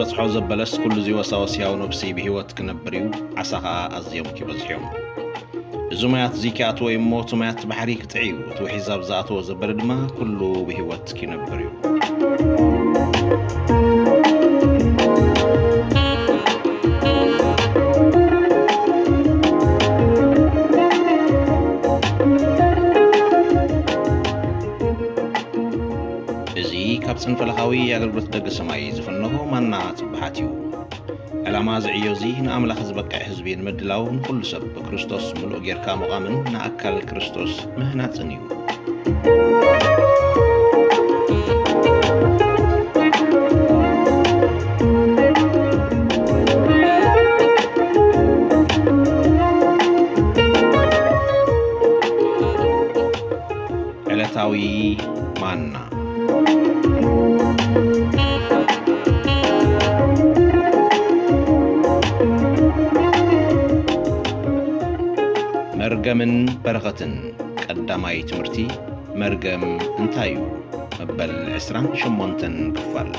ጽሖ ዘበለስ ኩሉ እዚ ወሳወስ ያው ነብሲ ብህይወት ክነብር እዩ፣ ዓሳ ኸኣ ኣዝዮም ክበዝሑ እዮም። እዚ ማያት እዚ ክኣትዎ እሞ እቲ ማያት ባሕሪ ክጥዒ እዩ፣ እቲ ውሒዝ ኣብ ዝኣትዎ ዘበለ ድማ ኩሉ ብህይወት ክነብር እዩ። እዚ ካብ ጽንፈለኻዊ ኣገልግሎት ደገ ሰማይ ዝፍነዎ ማና ጽባሓት እዩ። ዕላማ ዝዕዮ እዚ ንኣምላኽ ዝበቅዕ ህዝቢ ንምድላው፣ ንኹሉ ሰብ ብክርስቶስ ምሉእ ጌርካ ምቓምን ንኣካል ክርስቶስ ምህናጽን እዩ። ዕለታዊ ማና። መርገምን በረኸትን። ቀዳማይ ትምህርቲ፣ መርገም እንታይ እዩ? መበል ዕስራን ሸሞንተን ክፋል።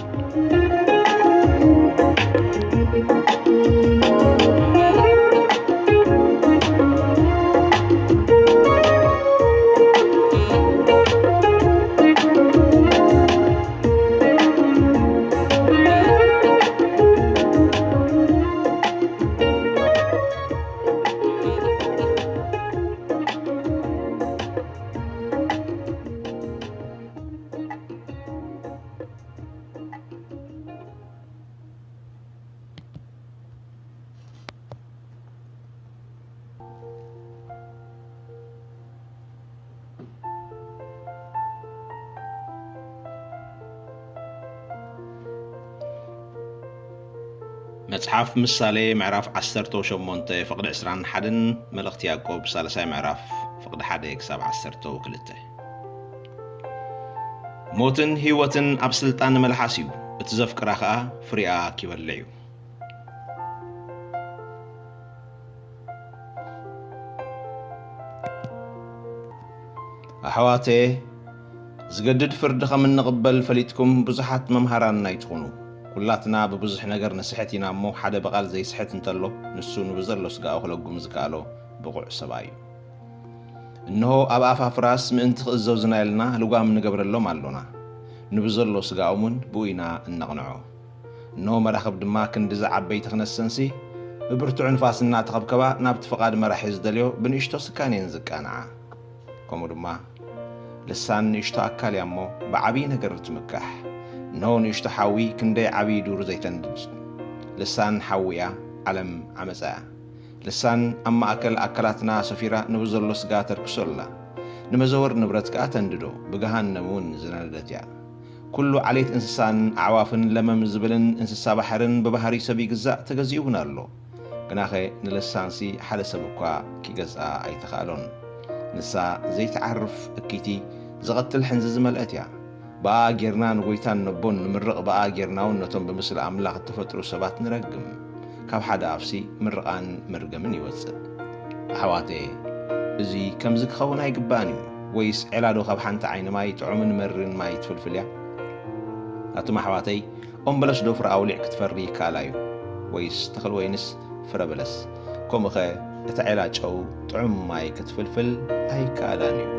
መጽሓፍ ምሳሌ ምዕራፍ ዓሰርተ ሸሞንተ ፍቕዲ ዕስራን ሓደን፣ መልእኽቲ ያዕቆብ ሳልሳይ ምዕራፍ ፍቕዲ ሓደ ክሳብ ዓሰርተ ክልተ። ሞትን ህይወትን ኣብ ስልጣን መልሓስ እዩ፣ እቲ ዘፍቅራ ኸኣ ፍሪኣ ኪበልዕ እዩ። ኣሕዋተየ፣ ዝገድድ ፍርዲ ከም እንቕበል ፈሊጥኩም ብዙሓት መምሃራን ኣይትኹኑ። ኩላትና ብብዙሕ ነገር ንስሕት ኢና እሞ፣ ሓደ ብቓል ዘይስሕት እንተሎ፣ ንሱ ንብዘሎ ስጋኡ ክለጉም ዝከኣሎ ብቑዕ ሰብኣይ እዩ። እንሆ ኣብ ኣፋ ፍራስ ምእንቲ ክእዘዙና ኢልና ልጓም ንገብረሎም ኣሎና። ንብዘሎ ስጋኦም እውን ብኡ ኢና እነቕንዖ። እንሆ መራኽብ ድማ ክንድዚ ዓበይቲ ክነሰንሲ፣ ብብርቱዕ ንፋስ እናተኸብከባ ናብቲ ፍቓድ መራሒ ዝደልዮ ብንእሽቶ ስካን እየን ዝቃንዓ። ከምኡ ድማ ልሳን ንእሽቶ ኣካል እያ እሞ ብዓብዪ ነገር ትምካሕ። እንሆ ንእሽቶ ሓዊ ክንደይ ዓብዪ ዱር ዘይተንድድ። ልሳን ሓዊ እያ፣ ዓለም ዓመፃ እያ። ልሳን ኣብ ማእከል ኣካላትና ሰፊራ ንብዘሎ ስጋ ተርክሶ ኣላ። ንመዘወር ንብረት ከኣ ተንድዶ፣ ብገሃነም እውን ዝነደደት እያ። ኩሉ ዓሌት እንስሳን ኣዕዋፍን ለመም ዝብልን እንስሳ ባሕርን ብባህሪ ሰብ ይግዛእ፣ ተገዚኡ እውን ኣሎ። ግናኸ ንልሳንሲ ሓደ ሰብ እኳ ኪገዝኣ ኣይተኻእሎን። ንሳ ዘይትዓርፍ እኪቲ፣ ዝቐትል ሕንዚ ዝመልአት እያ። ብኣ ጌርና ንጎይታን ነቦን ንምርቕ፣ ብኣ ጌርና እውን ነቶም ብምስሊ ኣምላኽ እተፈጥሩ ሰባት ንረግም። ካብ ሓደ ኣፍሲ ምርቓን መርገምን ይወጽእ። ኣሕዋተየ፣ እዚ ከምዚ ክኸውን ኣይግባእን እዩ። ወይስ ዔላዶ ካብ ሓንቲ ዓይኒ ማይ ጥዑምን መሪርን ማይ ትፍልፍል እያ? ኣቱም ኣሕዋተይ፣ ኦም በለስ ዶ ፍረ ኣውሊዕ ክትፈሪ ይከኣላ እዩ? ወይስ ተኽሊ ወይንስ ፍረ በለስ? ከምኡኸ እታ ዔላ ጨው ጥዑም ማይ ክትፍልፍል ኣይከኣላን እዩ።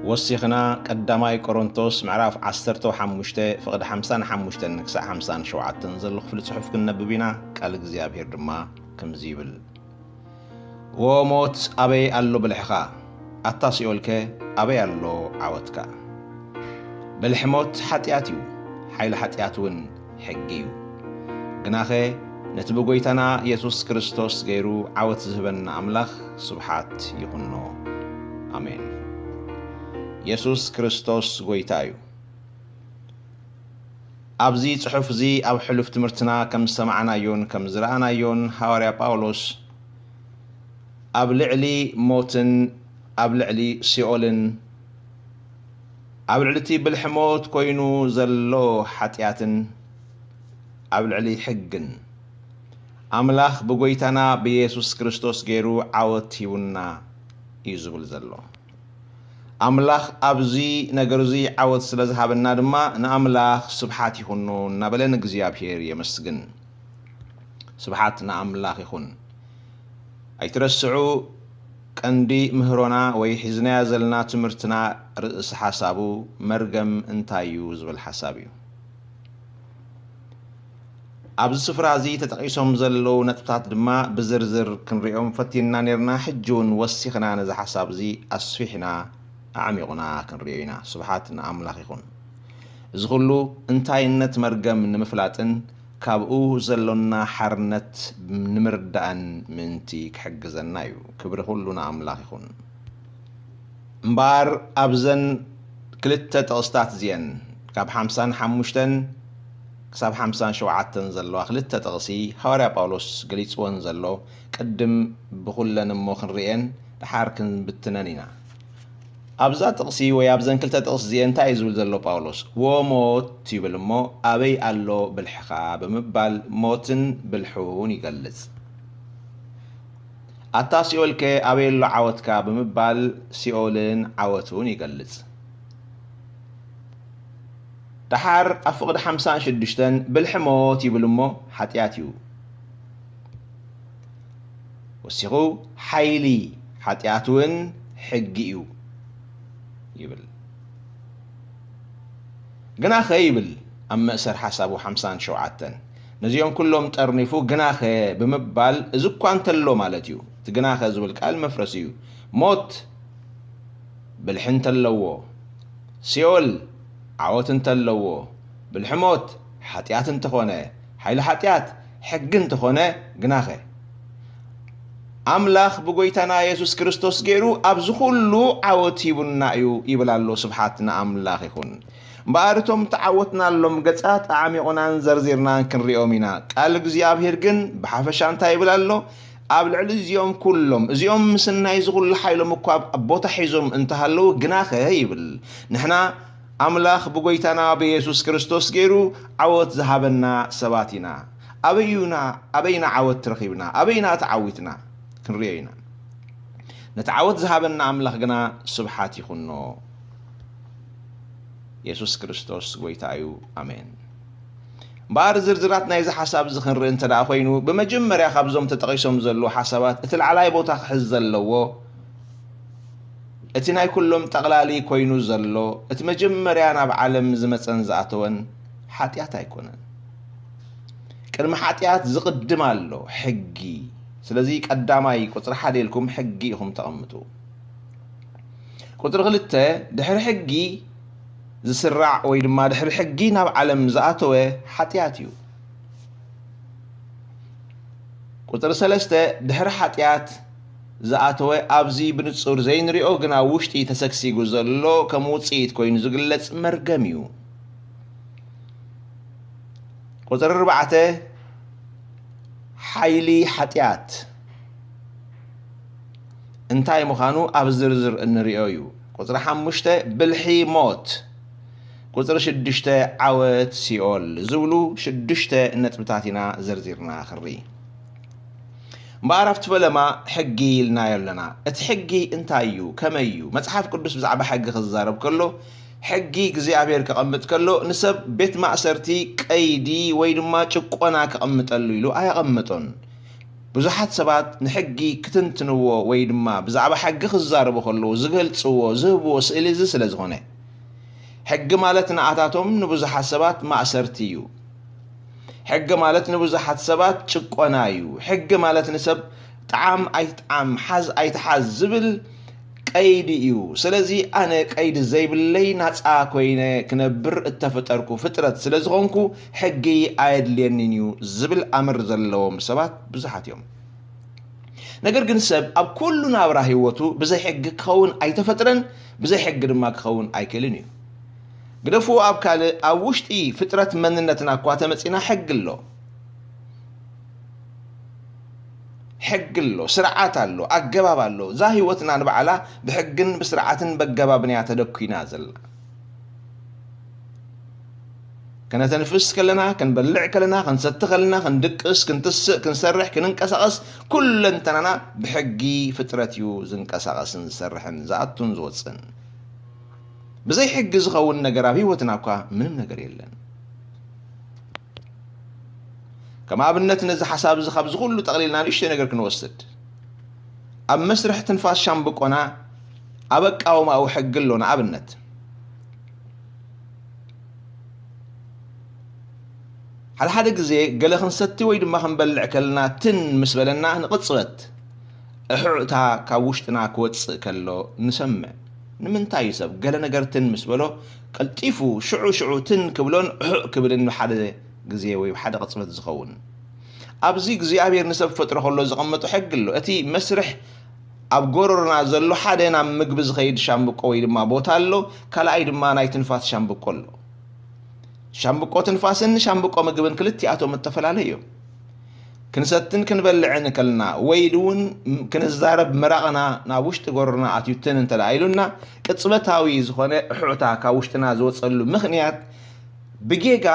ወሲኽና ቀዳማይ ቆሮንቶስ ምዕራፍ ዓሰርተ ሓሙሽተ ፍቕዲ ሓምሳን ሓሙሽተን ክሳዕ ሓምሳን ሸውዓተን ዘሎ ክፍሊ ጽሑፍ ክንነብብ ኢና። ቃል እግዚኣብሔር ድማ ከምዚ ይብል። ዎ ሞት ኣበይ ኣሎ ብልሕኻ? ኣታ ሲኦልከ ኣበይ ኣሎ ዓወትካ? ብልሒ ሞት ሓጢኣት እዩ፣ ሓይሊ ሓጢኣት እውን ሕጊ እዩ። ግናኸ ነቲ ብጎይታና የሱስ ክርስቶስ ገይሩ ዓወት ዝህበና ኣምላኽ ስብሓት ይኹኖ። ኣሜን። የሱስ ክርስቶስ ጎይታ እዩ። ኣብዚ ጽሑፍ እዚ ኣብ ሕሉፍ ትምህርትና ከም ዝሰማዕናዮን ከም ዝረኣናዮን ሃዋርያ ጳውሎስ ኣብ ልዕሊ ሞትን ኣብ ልዕሊ ሲኦልን ኣብ ልዕሊ እቲ ብልሒ ሞት ኮይኑ ዘሎ ሓጢኣትን ኣብ ልዕሊ ሕግን ኣምላኽ ብጎይታና ብየሱስ ክርስቶስ ገይሩ ዓወት ሂቡና እዩ ዝብል ዘሎ። ኣምላኽ ኣብዚ ነገር እዚ ዓወት ስለ ዝሃበና ድማ ንኣምላኽ ስብሓት ይኹኖ እናበለ ንእግዚኣብሔር የመስግን። ስብሓት ንኣምላኽ ይኹን። ኣይትረስዑ፣ ቀንዲ ምህሮና ወይ ሒዝናዮ ዘለና ትምህርትና ርእሲ ሓሳቡ መርገም እንታይ እዩ ዝብል ሓሳብ እዩ። ኣብዚ ስፍራ እዚ ተጠቒሶም ዘለዉ ነጥብታት ድማ ብዝርዝር ክንሪኦም ፈቲንና ነርና። ሕጂ እውን ወሲኽና ነዚ ሓሳብ እዚ ኣስፊሕና ኣዕሚቑና ክንሪኦ ኢና። ስብሓት ንኣምላኽ ይኹን። እዚ ኹሉ እንታይነት መርገም ንምፍላጥን ካብኡ ዘሎና ሓርነት ንምርዳእን ምእንቲ ክሕግዘና እዩ። ክብሪ ኩሉ ንኣምላኽ ይኹን። እምበኣር ኣብዘን ክልተ ጥቕስታት እዚአን ካብ ሓምሳን ሓሙሽተን ክሳብ ሓምሳን ሸውዓተን ዘለዋ ክልተ ጥቕሲ ሃዋርያ ጳውሎስ ገሊጽወን ዘሎ ቅድም ብኹለን እሞ ክንርእየን ደሓር ክንብትነን ኢና። ኣብዛ ጥቕሲ ወይ ኣብዘን ክልተ ጥቕሲ እዚአን እንታይ እዩ ዝብል ዘሎ ጳውሎስ? ወሞት ይብል እሞ ኣበይ ኣሎ ብልሕኻ ብምባል ሞትን ብልሑን ይገልጽ። ኣታ ሲኦልከ ኣበይ ኣሎ ዓወትካ ብምባል ሲኦልን ዓወቱን ይገልጽ። ደሓር ኣብ ፍቕዲ ሓምሳን ሽዱሽተን ብልሒ ሞት ይብል እሞ ሓጢኣት እዩ። ወሲኹ ሓይሊ ሓጢኣት እውን ሕጊ እዩ ይብል። ግናኸ ይብል ኣብ መእሰር ሓሳቡ ሓምሳን ሸውዓተን ነዚኦም ኩሎም ጠርኒፉ ግናኸ ብምባል እዚ እኳ እንተሎ ማለት እዩ። እቲ ግናኸ ዝብል ቃል መፍረስ እዩ። ሞት ብልሒ እንተለዎ፣ ሲኦል ዓወት እንተለዎ፣ ብልሒ ሞት ሓጢኣት እንተኾነ፣ ሓይሊ ሓጢኣት ሕጊ እንተኾነ፣ ግናኸ ኣምላኽ ብጎይታና የሱስ ክርስቶስ ገይሩ ኣብዚ ኩሉ ዓወት ሂቡና እዩ ይብል ኣሎ። ስብሓት ንኣምላኽ ይኹን። እምበኣር እቶም ተዓወትናሎም ገጻት ኣዕሚቑናን ዘርዚርናን ክንሪኦም ኢና። ቃል እግዚኣብሔር ግን ብሓፈሻ እንታይ ይብል ኣሎ? ኣብ ልዕሊ እዚኦም ኩሎም፣ እዚኦም ምስናይ እዚ ኩሉ ሓይሎም እኳ ኣብ ቦታ ሒዞም እንተሃለዉ፣ ግናኸ ይብል፣ ንሕና ኣምላኽ ብጎይታና ብየሱስ ክርስቶስ ገይሩ ዓወት ዝሃበና ሰባት ኢና። ኣበዩና፣ ኣበይና ዓወት ረኺብና? ኣበይና ተዓዊትና? ክንሪኦ ኢና። ነቲ ዓወት ዝሃበና ኣምላኽ ግና ስብሓት ይኹኖ። የሱስ ክርስቶስ ጎይታ እዩ። ኣሜን። እምበኣር ዝርዝራት ናይዚ ሓሳብ እዚ ክንርኢ እንተ ደኣ ኮይኑ፣ ብመጀመርያ ካብዞም ተጠቒሶም ዘለዉ ሓሳባት እቲ ላዕላይ ቦታ ክሕዝ ዘለዎ፣ እቲ ናይ ኩሎም ጠቕላሊ ኮይኑ ዘሎ፣ እቲ መጀመርያ ናብ ዓለም ዝመጸን ዝኣተወን ሓጢኣት ኣይኮነን። ቅድሚ ሓጢኣት ዝቕድም ኣሎ፣ ሕጊ። ስለዚ ቀዳማይ ቁጽሪ ሓደ ኢልኩም ሕጊ ኢኹም ተቐምጡ። ቁጽሪ ክልተ፣ ድሕሪ ሕጊ ዝስራዕ ወይ ድማ ድሕሪ ሕጊ ናብ ዓለም ዝኣተወ ሓጢኣት እዩ። ቁጽሪ ሰለስተ፣ ድሕሪ ሓጢኣት ዝኣተወ ኣብዚ ብንጹር ዘይንሪኦ ግን ኣብ ውሽጢ ተሰግሲጉ ዘሎ ከም ውጽኢት ኮይኑ ዝግለጽ መርገም እዩ። ቁጽሪ ኣርባዕተ፣ ሓይሊ ሓጢኣት እንታይ ምዃኑ ኣብ ዝርዝር እንሪኦ እዩ። ቁጽሪ ሓሙሽተ፣ ብልሒ ሞት። ቁጽሪ ሽዱሽተ፣ ዓወት ሲኦል ዝብሉ ሽዱሽተ ነጥብታት ኢና ዘርዚርና ክንርኢ። እምበኣር ኣብቲ ፈለማ ሕጊ ኢልናዮ ኣለና። እቲ ሕጊ እንታይ እዩ? ከመይ እዩ? መጽሓፍ ቅዱስ ብዛዕባ ሕጊ ክዛረብ ከሎ፣ ሕጊ እግዚኣብሔር ከቐምጥ ከሎ፣ ንሰብ ቤት ማእሰርቲ፣ ቀይዲ ወይ ድማ ጭቆና ከቐምጠሉ ኢሉ ኣየቐመጦን። ብዙሓት ሰባት ንሕጊ ክትንትንዎ ወይ ድማ ብዛዕባ ሕጊ ክዛረቡ ከለዉ ዝገልጽዎ፣ ዝህብዎ ስእሊ እዚ ስለ ዝኾነ። ሕጊ ማለት ንኣታቶም ንብዙሓት ሰባት ማእሰርቲ እዩ። ሕጊ ማለት ንብዙሓት ሰባት ጭቆና እዩ። ሕጊ ማለት ንሰብ ጥዓም ኣይትጥዓም፣ ሓዝ ኣይትሓዝ ዝብል ቀይዲ እዩ። ስለዚ ኣነ ቀይዲ ዘይብለይ ናጻ ኮይነ ክነብር እተፈጠርኩ ፍጥረት ስለ ዝኾንኩ ሕጊ ኣየድልየንን እዩ ዝብል ኣምር ዘለዎም ሰባት ብዙሓት እዮም። ነገር ግን ሰብ ኣብ ኩሉ ናብራ ህይወቱ ብዘይ ሕጊ ክኸውን ኣይተፈጥረን፣ ብዘይ ሕጊ ድማ ክኸውን ኣይክእልን እዩ። ግደፍዎ ኣብ ካልእ፣ ኣብ ውሽጢ ፍጥረት መንነትና እኳ ተመጺና ሕጊ ኣሎ። ሕጊ ኣሎ፣ ስርዓት ኣሎ፣ ኣገባብ ኣሎ። እዛ ህይወትና ንባዕላ ብሕግን ብስርዓትን በገባብን እያ ተደኲና ዘላ። ከነተንፍስ ከለና፣ ክንበልዕ ከለና፣ ክንሰቲ ከለና፣ ክንድቅስ፣ ክንትስእ፣ ክንሰርሕ፣ ክንንቀሳቐስ፣ ኩለንተናና ብሕጊ ፍጥረት እዩ ዝንቀሳቐስን ዝሰርሕን ዝኣቱን ዝወፅን። ብዘይ ሕጊ ዝኸውን ነገር ኣብ ህይወትና እኳ ምንም ነገር የለን። ከም ኣብነት ነዚ ሓሳብ እዚ ካብዚ ኩሉ ጠቕሊልና ንእሽተይ ነገር ክንወስድ፣ ኣብ መስርሕ ትንፋስ ሻምብቆና ኣብ ኣቃውማኡ ሕጊ ኣሎ። ንኣብነት፣ ሓደ ሓደ ግዜ ገለ ክንሰቲ ወይ ድማ ክንበልዕ ከለና፣ ትን ምስ በለና፣ ንቕጽበት እሑዕታ ካብ ውሽጥና ክወጽእ ከሎ ንሰምዕ። ንምንታይ እዩ ሰብ ገለ ነገር ትን ምስ በሎ ቀልጢፉ ሽዑ ሽዑ ትን ክብሎን እሑዕ ክብልን ብሓደ ግዜ ወይ ብሓደ ቅጽበት ዝኸውን? ኣብዚ እግዚኣብሔር ንሰብ ፈጥሮ ከሎ ዘቐመጦ ሕጊ ኣሎ። እቲ መስርሕ ኣብ ጎረሮና ዘሎ ሓደ ናብ ምግቢ ዝኸይድ ሻምብቆ ወይ ድማ ቦታ ኣሎ፣ ካልኣይ ድማ ናይ ትንፋስ ሻምብቆ ኣሎ። ሻምብቆ ትንፋስን ሻምብቆ ምግብን ክልቲኣቶም እተፈላለዩ እዮም። ክንሰትን ክንበልዕን ከልና ወይ እውን ክንዛረብ ምራቕና ናብ ውሽጢ ጎረሮና ኣትዩ ትን እንተ ደኣ ኢሉና፣ ቅጽበታዊ ዝኾነ እሑዕታ ካብ ውሽጥና ዝወጸሉ ምኽንያት ብጌጋ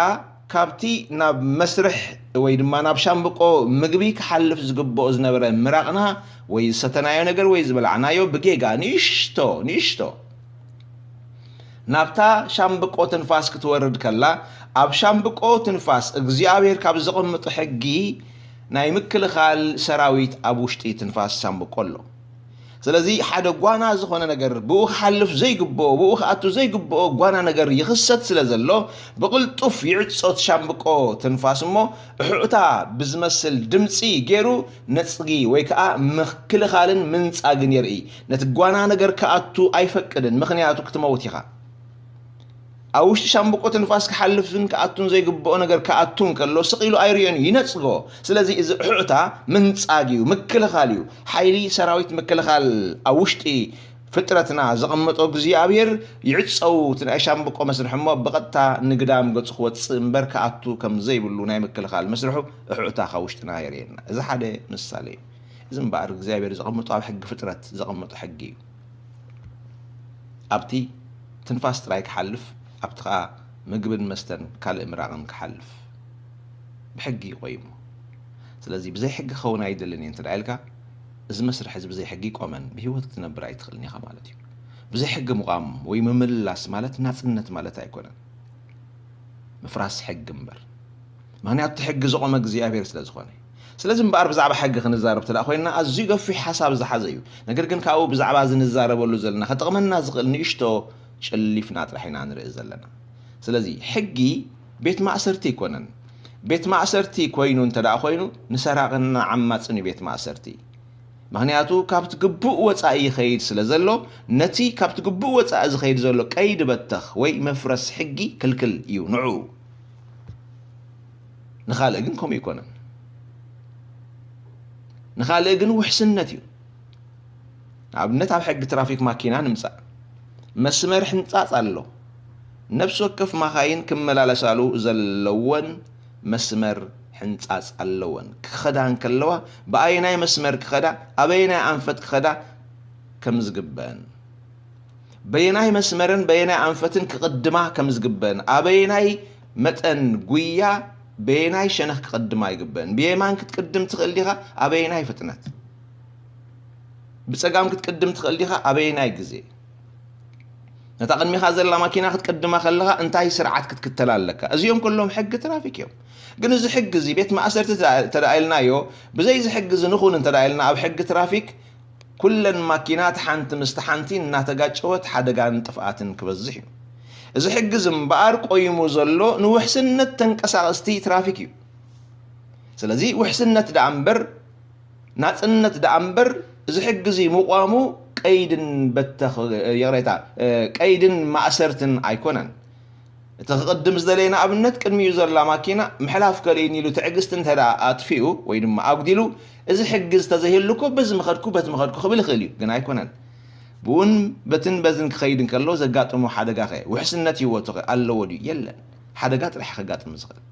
ካብቲ ናብ መስርሕ ወይ ድማ ናብ ሻምብቆ ምግቢ ክሓልፍ ዝግብኦ ዝነበረ ምራቕና ወይ ዝሰተናዮ ነገር ወይ ዝበላዕናዮ ብጌጋ ንእሽቶ ንእሽቶ ናብታ ሻምብቆ ትንፋስ ክትወርድ ከላ፣ ኣብ ሻምብቆ ትንፋስ እግዚኣብሔር ካብ ዘቐመጦ ሕጊ ናይ ምክልኻል ሰራዊት ኣብ ውሽጢ ትንፋስ ሻምብቆ ኣሎ። ስለዚ ሓደ ጓና ዝኾነ ነገር ብኡ ክሓልፍ ዘይግብኦ፣ ብኡ ክኣቱ ዘይግብኦ ጓና ነገር ይኽሰት ስለ ዘሎ፣ ብቕልጡፍ ይዕጾ እቲ ሻምብቆ ትንፋስ እሞ፣ እሑዕታ ብዝመስል ድምጺ ገይሩ ነጽጊ ወይ ከኣ ምክልኻልን ምንጻግን የርኢ። ነቲ ጓና ነገር ክኣቱ ኣይፈቅድን፣ ምኽንያቱ ክትመውት ኢኻ። ኣብ ውሽጢ ሻምብቆ ትንፋስ ክሓልፍን ክኣቱን ዘይግብኦ ነገር ክኣቱ እንከሎ ስቕ ኢሉ ኣይርእዮን እዩ፣ ይነጽጎ። ስለዚ እዚ እሑዕታ ምንጻግ እዩ፣ ምክልኻል እዩ። ሓይሊ ሰራዊት ምክልኻል ኣብ ውሽጢ ፍጥረትና ዘቐመጦ እግዚኣብሔር ይዕጸው። እቲ ናይ ሻምብቆ መስርሕ እሞ ብቐጥታ ንግዳም ገጹ ክወጽእ እምበር ክኣቱ ከም ዘይብሉ ናይ ምክልኻል መስርሑ እሑዕታ ካብ ውሽጥና የርእየና። እዚ ሓደ ምሳሌ እዩ። እዚ እምበኣር እግዚኣብሔር ዘቐመጦ ኣብ ሕጊ ፍጥረት ዘቐመጦ ሕጊ እዩ። ኣብቲ ትንፋስ ጥራይ ክሓልፍ፣ ኣብቲ ኸኣ ምግብን መስተን ካልእ ምራቕን ክሓልፍ ብሕጊ እዩ ቆይሙ። ስለዚ ብዘይ ሕጊ ክኸውን ኣይደልን እየ እንተ ደኣ ኢልካ፣ እዚ መስርሕ እዚ ብዘይ ሕጊ ይቆመን፣ ብህይወት ክትነብር ኣይትኽእልን ኢኻ ማለት እዩ። ብዘይ ሕጊ ምቋም ወይ ምምልላስ ማለት ናጽነት ማለት ኣይኮነን። ምፍራስ ሕጊ እምበር። ምኽንያቱ እቲ ሕጊ ዘቖመ እግዚኣብሔር ስለ ዝኾነ። ስለዚ እምበኣር ብዛዕባ ሕጊ ክንዛረብ እንተ ደኣ ኮይንና ኣዝዩ ገፊሕ ሓሳብ ዝሓዘ እዩ። ነገር ግን ካብኡ ብዛዕባ እዚ ንዛረበሉ ዘለና ከጥቕመና ዝኽእል ንእሽቶ ጨሊፍና ጥራሕ ኢና ንርኢ ዘለና። ስለዚ ሕጊ ቤት ማእሰርቲ ኣይኮነን። ቤት ማእሰርቲ ኮይኑ እንተ ደኣ ኮይኑ ንሰራቕን ንዓማጽን እዩ ቤት ማእሰርቲ። ምኽንያቱ ካብቲ ግቡእ ወጻኢ ይኸይድ ስለ ዘሎ፣ ነቲ ካብቲ ግቡእ ወጻኢ ዝኸይድ ዘሎ ቀይዲ በተኽ ወይ መፍረስ ሕጊ ክልክል እዩ ንዕኡ። ንኻልእ ግን ከምኡ ኣይኮነን። ንኻልእ ግን ውሕስነት እዩ። ንኣብነት ኣብ ሕጊ ትራፊክ ማኪና ንምጻእ። መስመር ሕንጻጽ ኣሎ። ነፍሲ ወከፍ ማኻይን ክመላለሳሉ ዘለወን መስመር ሕንጻጽ ኣለወን። ክኸዳ እንከለዋ ብኣየናይ መስመር ክኸዳ፣ ኣበየናይ ኣንፈት ክኸዳ ከም ዝግበአን፣ በየናይ መስመርን በየናይ ኣንፈትን ክቕድማ ከም ዝግበአን፣ ኣበየናይ መጠን ጉያ በየናይ ሸነኽ ክቕድማ ይግበአን፣ ብየማን ክትቅድም ትኽእል ዲኻ፣ ኣበየናይ ፍጥነት፣ ብጸጋም ክትቅድም ትኽእል ዲኻ፣ ኣበየናይ ግዜ፣ ነታ ቅድሚኻ ዘላ ማኪና ክትቅድማ ከለኻ እንታይ ስርዓት ክትክተል ኣለካ። እዚኦም ኩሎም ሕጊ ትራፊክ እዮም። ግን እዚ ሕጊ እዚ ቤት ማእሰርቲ እንተ ደኣ ኢልናዮ፣ ብዘይ እዚ ሕጊ እዚ ንኹን እንተ ደኣ ኢልና ኣብ ሕጊ ትራፊክ ኩለን ማኪናት ሓንቲ ምስቲ ሓንቲ እናተጋጨወት ሓደጋን ጥፍኣትን ክበዝሕ እዩ። እዚ ሕጊ እዚ እምበኣር ቆይሙ ዘሎ ንውሕስነት ተንቀሳቐስቲ ትራፊክ እዩ። ስለዚ ውሕስነት ደኣ እምበር ናጽነት ደኣ እምበር፣ እዚ ሕጊ እዚ ምቋሙ ቀይድን በተኽ-፣ ይቕሬታ፣ ቀይድን ማእሰርትን ኣይኮነን። እቲ ክቕድም ዝደለየ ንኣብነት ቅድሚኡ ዘላ ማኪና ምሕላፍ ከልእኒ ኢሉ ትዕግስቲ እንተ ደኣ ኣጥፊኡ ወይ ድማ ኣጉዲሉ፣ እዚ ሕጊ እዚ ተዘይህሉ እኮ በዚ ምኸድኩ በቲ ምኸድኩ ክብል ይኽእል እዩ፣ ግን ኣይኮነን። ብኡን በትን በዝን ክኸይድ እንከሎ ዘጋጥሞ ሓደጋኸ ውሕስነት ህይወቱኸ ኣለዎ ድዩ? የለን። ሓደጋ ጥራሕ ከጋጥም ዝኽእል።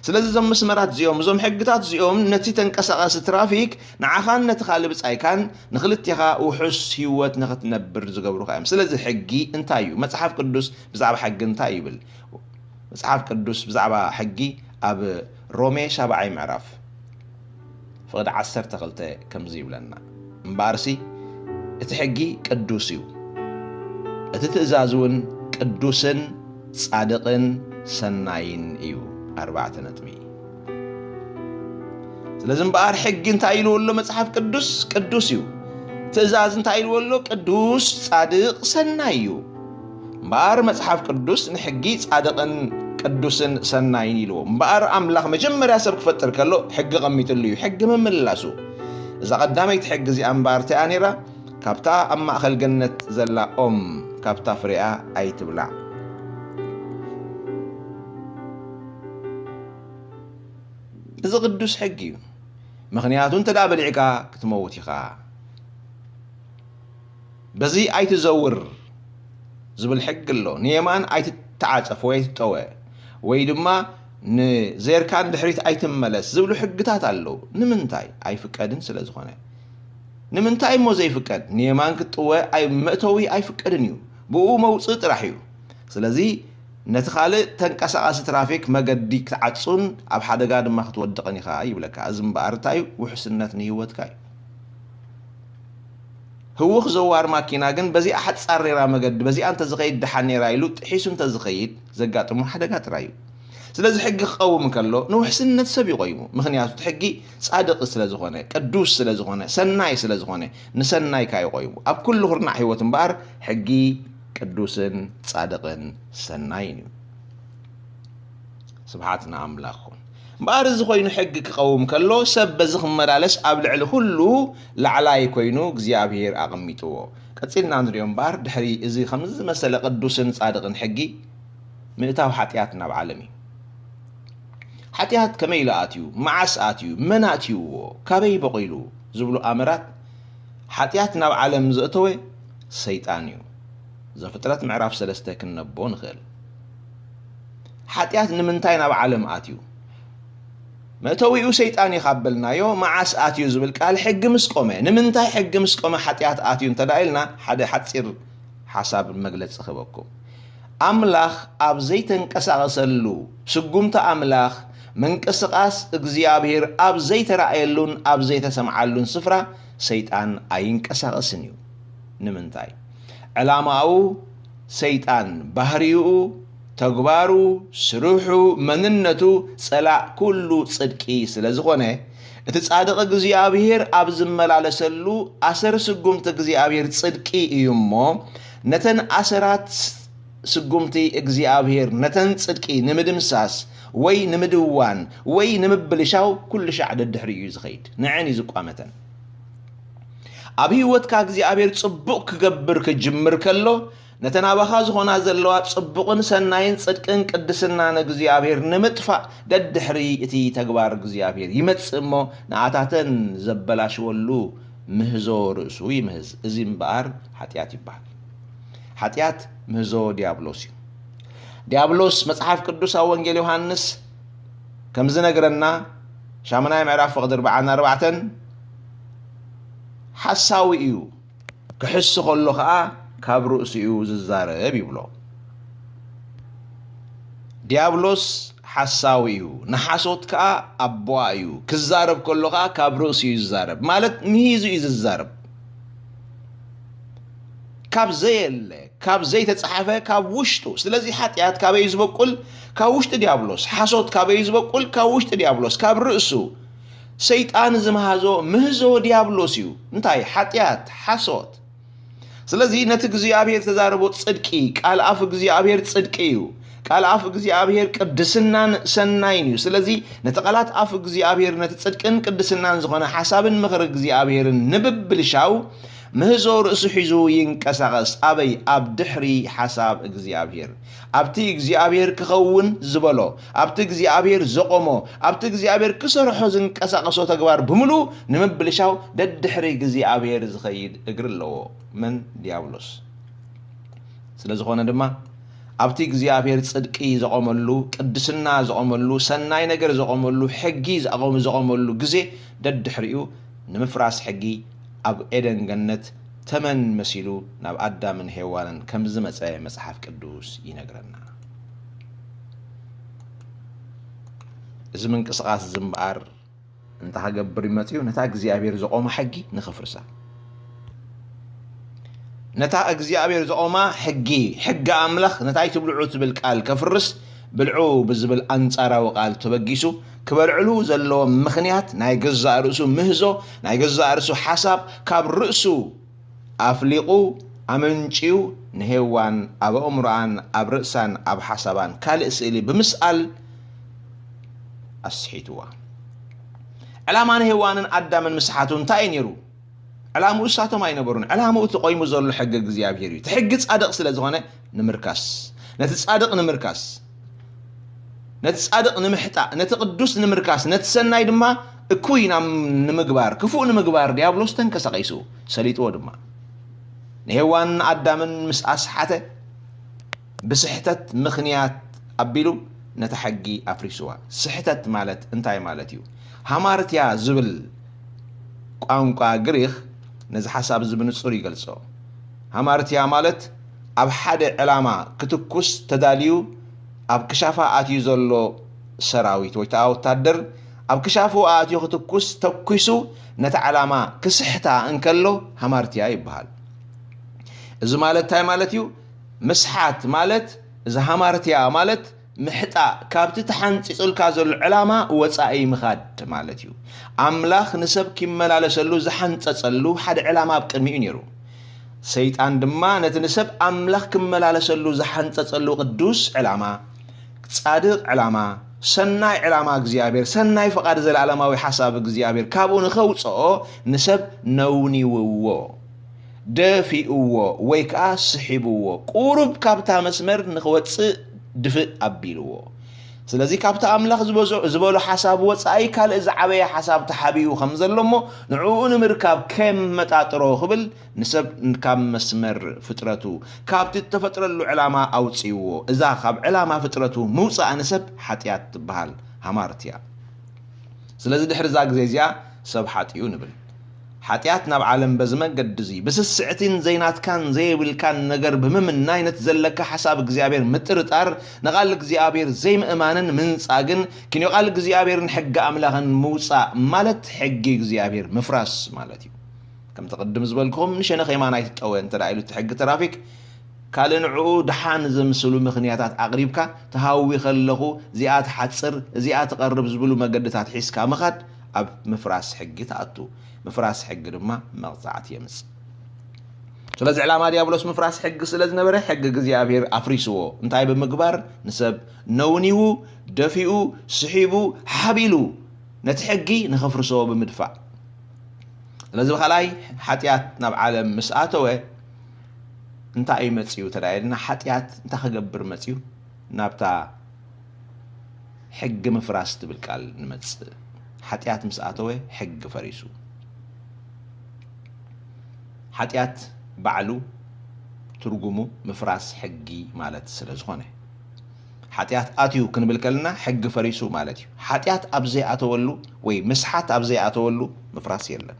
ስለዚ እዞም መስመራት እዚኦም፣ እዞም ሕግታት እዚኦም ነቲ ተንቀሳቓሲ ትራፊክ ንዓኻን ነቲ ካልእ ብጻይካን ንኽልቴኻ ውሑስ ህይወት ንኽትነብር ዝገብሩኻ እዮም። ስለዚ ሕጊ እንታይ እዩ? መጽሓፍ ቅዱስ ብዛዕባ ሕጊ እንታይ ይብል? መጽሓፍ ቅዱስ ብዛዕባ ሕጊ ኣብ ሮሜ ሻብዓይ ምዕራፍ ፍቕዲ ዓሰርተ ክልተ ከምዚ ይብለና፣ እምበኣርሲ እቲ ሕጊ ቅዱስ እዩ፣ እቲ ትእዛዝ እውን ቅዱስን ጻድቕን ሰናይን እዩ። ኣርባዕተ ነጥቢ። ስለዚ እምበኣር ሕጊ እንታይ ኢልዎ ኣሎ መጽሓፍ ቅዱስ? ቅዱስ እዩ። ትእዛዝ እንታይ ኢልዎ ኣሎ? ቅዱስ፣ ጻድቕ፣ ሰናይ እዩ። እምበኣር መጽሓፍ ቅዱስ ንሕጊ ጻድቕን ቅዱስን ሰናይን ኢልዎ። እምበኣር ኣምላኽ መጀመርያ ሰብ ክፈጥር ከሎ ሕጊ ቐሚጥሉ እዩ። ሕጊ ምምልላሱ። እዛ ቐዳመይቲ ሕጊ እዚኣ እምበኣር እንታይ እያ ነይራ? ካብታ ኣብ ማእኸል ገነት ዘላ ኦም ካብታ ፍሬኣ ኣይትብላዕ። እዚ ቅዱስ ሕጊ እዩ። ምኽንያቱ እንተ ደኣ በሊዕካ ክትመውት ኢኻ። በዚ ኣይትዘውር ዝብል ሕጊ ኣሎ። ንየማን ኣይትተዓጸፍ ወይ ኣይትጠወ፣ ወይ ድማ ንዘርካ ንድሕሪት ኣይትመለስ ዝብሉ ሕግታት ኣለዉ። ንምንታይ? ኣይፍቀድን ስለ ዝኾነ። ንምንታይ እሞ ዘይፍቀድ? ንየማን ክትጥወ ኣይ-፣ መእተዊ ኣይፍቀድን እዩ። ብኡ መውጽኢ ጥራሕ እዩ። ስለዚ ነቲ ካልእ ተንቀሳቓሲ ትራፊክ መገዲ ክትዓጹን ኣብ ሓደጋ ድማ ክትወድቕን ኢኻ ይብለካ። እዚ እምበኣር እንታይ እዩ? ውሕስነት ንህይወትካ እዩ። ህውኽ ዘዋር ማኪና ግን በዚኣ ሓጻር ነይራ መገዲ፣ በዚኣ እንተዝኸይድ ደሓን ነይራ ኢሉ ጥሒሱ እንተዝኸይድ ዘጋጥሞ ሓደጋ ጥራይ እዩ። ስለዚ ሕጊ ክቐውም ከሎ ንውሕስነት ሰብ እዩ ቆይሙ። ምኽንያቱ እቲ ሕጊ ጻድቕ ስለ ዝኾነ፣ ቅዱስ ስለ ዝኾነ፣ ሰናይ ስለ ዝኾነ፣ ንሰናይካ እዩ ቆይሙ። ኣብ ኩሉ ኩርናዕ ህይወት እምበኣር ሕጊ ቅዱስን ጻድቕን ሰናይን እዩ። ስብሓት ንኣምላኽ ይኹን። እምበኣር እዚ ኮይኑ ሕጊ ክቐውም ከሎ ሰብ በዚ ክመላለስ ኣብ ልዕሊ ኩሉ ላዕላይ ኮይኑ እግዚኣብሔር ኣቐሚጥዎ። ቀጺልና ንሪኦ እምበኣር ድሕሪ እዚ ከምዚ ዝመሰለ ቅዱስን ጻድቕን ሕጊ ምእታው ሓጢኣት ናብ ዓለም እዩ። ሓጢኣት ከመይ ኢሉ ኣትዩ? መዓስ ኣትዩ? መን ኣትይዎ? ካበይ በቒሉ? ዝብሉ ኣምራት ሓጢኣት ናብ ዓለም ዘእተወ ሰይጣን እዩ። ዘፍጥረት ምዕራፍ ሰለስተ ክንነቦ ንኽእል። ሓጢኣት ንምንታይ ናብ ዓለም ኣትዩ? መእተዊኡ ሰይጣን እዩ ካብ በልናዮ፣ መዓስ ኣትዩ ዝብል ቃል ሕጊ ምስ ቆመ፣ ንምንታይ ሕጊ ምስ ቆመ ሓጢኣት ኣትዩ እንተ ደኣ ኢልና ሓደ ሓጺር ሓሳብ መግለጺ ክህበኩም። ኣምላኽ ኣብ ዘይተንቀሳቐሰሉ፣ ስጉምቲ ኣምላኽ፣ ምንቅስቓስ እግዚኣብሔር ኣብ ዘይተራእየሉን ኣብ ዘይተሰምዓሉን ስፍራ ሰይጣን ኣይንቀሳቐስን እዩ። ንምንታይ? ዕላማኡ፣ ሰይጣን ባህሪኡ፣ ተግባሩ፣ ስርሑ፣ መንነቱ ጸላእ ኩሉ ጽድቂ ስለ ዝኾነ፣ እቲ ጻድቕ እግዚኣብሔር ኣብ ዝመላለሰሉ ኣሰር ስጉምቲ እግዚኣብሔር ጽድቂ እዩ እሞ፣ ነተን ኣሰራት ስጉምቲ እግዚኣብሔር ነተን ጽድቂ ንምድምሳስ ወይ ንምድዋን ወይ ንምብልሻው ኩሉ ሻዕ ደድሕሪ እዩ ዝኸይድ። ንዐን እዩ ዝቋመተን። ኣብ ህይወትካ እግዚኣብሔር ጽቡቕ ክገብር ክጅምር ከሎ፣ ነተን ኣባኻ ዝኾና ዘለዋ ጽቡቕን ሰናይን ጽድቅን ቅድስናን እግዚኣብሔር ንምጥፋእ ደድሕሪ እቲ ተግባር እግዚኣብሔር ይመጽእ እሞ፣ ንኣታተን ዘበላሽወሉ ምህዞ ርእሱ ይምህዝ። እዚ እምበኣር ሓጢኣት ይበሃል። ሓጢኣት ምህዞ ዲያብሎስ እዩ። ዲያብሎስ መጽሓፍ ቅዱስ ኣብ ወንጌል ዮሃንስ ከም ዝነግረና፣ ሻምናይ ምዕራፍ ፍቕዲ ኣርብዓን ኣርባዕተን ሓሳዊ እዩ፣ ክሕሱ ከሎ ኸኣ ካብ ርእሱ እዩ ዝዛረብ ይብሎ። ዲያብሎስ ሓሳዊ እዩ፣ ንሓሶት ከኣ ኣቦኣ እዩ፣ ክዛረብ ከሎ ከኣ ካብ ርእሱ እዩ ዝዛረብ። ማለት ምሂዙ እዩ ዝዛረብ። ካብ ዘየለ፣ ካብ ዘይተጻሕፈ፣ ካብ ውሽጡ። ስለዚ ሓጢኣት ካበይ እዩ ዝበቁል? ካብ ውሽጢ ዲያብሎስ። ሓሶት ካበይ እዩ ዝበቁል? ካብ ውሽጢ ዲያብሎስ፣ ካብ ርእሱ። ሰይጣን ዝመሃዞ ምህዞ ዲያብሎስ እዩ። እንታይ? ሓጢኣት፣ ሓሶት። ስለዚ ነቲ እግዚኣብሔር ተዛረቦ ጽድቂ፣ ቃል ኣፍ እግዚኣብሔር ጽድቂ እዩ። ቃል ኣፍ እግዚኣብሔር ቅድስናን ሰናይን እዩ። ስለዚ ነቲ ቃላት ኣፍ እግዚኣብሔር ነቲ ጽድቅን ቅድስናን ዝኾነ ሓሳብን ምኽሪ እግዚኣብሔርን ንምብልሻው ምህዞ ርእሱ ሒዙ ይንቀሳቐስ። ኣበይ? ኣብ ድሕሪ ሓሳብ እግዚኣብሔር። ኣብቲ እግዚኣብሔር ክኸውን ዝበሎ፣ ኣብቲ እግዚኣብሔር ዘቖሞ፣ ኣብቲ እግዚኣብሔር ክሰርሖ ዝንቀሳቐሶ ተግባር ብምሉኡ ንምብልሻው ደድሕሪ እግዚኣብሔር ዝኸይድ እግሪ ኣለዎ። መን? ዲያብሎስ። ስለ ዝኾነ ድማ ኣብቲ እግዚኣብሔር ጽድቂ ዘቖመሉ፣ ቅድስና ዘቖመሉ፣ ሰናይ ነገር ዘቖመሉ፣ ሕጊ ዘቖም-፣ ዘቖመሉ ግዜ ደድሕሪኡ ንምፍራስ ሕጊ ኣብ ኤደን ገነት ተመን መሲሉ ናብ ኣዳምን ሄዋንን ከም ዝመጸ መጽሓፍ ቅዱስ ይነግረና። እዚ ምንቅስቓስ እዚ እምበኣር እንተ ኸገብር ይመጽኡ፣ ነታ እግዚኣብሔር ዘቖማ ሕጊ ንኽፍርሳ። ነታ እግዚኣብሔር ዘቖማ ሕጊ፣ ሕጊ ኣምላኽ፣ ነታ ኣይትብልዑ ትብል ቃል ከፍርስ፣ ብልዑ ብዝብል ኣንጻራዊ ቃል ተበጊሱ፣ ክበልዕሉ ዘለዎ ምኽንያት ናይ ገዛእ ርእሱ ምህዞ፣ ናይ ገዛእ ርእሱ ሓሳብ ካብ ርእሱ ኣፍሊቑ ኣመንጭዩ ንሄዋን ኣብ ኣእምሮኣን ኣብ ርእሳን ኣብ ሓሳባን ካልእ ስእሊ ብምስኣል ኣስሒትዋ። ዕላማ ንሄዋንን ኣዳምን ምስሓቱ እንታይ እዩ ነይሩ? ዕላምኡ እሳቶም ኣይነበሩን። ዕላምኡ እቲ ቆይሙ ዘሎ ሕጊ እግዚኣብሔር እዩ። እቲ ሕጊ ጻድቕ ስለ ዝኾነ ንምርካስ፣ ነቲ ጻድቕ ንምርካስ፣ ነቲ ጻድቕ ንምሕጣእ፣ ነቲ ቅዱስ ንምርካስ፣ ነቲ ሰናይ ድማ እኩይ ናብ ንምግባር፣ ክፉእ ንምግባር ዲያብሎስ ተንቀሳቒሱ፣ ሰሊጥዎ ድማ። ንሄዋን ኣዳምን ምስ ኣስሓተ፣ ብስሕተት ምኽንያት ኣቢሉ ነታ ሕጊ ኣፍሪስዋ። ስሕተት ማለት እንታይ ማለት እዩ? ሃማርትያ ዝብል ቋንቋ ግሪኽ ነዚ ሓሳብ እዚ ብንጹር ይገልጾ። ሃማርትያ ማለት ኣብ ሓደ ዕላማ ክትኩስ ተዳልዩ ኣብ ክሻፋ ኣትዩ ዘሎ ሰራዊት ወይ ከዓ ወታደር ኣብ ክሻፉ ኣትዩ ክትኩስ ተኩሱ ነቲ ዕላማ ክስሕታ እንከሎ ሃማርትያ ይበሃል። እዚ ማለት እንታይ ማለት እዩ? ምስሓት ማለት እዚ ሃማርትያ ማለት ምሕጣእ ካብቲ ተሓንፂፁልካ ዘሎ ዕላማ ወፃኢ ምኻድ ማለት እዩ። ኣምላኽ ንሰብ ኪመላለሰሉ ዝሓንፀፀሉ ሓደ ዕላማ ኣብ ቅድሚኡ ነይሩ። ሰይጣን ድማ ነቲ ንሰብ ኣምላኽ ክመላለሰሉ ዝሓንፀፀሉ ቅዱስ ዕላማ፣ ጻድቕ ዕላማ፣ ሰናይ ዕላማ እግዚኣብሔር፣ ሰናይ ፍቓድ ዘለዓለማዊ ሓሳብ እግዚኣብሔር ካብኡ ንኸውፅኦ ንሰብ ነውኒውዎ፣ ደፊእዎ ወይ ከዓ ስሒብዎ፣ ቁሩብ ካብታ መስመር ንኽወፅእ ድፍእ ኣቢልዎ። ስለዚ ካብቲ ኣምላኽ ዝበዞ ዝበሎ ሓሳብ ወጻኢ ካልእ ዝዓበየ ሓሳብ ተሓቢኡ ከም ዘሎ እሞ ንዕኡ ንምርካብ ከመጣጥሮ ክብል ንሰብ ካብ መስመር ፍጥረቱ ካብቲ እተፈጥረሉ ዕላማ ኣውጽእዎ። እዛ ካብ ዕላማ ፍጥረቱ ምውጻእ ንሰብ ሓጢኣት ትበሃል ሃማርት እያ። ስለዚ ድሕሪ እዛ ግዜ እዚኣ ሰብ ሓጢኡ ንብል። ሓጢኣት ናብ ዓለም በዚ መገዲ እዚ ብስስዕቲን ዘይናትካን ዘየብልካን ነገር ብምምናይ ነቲ ዘለካ ሓሳብ እግዚኣብሔር ምጥርጣር ንቓል እግዚኣብሔር ዘይምእማንን ምንጻግን ክንዮ ቃል እግዚኣብሔርን ሕጊ ኣምላኽን ምውጻእ ማለት ሕጊ እግዚኣብሔር ምፍራስ ማለት እዩ። ከምቲ ቅድም ዝበልክኹም ንሸነኽ የማን ኣይትጠወ እንተ ኢሉ እቲ ሕጊ ትራፊክ ካልእ ንዕኡ ደሓን ዘምስሉ ምኽንያታት ኣቕሪብካ ተሃዊ ከለኹ እዚኣ ትሓጽር እዚኣ ትቐርብ ዝብሉ መገድታት ሒዝካ ምኻድ ኣብ ምፍራስ ሕጊ ትኣቱ። ምፍራስ ሕጊ ድማ መቕጻዕቲ የምጽእ። ስለዚ ዕላማ ዲያብሎስ ምፍራስ ሕጊ ስለ ዝነበረ ሕጊ እግዚኣብሔር ኣፍሪስዎ። እንታይ ብምግባር? ንሰብ ነውኒዉ፣ ደፊኡ፣ ስሒቡ፣ ሓቢሉ ነቲ ሕጊ ንኸፍርሶ ብምድፋእ። ስለዚ ብኻልኣይ ሓጢኣት ናብ ዓለም ምስ ኣተወ እንታይ እዩ መፅዩ ተዳየልና? ሓጢኣት እንታይ ክገብር መፅዩ? ናብታ ሕጊ ምፍራስ ትብል ቃል ንመፅእ። ሓጢኣት ምስ ኣተወ ሕጊ ፈሪሱ። ሓጢኣት ባዕሉ ትርጉሙ ምፍራስ ሕጊ ማለት ስለ ዝኾነ ሓጢኣት ኣትዩ ክንብል ከለና ሕጊ ፈሪሱ ማለት እዩ። ሓጢኣት ኣብ ዘይኣተወሉ ወይ ምስሓት ኣብ ዘይኣተወሉ ምፍራስ የለን።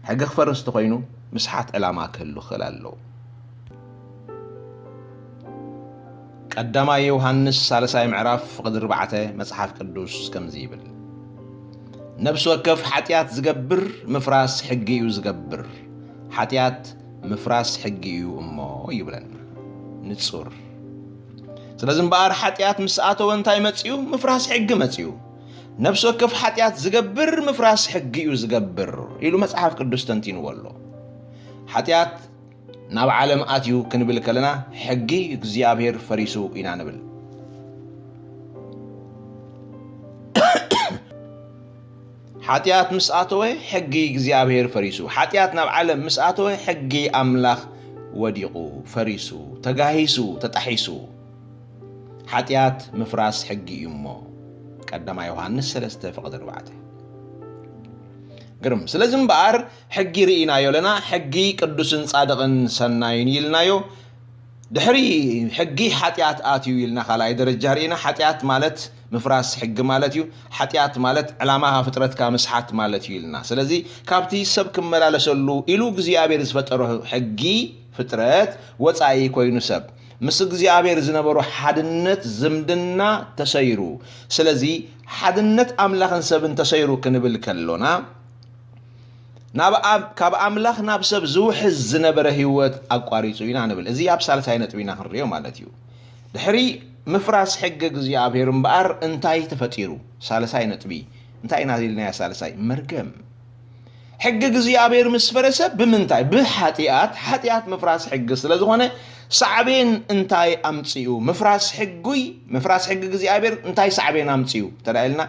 ሕጊ ክፈርስ ተኾይኑ ምስሓት ዕላማ ክህሉ ክኽእል ኣለዎ። ቀዳማይ ዮሃንስ ሳልሳይ ምዕራፍ ፍቕዲ ኣርባዕተ መጽሓፍ ቅዱስ ከምዚ ይብል፣ ነብሲ ወከፍ ሓጢኣት ዝገብር ምፍራስ ሕጊ እዩ ዝገብር፣ ሓጢኣት ምፍራስ ሕጊ እዩ እሞ ይብለና። ንጹር። ስለዚ እምበኣር ሓጢኣት ምስ ኣተወ እንታይ መጺኡ? ምፍራስ ሕጊ መጺኡ። ነብሲ ወከፍ ሓጢኣት ዝገብር ምፍራስ ሕጊ እዩ ዝገብር ኢሉ መጽሓፍ ቅዱስ ተንቲንዎ ኣሎ። ሓጢኣት ናብ ዓለም ኣትዩ ክንብል ከለና ሕጊ እግዚኣብሔር ፈሪሱ ኢና ንብል። ሓጢኣት ምስ ኣተወ ሕጊ እግዚኣብሔር ፈሪሱ። ሓጢኣት ናብ ዓለም ምስ ኣተወ ሕጊ ኣምላኽ ወዲቑ፣ ፈሪሱ፣ ተጋሂሱ፣ ተጣሒሱ። ሓጢኣት ምፍራስ ሕጊ እዩ እሞ። ቀዳማይ ዮሃንስ ሰለስተ ፍቕዲ ኣርባዕተ። ግርም። ስለዚ እምበኣር ሕጊ ርኢናዮ ኣለና። ሕጊ ቅዱስን ጻድቕን ሰናይን ኢልናዮ። ድሕሪ ሕጊ ሓጢኣት ኣትዩ ኢልና ካልኣይ ደረጃ ርኢና። ሓጢኣት ማለት ምፍራስ ሕጊ ማለት እዩ። ሓጢኣት ማለት ዕላማኻ ፍጥረትካ ምስሓት ማለት እዩ ኢልና። ስለዚ ካብቲ ሰብ ክመላለሰሉ ኢሉ እግዚኣብሔር ዝፈጠሮ ሕጊ ፍጥረት ወጻኢ ኮይኑ ሰብ ምስ እግዚኣብሔር ዝነበሮ ሓድነት ዝምድና ተሰይሩ። ስለዚ ሓድነት ኣምላኽን ሰብን ተሰይሩ ክንብል ከሎና ናብ ኣብ- ካብ ኣምላኽ ናብ ሰብ ዝውሕዝ ዝነበረ ህይወት ኣቋሪጹ ኢና ንብል። እዚ ኣብ ሳልሳይ ነጥቢ ኢና ክንሪኦ ማለት እዩ። ድሕሪ ምፍራስ ሕጊ እግዚኣብሔር እምበኣር እንታይ ተፈጢሩ? ሳልሳይ ነጥቢ እንታይ ኢና ኢልናያ? ሳልሳይ መርገም። ሕጊ እግዚኣብሔር ምስ ፈረሰ ብምንታይ? ብሓጢኣት። ሓጢኣት ምፍራስ ሕጊ ስለ ዝኾነ ሳዕቤን እንታይ ኣምፅኡ? ምፍራስ ሕጉይ ምፍራስ ሕጊ እግዚኣብሔር እንታይ ሳዕቤን ኣምፅኡ? ተዳ ኢልና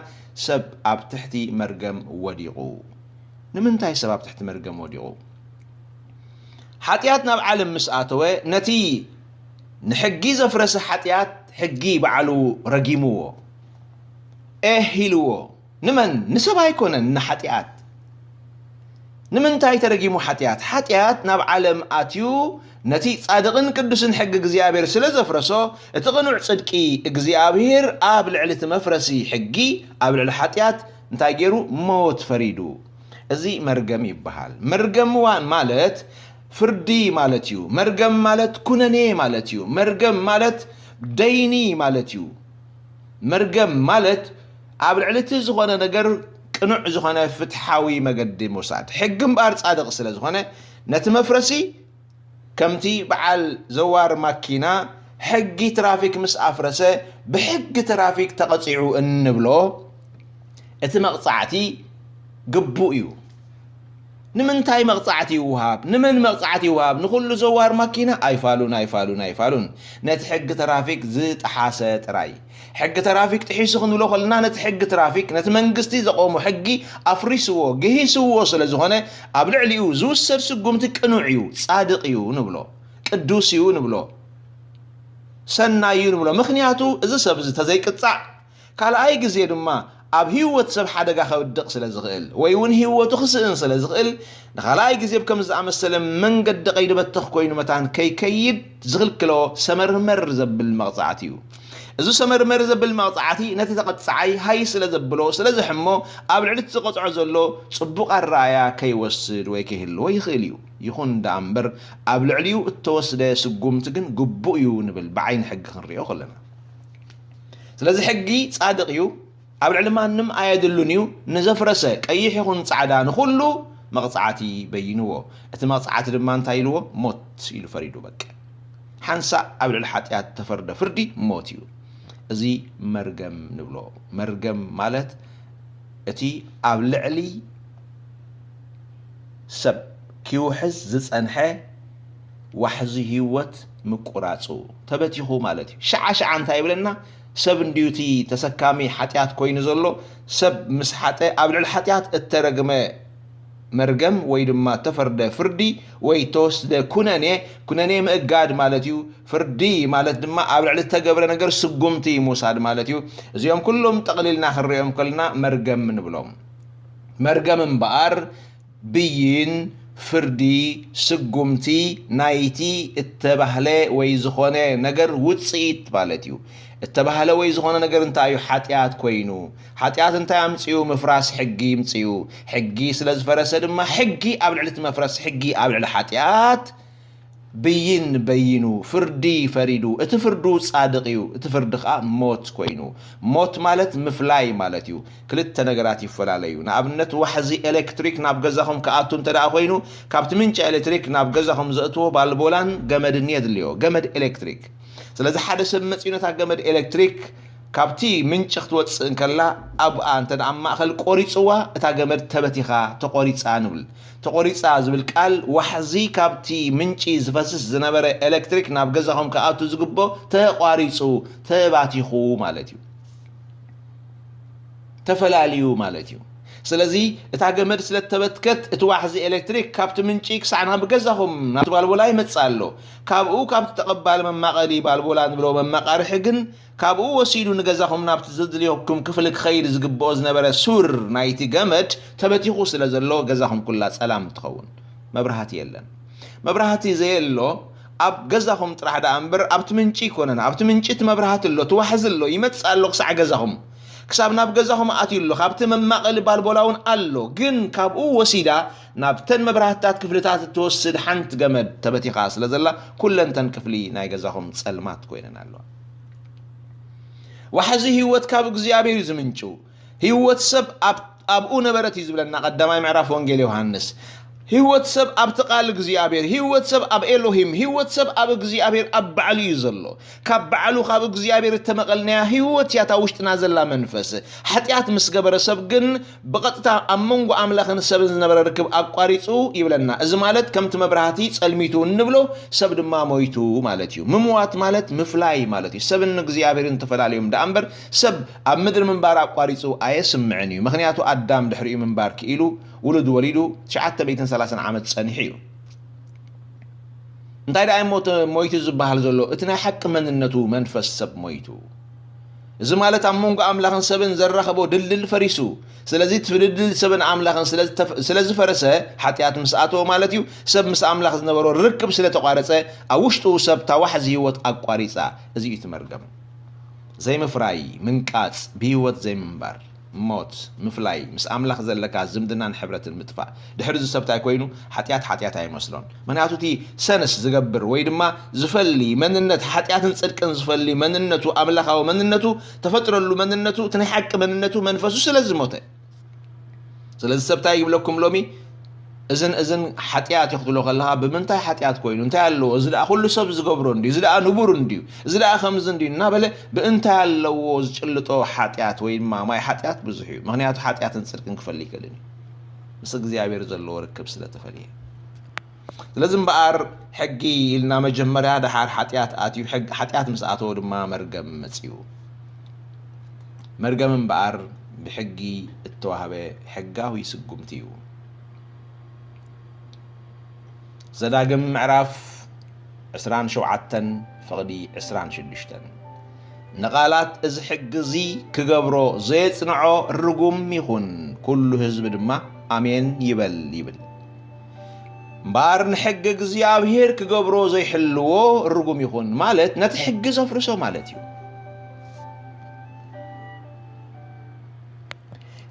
ሰብ ኣብ ትሕቲ መርገም ወዲቑ። ንምንታይ ሰብ ኣብ ትሕቲ መርገም ወዲቑ? ሓጢኣት ናብ ዓለም ምስ ኣተወ ነቲ ንሕጊ ዘፍረሰ ሓጢኣት ሕጊ ባዕሉ ረጊምዎ፣ ኤህ ኢልዎ። ንመን? ንሰብ ኣይኮነን፣ ንሓጢኣት። ንምንታይ ተረጊሙ ሓጢኣት? ሓጢኣት ናብ ዓለም ኣትዩ ነቲ ጻድቕን ቅዱስን ሕጊ እግዚኣብሔር ስለ ዘፍረሶ፣ እቲ ቅኑዕ ጽድቂ እግዚኣብሔር ኣብ ልዕሊ እቲ መፍረሲ ሕጊ፣ ኣብ ልዕሊ ሓጢኣት እንታይ ገይሩ? ሞት ፈሪዱ። እዚ መርገም ይበሃል። መርገም ዋ- ማለት ፍርዲ ማለት እዩ። መርገም ማለት ኩነኔ ማለት እዩ። መርገም ማለት ደይኒ ማለት እዩ። መርገም ማለት ኣብ ልዕሊ እቲ ዝኾነ ነገር ቅኑዕ ዝኾነ ፍትሓዊ መገዲ ምውሳድ። ሕጊ እምበኣር ጻድቕ ስለ ዝኾነ ነቲ መፍረሲ ከምቲ በዓል ዘዋር ማኪና ሕጊ ትራፊክ ምስ ኣፍረሰ ብሕጊ ትራፊክ ተቐጺዑ እንብሎ እቲ መቕጻዕቲ ግቡእ እዩ። ንምንታይ መቕጻዕቲ ይወሃብ? ንመን መቕጻዕቲ ይወሃብ? ንኹሉ ዘዋር ማኪና? ኣይፋሉን፣ ኣይፋሉን፣ ኣይፋሉን። ነቲ ሕጊ ትራፊክ ዝጠሓሰ ጥራይ። ሕጊ ትራፊክ ጥሒሱ ክንብሎ ከለና ነቲ ሕጊ ትራፊክ፣ ነቲ መንግስቲ ዘቆሞ ሕጊ ኣፍሪስዎ፣ ግሂስዎ ስለ ዝኾነ ኣብ ልዕሊኡ ዝውሰድ ስጉምቲ ቅኑዕ እዩ፣ ጻድቕ እዩ ንብሎ፣ ቅዱስ እዩ ንብሎ፣ ሰናይ እዩ ንብሎ። ምኽንያቱ እዚ ሰብ እዚ ተዘይቅጻዕ ካልኣይ ግዜ ድማ ኣብ ህይወት ሰብ ሓደጋ ከውድቕ ስለ ዝኽእል ወይ እውን ህይወቱ ክስእን ስለ ዝኽእል ንኻልኣይ ግዜ ብከም ዝኣመሰለ መንገዲ ቀይዲ በተኽ ኮይኑ መታን ከይከይድ ዝኽልክሎ ሰመርመር ዘብል መቕጻዕቲ እዩ። እዚ ሰመርመር ዘብል መቕጻዕቲ ነቲ ተቐጻዓይ ሃይ ስለ ዘብሎ ስለ ዘሕሞ ኣብ ልዕሊ እቲ ዝቐጽዖ ዘሎ ጽቡቕ ኣረኣያ ከይወስድ ወይ ከይህልዎ ይኽእል እዩ። ይኹን ደኣ እምበር ኣብ ልዕሊኡ እተወስደ ስጉምቲ ግን ግቡእ እዩ ንብል ብዓይኒ ሕጊ ክንሪኦ ከለና። ስለዚ ሕጊ ጻድቕ እዩ፣ ኣብ ልዕሊ ማንም ኣየድሉን እዩ። ንዘፍረሰ ቀይሕ ይኹን ጻዕዳ ንኹሉ መቕጻዕቲ በይንዎ። እቲ መቕጻዕቲ ድማ እንታይ ኢልዎ? ሞት ኢሉ ፈሪዱ። በቃ ሓንሳእ ኣብ ልዕሊ ሓጢኣት ተፈርደ ፍርዲ ሞት እዩ። እዚ መርገም ንብሎ። መርገም ማለት እቲ ኣብ ልዕሊ ሰብ ኪውሕዝ ዝጸንሐ ዋሕዚ ህይወት ምቁራጹ ተበቲኹ ማለት እዩ። ሽዓ ሽዓ እንታይ ይብለና? ሰብ እንድዩ እቲ ተሰካሚ ሓጢኣት ኮይኑ ዘሎ። ሰብ ምስ ሓጠ ኣብ ልዕሊ ሓጢኣት እተረግመ መርገም ወይ ድማ ተፈርደ ፍርዲ ወይ ተወስደ ኩነኔ፣ ኩነኔ ምእጋድ ማለት እዩ። ፍርዲ ማለት ድማ ኣብ ልዕሊ እተገብረ ነገር ስጉምቲ ምውሳድ ማለት እዩ። እዚኦም ኩሎም ጠቕሊልና ክንሪኦም ከልና መርገም ንብሎም። መርገም እምበኣር ብይን፣ ፍርዲ፣ ስጉምቲ ናይቲ እተባህለ ወይ ዝኾነ ነገር ውጽኢት ማለት እዩ። እተባህለ ወይ ዝኾነ ነገር እንታይ እዩ? ሓጢኣት ኮይኑ። ሓጢኣት እንታይ ኣምጽኡ? ምፍራስ ሕጊ ይምጽኡ። ሕጊ ስለ ዝፈረሰ ድማ ሕጊ ኣብ ልዕሊ እቲ መፍረስ ሕጊ ኣብ ልዕሊ ሓጢኣት ብይን በይኑ፣ ፍርዲ ፈሪዱ። እቲ ፍርዱ ጻድቕ እዩ፣ እቲ ፍርዲ ኸኣ ሞት ኮይኑ። ሞት ማለት ምፍላይ ማለት እዩ። ክልተ ነገራት ይፈላለዩ። ንኣብነት ዋሕዚ ኤሌክትሪክ ናብ ገዛኹም ክኣቱ እንተ ደኣ ኮይኑ ካብቲ ምንጪ ኤሌክትሪክ ናብ ገዛኹም ዘእትዎ ባልቦላን ገመድን የድልዮ። ገመድ ኤሌክትሪክ። ስለዚ ሓደ ሰብ መጺኡ ነታ ገመድ ኤሌክትሪክ ካብቲ ምንጪ ክትወጽእ እንከላ ኣብኣ እንተ ደኣ ኣብ ማእኸል ቆሪጽዋ እታ ገመድ ተበቲኻ ተቆሪጻ ንብል። ተቆሪጻ ዝብል ቃል ዋሕዚ ካብቲ ምንጪ ዝፈስስ ዝነበረ ኤሌክትሪክ ናብ ገዛኹም ክኣቱ ዝግቦ ተቋሪጹ ተባቲኹ ማለት እዩ። ተፈላልዩ ማለት እዩ። ስለዚ እታ ገመድ ስለ እተበትከት እቲ ዋሕዚ ኤሌክትሪክ ካብቲ ምንጪ ክሳዕ ናብ ገዛኹም ናብቲ ባልቦላ ይመጽእ ኣሎ። ካብኡ ካብቲ ተቐባሊ መማቐሊ ባልቦላ ንብሎ መማቓርሒ ግን ካብኡ ወሲዱ ንገዛኹም ናብቲ ዘድልየኩም ክፍሊ ክኸይድ ዝግብኦ ዝነበረ ሱር ናይቲ ገመድ ተበቲኹ ስለ ዘሎ ገዛኹም ኩላ ጸላም ትኸውን። መብራህቲ የለን። መብራህቲ ዘየሎ ኣብ ገዛኹም ጥራሕ ደኣ እምበር ኣብቲ ምንጪ ኣይኮነን። ኣብቲ ምንጪ እቲ መብራህቲ ኣሎ፣ እቲ ዋሕዚ ኣሎ፣ ይመጽእ ኣሎ ክሳዕ ገዛኹም። ክሳብ ናብ ገዛኹም ኣትዩ ኣሎ። ካብቲ መማቐሊ ባልቦላ እውን ኣሎ። ግን ካብኡ ወሲዳ ናብተን መብራህትታት ክፍልታት እትወስድ ሓንቲ ገመድ ተበቲኻ ስለ ዘላ፣ ኩለንተን ክፍሊ ናይ ገዛኹም ጸልማት ኮይነን ኣለዋ። ዋሕዚ ህይወት ካብ እግዚኣብሔር እዩ ዝምንጩ። ህይወት ሰብ ኣብ-፣ ኣብኡ ነበረት እዩ ዝብለና ቀዳማይ ምዕራፍ ወንጌል ዮሃንስ። ህይወት ሰብ ኣብቲ ቃል እግዚኣብሔር፣ ህይወት ሰብ ኣብ ኤሎሂም፣ ህይወት ሰብ ኣብ እግዚኣብሔር ኣብ ባዕሉ እዩ ዘሎ። ካብ ባዕሉ ካብ እግዚኣብሔር እተመቐልናያ ህይወት እያ እታ ውሽጥና ዘላ መንፈስ። ሓጢኣት ምስ ገበረ ሰብ ግን ብቐጥታ ኣብ መንጎ ኣምላኽን ሰብን ዝነበረ ርክብ ኣቋሪጹ ይብለና። እዚ ማለት ከምቲ መብራህቲ ጸልሚቱ እንብሎ ሰብ ድማ ሞይቱ ማለት እዩ። ምምዋት ማለት ምፍላይ ማለት እዩ። ሰብን እግዚኣብሔርን ተፈላለዮም ደኣ እምበር ሰብ ኣብ ምድሪ ምንባር ኣቋሪጹ ኣየስምዕን እዩ። ምኽንያቱ ኣዳም ድሕሪኡ ምንባር ክኢሉ ውሉድ ወሊዱ ትሽዓተ ሚእትን ሰላሳን ዓመት ጸኒሑ እዩ። እንታይ ደኣ ሞተ-፣ ሞይቱ ዝበሃል ዘሎ? እቲ ናይ ሓቂ መንነቱ መንፈስ ሰብ ሞይቱ። እዚ ማለት ኣብ መንጎ ኣምላኽን ሰብን ዘራኸቦ ድልድል ፈሪሱ። ስለዚ እቲ ድልድል ሰብን ኣምላኽን ስለ ዝተፈ-፣ ስለ ዝፈረሰ ሓጢኣት ምስ ኣተወ ማለት እዩ። ሰብ ምስ ኣምላኽ ዝነበሮ ርክብ ስለ ተቋረጸ ኣብ ውሽጡ ሰብ ታዋሕዚ ህይወት ኣቋሪጻ። እዚ እዩ እቲ መርገም። ዘይምፍራይ፣ ምንቃጽ፣ ብህይወት ዘይምንባር፣ ሞት፣ ምፍላይ፣ ምስ ኣምላኽ ዘለካ ዝምድናን ሕብረትን ምጥፋእ። ድሕሪ እዚ ሰብ እንታይ ኮይኑ? ሓጢኣት ሓጢኣት ኣይመስሎን። ምኽንያቱ እቲ ሰንስ ዝገብር ወይ ድማ ዝፈሊ መንነት፣ ሓጢኣትን ጽድቅን ዝፈሊ መንነቱ፣ ኣምላኻዊ መንነቱ፣ ተፈጥረሉ መንነቱ፣ እቲ ናይ ሓቂ መንነቱ መንፈሱ ስለ ዝሞተ። ስለዚ ሰብ እንታይ ይብለኩም ሎሚ? እዝን እዝን ሓጢኣት እዩ ክትብሎ ከለኻ፣ ብምንታይ ሓጢኣት ኮይኑ? እንታይ ኣለዎ? እዚ ደኣ ኩሉ ሰብ ዝገብሮ እንድዩ፣ እዚ ደኣ ንቡር እንድዩ፣ እዚ ደኣ ከምዚ እንድዩ እናበለ ብእንታይ ኣለዎ ዝጭልጦ ሓጢኣት ወይ ድማ ማይ ሓጢኣት ብዙሕ እዩ። ምኽንያቱ ሓጢኣትን ጽድቅን ክፈሊ ይክእልን እዩ። ምስ እግዚኣብሔር ዘለዎ ርክብ ስለ ተፈልየ። ስለዚ እምበኣር ሕጊ ኢልና መጀመርያ ደሓር ሓጢኣት ኣትዩ፣ ሕግ-፣ ሓጢኣት ምስ ኣተወ ድማ መርገም መጺኡ። መርገም እምበኣር ብሕጊ እተዋህበ ሕጋዊ ስጉምቲ እዩ። ዘዳግም ምዕራፍ ዕስራን ሸውዓተን ፍቕዲ ዕስራን ሽዱሽተን፣ ንቓላት እዚ ሕጊ እዚ ክገብሮ ዘየጽንዖ ርጉም ይኹን፣ ኩሉ ህዝቢ ድማ ኣሜን ይበል ይብል። እምበኣር ንሕጊ እግዚኣብሔር ክገብሮ ዘይሕልዎ ርጉም ይኹን፣ ማለት ነቲ ሕጊ ዘፍርሶ ማለት እዩ።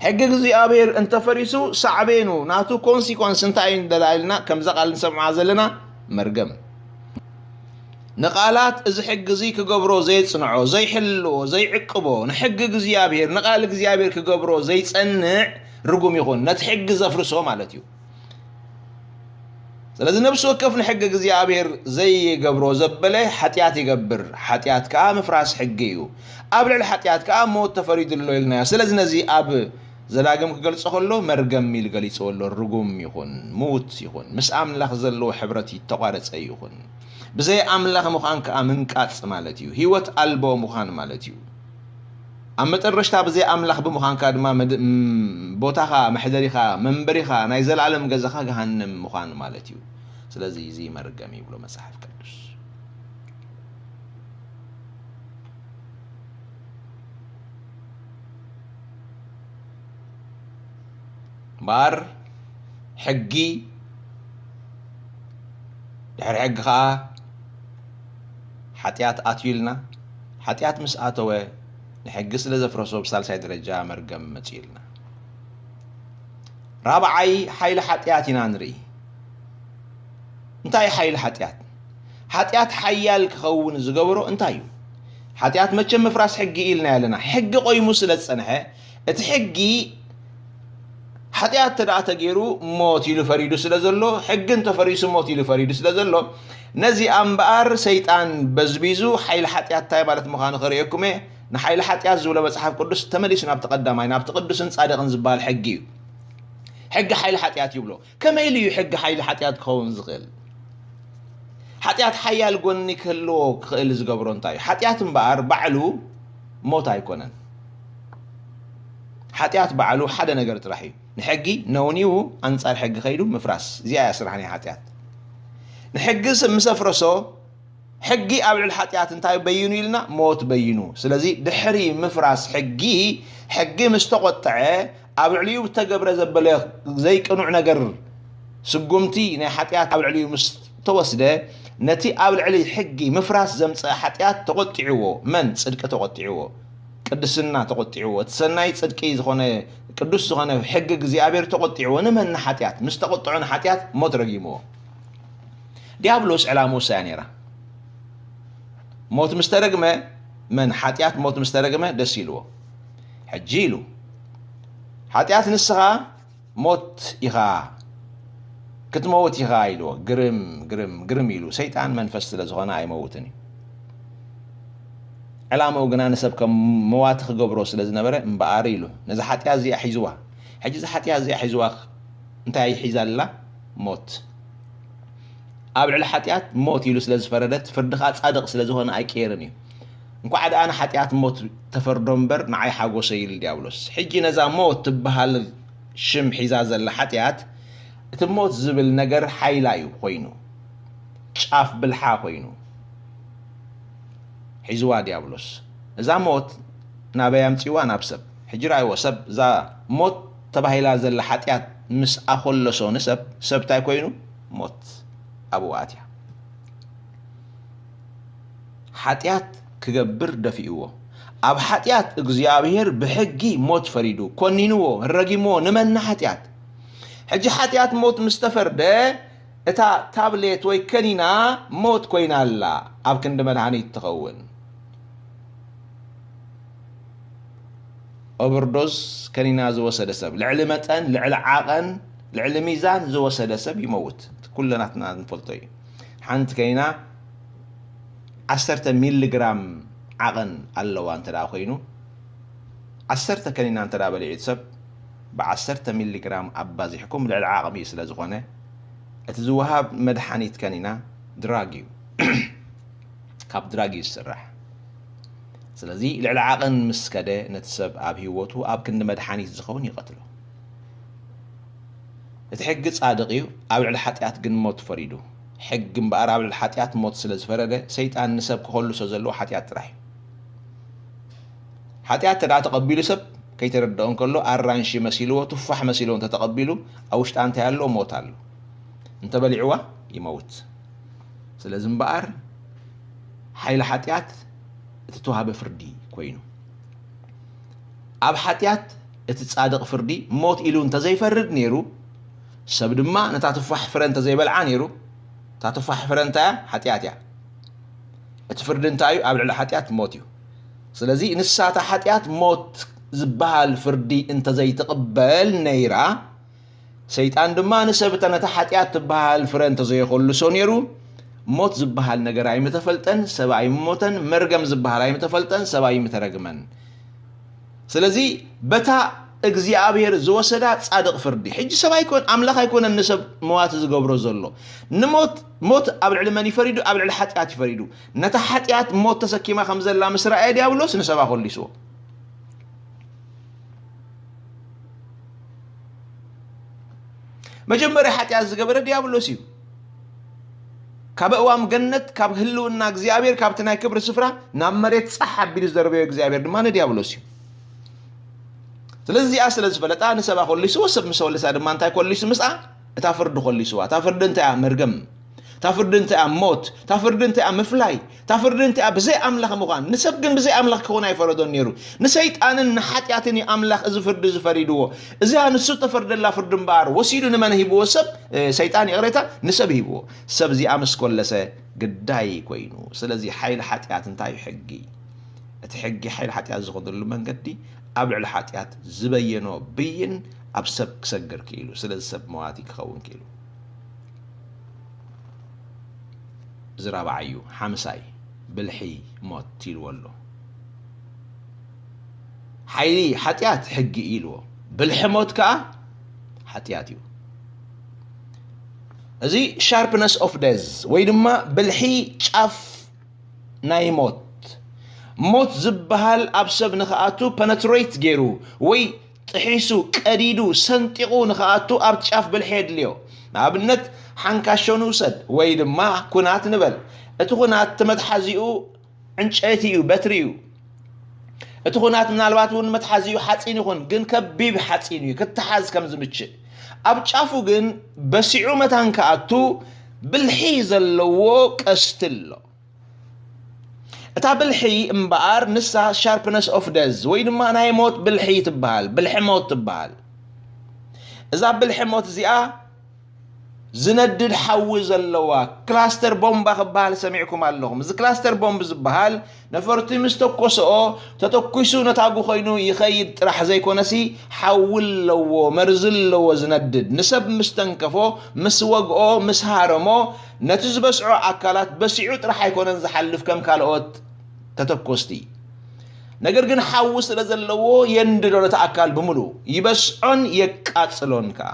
ሕጊ እግዚኣብሔር እንተፈሪሱ ሳዕቤኑ፣ ናቱ ኮንሲኮንስ እንታይ እዩ እንደላ ኢልና ከምዛ ቃል ንሰምዓ ዘለና መርገም። ንቓላት እዚ ሕጊ እዚ ክገብሮ ዘይጽንዖ፣ ዘይሕልዎ፣ ዘይዕቅቦ፣ ንሕጊ እግዚኣብሔር፣ ንቓል እግዚኣብሔር ክገብሮ ዘይጸንዕ ርጉም ይኹን፣ ነቲ ሕጊ ዘፍርሶ ማለት እዩ። ስለዚ ነፍሲ ወከፍ ንሕጊ እግዚኣብሔር ዘይገብሮ ዘበለ ሓጢኣት ይገብር፣ ሓጢኣት ከኣ ምፍራስ ሕጊ እዩ። ኣብ ልዕሊ ሓጢኣት ከኣ ሞት ተፈሪዱ ኣሎ ኢልናዮ። ስለዚ ነዚ ኣብ ዘዳግም ክገልጾ ከሎ መርገም ኢሉ ገሊጽዎ ኣሎ። ርጉም ይኹን፣ ምዉት ይኹን፣ ምስ ኣምላኽ ዘለዎ ሕብረት ይተቋረጸ ይኹን። ብዘይ ኣምላኽ ምዃን ከኣ ምንቃጽ ማለት እዩ። ህይወት ኣልቦ ምዃን ማለት እዩ። ኣብ መጠረሽታ ብዘይ ኣምላኽ ብምዃንካ ድማ መድ-፣ ም-፣ ቦታኻ፣ መሕደሪኻ፣ መንበሪኻ፣ ናይ ዘለኣለም ገዛኻ ገሃነም ምዃን ማለት እዩ። ስለዚ እዚ መርገም ይብሎ መጽሓፍ ቅዱስ። እምበኣር ሕጊ፣ ድሕሪ ሕጊ ኸዓ ሓጢኣት ኣትዩ ኢልና። ሓጢኣት ምስ ኣተወ፣ ንሕጊ ስለ ዘፍረሶ ብሳልሳይ ደረጃ መርገም መጺኡ ኢልና። ራብዓይ ሓይሊ ሓጢኣት ኢና ንርኢ። እንታይ ሓይሊ ሓጢኣት? ሓጢኣት ሓያል ክኸውን ዝገብሮ እንታይ እዩ? ሓጢኣት መቸም ምፍራስ ሕጊ ኢልና ኣለና። ሕጊ ቆይሙ ስለ ዝጸንሐ፣ እቲ ሕጊ ሓጢኣት እንተ ደኣ ተገይሩ ሞት ኢሉ ፈሪዱ ስለ ዘሎ፣ ሕጊ እንተፈሪሱ ሞት ኢሉ ፈሪዱ ስለ ዘሎ፣ ነዚኣ እምበኣር ሰይጣን በዝቢዙ ሓይሊ ሓጢኣት እንታይ ማለት ምዃኑ ከርእየኩም እየ። ንሓይሊ ሓጢኣት ዝብሎ መጽሓፍ ቅዱስ ተመሊሱ ናብቲ ቀዳማይ፣ ናብቲ ቅዱስን ጻድቕን ዝበሃል ሕጊ እዩ። ሕጊ ሓይሊ ሓጢኣት ይብሎ። ከመይ ኢሉ እዩ ሕጊ ሓይሊ ሓጢኣት ክኸውን ዝኽእል? ሓጢኣት ሓያል ጎኒ ክህልዎ ክኽእል ዝገብሮ እንታይ እዩ? ሓጢኣት እምበኣር ባዕሉ ሞት ኣይኮነን። ሓጢኣት ባዕሉ ሓደ ነገር ጥራሕ እዩ። ንሕጊ ነውንዩ ኣንጻር ሕጊ ከይዱ ምፍራስ። እዚኣ እያ ስራሕ ናይ ሓጢኣት። ንሕጊ ስ-፣ ምስ ኣፍረሶ፣ ሕጊ ኣብ ልዕሊ ሓጢኣት እንታይ በይኑ ኢልና? ሞት በይኑ። ስለዚ ድሕሪ ምፍራስ ሕጊ፣ ሕጊ ምስ ተቖጥዐ፣ ኣብ ልዕሊኡ ዝተገብረ ዘበለ ዘይቅኑዕ ነገር፣ ስጉምቲ ናይ ሓጢኣት ኣብ ልዕሊኡ ምስ ተወስደ፣ ነቲ ኣብ ልዕሊ ሕጊ ምፍራስ ዘምጽአ ሓጢኣት ተቖጢዕዎ። መን? ጽድቂ ተቖጢዕዎ። ቅድስና ተቆጢዕዎ፣ እቲ ሰናይ ጽድቂ ዝኾነ ቅዱስ ዝኾነ ሕጊ እግዚኣብሔር ተቆጢዕዎ። ንመን? ንሓጢኣት። ምስ ተቆጥዖ ንሓጢኣት ሞት ረጊምዎ። ዲያብሎስ ዕላምኡ እሳ እያ ነይራ። ሞት ምስ ተረግመ፣ መን? ሓጢኣት ሞት ምስ ተረግመ ደስ ኢልዎ። ሕጂ ኢሉ፣ ሓጢኣት ንስኻ ሞት ኢኻ፣ ክትመውት ኢኻ ኢልዎ። ግርም፣ ግርም፣ ግርም ኢሉ። ሰይጣን መንፈስ ስለ ዝኾነ ኣይመውትን እዩ። ዕላምኡ ግና ንሰብ ከም መዋቲ ክገብሮ ስለ ዝነበረ እምበኣር ኢሉ። ነዛ ሓጢኣት እዚኣ ሒዝዋ። ሕጂ እዛ ሓጢኣት እዚኣ ሒዝዋ እንታይ ሒዛ ኣላ? ሞት። ኣብ ልዕሊ ሓጢኣት ሞት ኢሉ ስለ ዝፈረደት፣ ፍርዲ ኸኣ ጻድቕ ስለ ዝኾነ ኣይቅየርን እዩ። እንኳዕ ደኣ ንሓጢኣት ሞት ተፈርዶ እምበር፣ ንዓይ ሓጎሰይ ኢሉ ዲያብሎስ። ሕጂ ነዛ ሞት ትበሃል ሽም ሒዛ ዘላ ሓጢኣት፣ እቲ ሞት ዝብል ነገር ሓይላ እዩ ኮይኑ፣ ጫፍ ብልሓ ኮይኑ ሒዝዋ ዲያብሎስ። እዛ ሞት ናበይ ኣምጺዋ? ናብ ሰብ። ሕጂ ረኣይዎ፣ ሰብ እዛ ሞት ተባሂላ ዘላ ሓጢኣት ምስ ኣኾለሶ ንሰብ፣ ሰብ እንታይ ኮይኑ? ሞት ኣብኡ ኣትያ። ሓጢኣት ክገብር ደፊእዎ። ኣብ ሓጢኣት እግዚኣብሔር ብሕጊ ሞት ፈሪዱ፣ ኮኒንዎ፣ ረጊምዎ። ንመን? ንሓጢኣት። ሕጂ ሓጢኣት ሞት ምስ ተፈርደ፣ እታ ታብሌት ወይ ከኒና ሞት ኮይና ኣላ፣ ኣብ ክንዲ መድሃኒት ትኸውን። ኦቨርዶዝ ከኒና ዝወሰደ ሰብ፣ ልዕሊ መጠን፣ ልዕሊ ዓቐን፣ ልዕሊ ሚዛን ዝወሰደ ሰብ ይመውት። እቲ ኩለናትና ንፈልጦ እዩ። ሓንቲ ከኒና ዓሰርተ ሚሊግራም ዓቐን ኣለዋ እንተ ደኣ ኮይኑ፣ ዓሰርተ ከኒና እንተ ደኣ በሊዑ እቲ ሰብ፣ ብዓሰርተ ሚሊግራም ኣባዚሕኩም፣ ልዕሊ ዓቕሚ ስለ ዝኾነ፣ እቲ ዝወሃብ መድሓኒት ከኒና ድራግ እዩ። ካብ ድራግ እዩ ዝስራሕ። ስለዚ ልዕሊ ዓቐን ምስ ከደ፣ ነቲ ሰብ ኣብ ህይወቱ ኣብ ክንዲ መድሓኒት ዝኸውን ይቐትሎ። እቲ ሕጊ ጻድቕ እዩ፣ ኣብ ልዕሊ ሓጢኣት ግን ሞት ፈሪዱ። ሕጊ እምበኣር ኣብ ልዕሊ ሓጢኣት ሞት ስለ ዝፈረደ፣ ሰይጣን ንሰብ ክኸልሶ ዘለዎ ሓጢኣት ጥራሕ እዩ። ሓጢኣት እንተ ደኣ ተቐቢሉ ሰብ፣ ከይተረድኦ እንከሎ፣ ኣራንሺ መሲልዎ፣ ቱፋሕ መሲልዎ እንተ ተቐቢሉ፣ ኣብ ውሽጣ እንታይ ኣሎ? ሞት ኣሎ። እንተ በሊዕዋ፣ ይመውት። ስለዚ እምበኣር፣ ሓይሊ ሓጢኣት እቲ ተዋህበ ፍርዲ ኮይኑ፣ ኣብ ሓጢኣት እቲ ጻድቕ ፍርዲ ሞት ኢሉ እንተዘይፈርድ ነይሩ፣ ሰብ ድማ ነታ ትፋሕ ፍረ እንተዘይበልዓ ነይሩ፣ እታ ትፋሕ ፍረ እንታይ እያ? ሓጢኣት እያ። እቲ ፍርዲ እንታይ እዩ? ኣብ ልዕሊ ሓጢኣት ሞት እዩ። ስለዚ ንሳ እታ ሓጢኣት ሞት ዝበሃል ፍርዲ እንተዘይትቕበል ነይራ፣ ሰይጣን ድማ ንሰብ እታ ነታ ሓጢኣት ትበሃል ፍረ እንተዘየኾልሶ ነይሩ፣ ሞት ዝበሃል ነገር ኣይምተፈልጠን፣ ሰብ ኣይምሞተን፣ መርገም ዝበሃል ኣይምተፈልጠን፣ ሰብ ኣይምተረግመን። ስለዚ በታ እግዚኣብሔር ዝወሰዳ ጻድቕ ፍርዲ። ሕጂ ሰብ ኣይኮን-፣ ኣምላኽ ኣይኮነን ንሰብ መዋቲ ዝገብሮ ዘሎ። ንሞት፣ ሞት ኣብ ልዕሊ መን እዩ ፈሪዱ? ኣብ ልዕሊ ሓጢኣት እዩ ፈሪዱ። ነታ ሓጢኣት ሞት ተሰኪማ ከም ዘላ ምስ ረኣየ ዲያብሎስ ንሰብ ኣኾሊስዎ። መጀመርያ ሓጢኣት ዝገበረ ዲያብሎስ እዩ። ካብ ኣእዋም ገነት፣ ካብ ህልውና እግዚኣብሔር፣ ካብቲ ናይ ክብሪ ስፍራ ናብ መሬት ጻሕ ኣቢሉ ዝደርበዮ እግዚኣብሔር ድማ ንዲያብሎስ እዩ። ስለዚ እዚኣ ስለ ዝፈለጣ ንሰብ ኣኾሊስዎ፣ ሰብ ምስ ወለሳ ድማ እንታይ ኮሊሱ ምስኣ? እታ ፍርዲ ኮሊስዋ። እታ ፍርዲ እንታይ እያ? መርገም። እታ ፍርዲ እንታይ እያ? ሞት። እታ ፍርዲ እንታይ እያ? ምፍላይ። እታ ፍርዲ እንታይ እያ? ብዘይ ኣምላኽ ምዃን። ንሰብ ግን ብዘይ ኣምላኽ ክኸውን ኣይፈረዶን ነይሩ። ንሰይጣንን ንሓጢኣትን እዩ ኣምላኽ እዚ ፍርዲ ዝፈሪድዎ። እዚኣ ንሱ እተፈርደላ ፍርዲ እምበኣር ወሲዱ ንመን ሂብዎ? ሰብ፣ እ፣ ሰይጣን ይቕሬታ፣ ንሰብ ሂብዎ። ሰብ እዚኣ ምስ ኮለሰ ግዳይ ኮይኑ። ስለዚ ሓይሊ ሓጢኣት እንታይ እዩ? ሕጊ። እቲ ሕጊ ሓይሊ ሓጢኣት ዝኾነሉ መንገዲ ኣብ ልዕሊ ሓጢኣት ዝበየኖ ብይን ኣብ ሰብ ክሰግር ክኢሉ። ስለዚ ሰብ መዋቲ ክኸውን ክኢሉ። እዚ ራብዓይ እዩ። ሓምሳይ ብልሒ ሞት ኢልዎ ኣሎ። ሓይሊ ሓጢኣት ሕጊ እዩ ኢልዎ። ብልሒ ሞት ከኣ ሓጢኣት እዩ። እዚ sharpness of death ወይ ድማ ብልሒ ጫፍ ናይ ሞት። ሞት ዝበሃል ኣብ ሰብ ንኽኣቱ ፐነትሬት ገይሩ ወይ ጥሒሱ፣ ቀዲዱ፣ ሰንጢቑ ንኽኣቱ ኣብ ጫፍ ብልሒ የድልዮ። ንኣብነት፣ ሓንካሾ ንውሰድ ወይ ድማ ኩናት ንበል። እቲ ኩናት እቲ መትሓዚኡ ዕንጨይቲ እዩ፣ በትሪ እዩ። እቲ ኩናት ምናልባት እውን መትሓዚኡ ሓፂን ይኹን፣ ግን ከቢብ ሓፂን እዩ፣ ክትሓዝ ከም ዝምችእ። ኣብ ጫፉ ግን በሲዑ መታን ክኣቱ ብልሒ ዘለዎ ቀስቲ ኣሎ። እታ ብልሒ እምበኣር ንሳ sharpness of death ወይ ድማ ናይ ሞት ብልሒ ትበሃል፣ ብልሒ ሞት ትበሃል። እዛ ብልሒ ሞት እዚኣ ዝነድድ ሓዊ ዘለዋ ክላስተር ቦምባ ክበሃል ሰሚዕኩም ኣለኹም። እዚ ክላስተር ቦምብ ዝበሃል ነፈርቲ ምስ ተኮስኦ፣ ተተኩሱ ነታጉ ኮይኑ ይኸይድ ጥራሕ ዘይኮነሲ፣ ሓዊ ኣለዎ፣ መርዚ ኣለዎ ዝነድድ። ንሰብ ምስ ተንከፎ፣ ምስ ወግኦ፣ ምስ ሃረሞ፣ ነቲ ዝበስዖ ኣካላት በሲዑ ጥራሕ ኣይኮነን ዝሓልፍ ከም ካልኦት ተተኮስቲ። ነገር ግን ሓዊ ስለ ዘለዎ የንድዶ ነቲ ኣካል ብምሉእ፣ ይበስዖን የቃጽሎን ከኣ።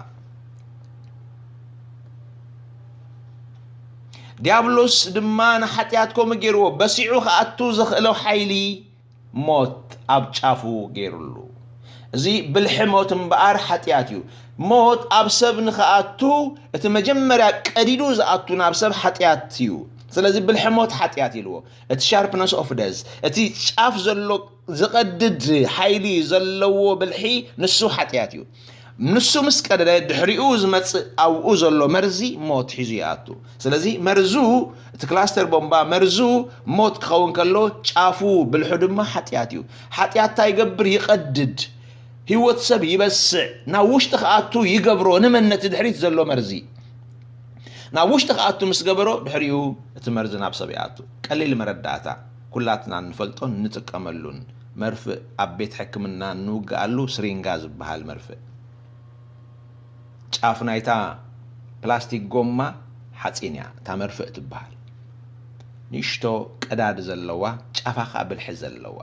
ዲያብሎስ ድማ ንሓጢኣት ከምኡ ገይርዎ፣ በሲዑ ክኣቱ ዘኽእሎ ሓይሊ ሞት ኣብ ጫፉ ገይሩሉ። እዚ ብልሒ ሞት እምበኣር ሓጢኣት እዩ። ሞት ኣብ ሰብ ንኽኣቱ እቲ መጀመርያ ቀዲዱ ዝኣቱ ናብ ሰብ ሓጢኣት እዩ። ስለዚ ብልሒ ሞት ሓጢኣት ኢልዎ። እቲ sharpness of death፣ እቲ ጫፍ ዘሎ ዝቐድድ ሓይሊ ዘለዎ ብልሒ ንሱ ሓጢኣት እዩ። ንሱ ምስ ቀደደ ድሕሪኡ ዝመጽእ ኣብኡ ዘሎ መርዚ ሞት ሒዙ ይኣቱ። ስለዚ መርዙ፣ እቲ ክላስተር ቦምባ መርዙ ሞት ክኸውን ከሎ፣ ጫፉ ብልሑ ድማ ሓጢኣት እዩ። ሓጢኣት እንታይ ይገብር? ይቐድድ። ህይወት ሰብ ይበስዕ፣ ናብ ውሽጢ ክኣቱ ይገብሮ። ንመን? ነቲ ድሕሪት ዘሎ መርዚ ናብ ውሽጢ ክኣቱ ምስ ገበሮ፣ ድሕሪኡ እቲ መርዚ ናብ ሰብ ይኣቱ። ቀሊል መረዳእታ፣ ኩላትና እንፈልጦን እንጥቀመሉን መርፍእ፣ ኣብ ቤት ሕክምና እንውግኣሉ ስሪንጋ ዝበሃል መርፍእ። ጫፍ ናይታ ፕላስቲክ ጎማ ሓፂን እያ እታ መርፍእ ትበሃል። ንእሽቶ ቀዳድ ዘለዋ፣ ጫፋ ኸኣ ብልሒ ዘለዋ።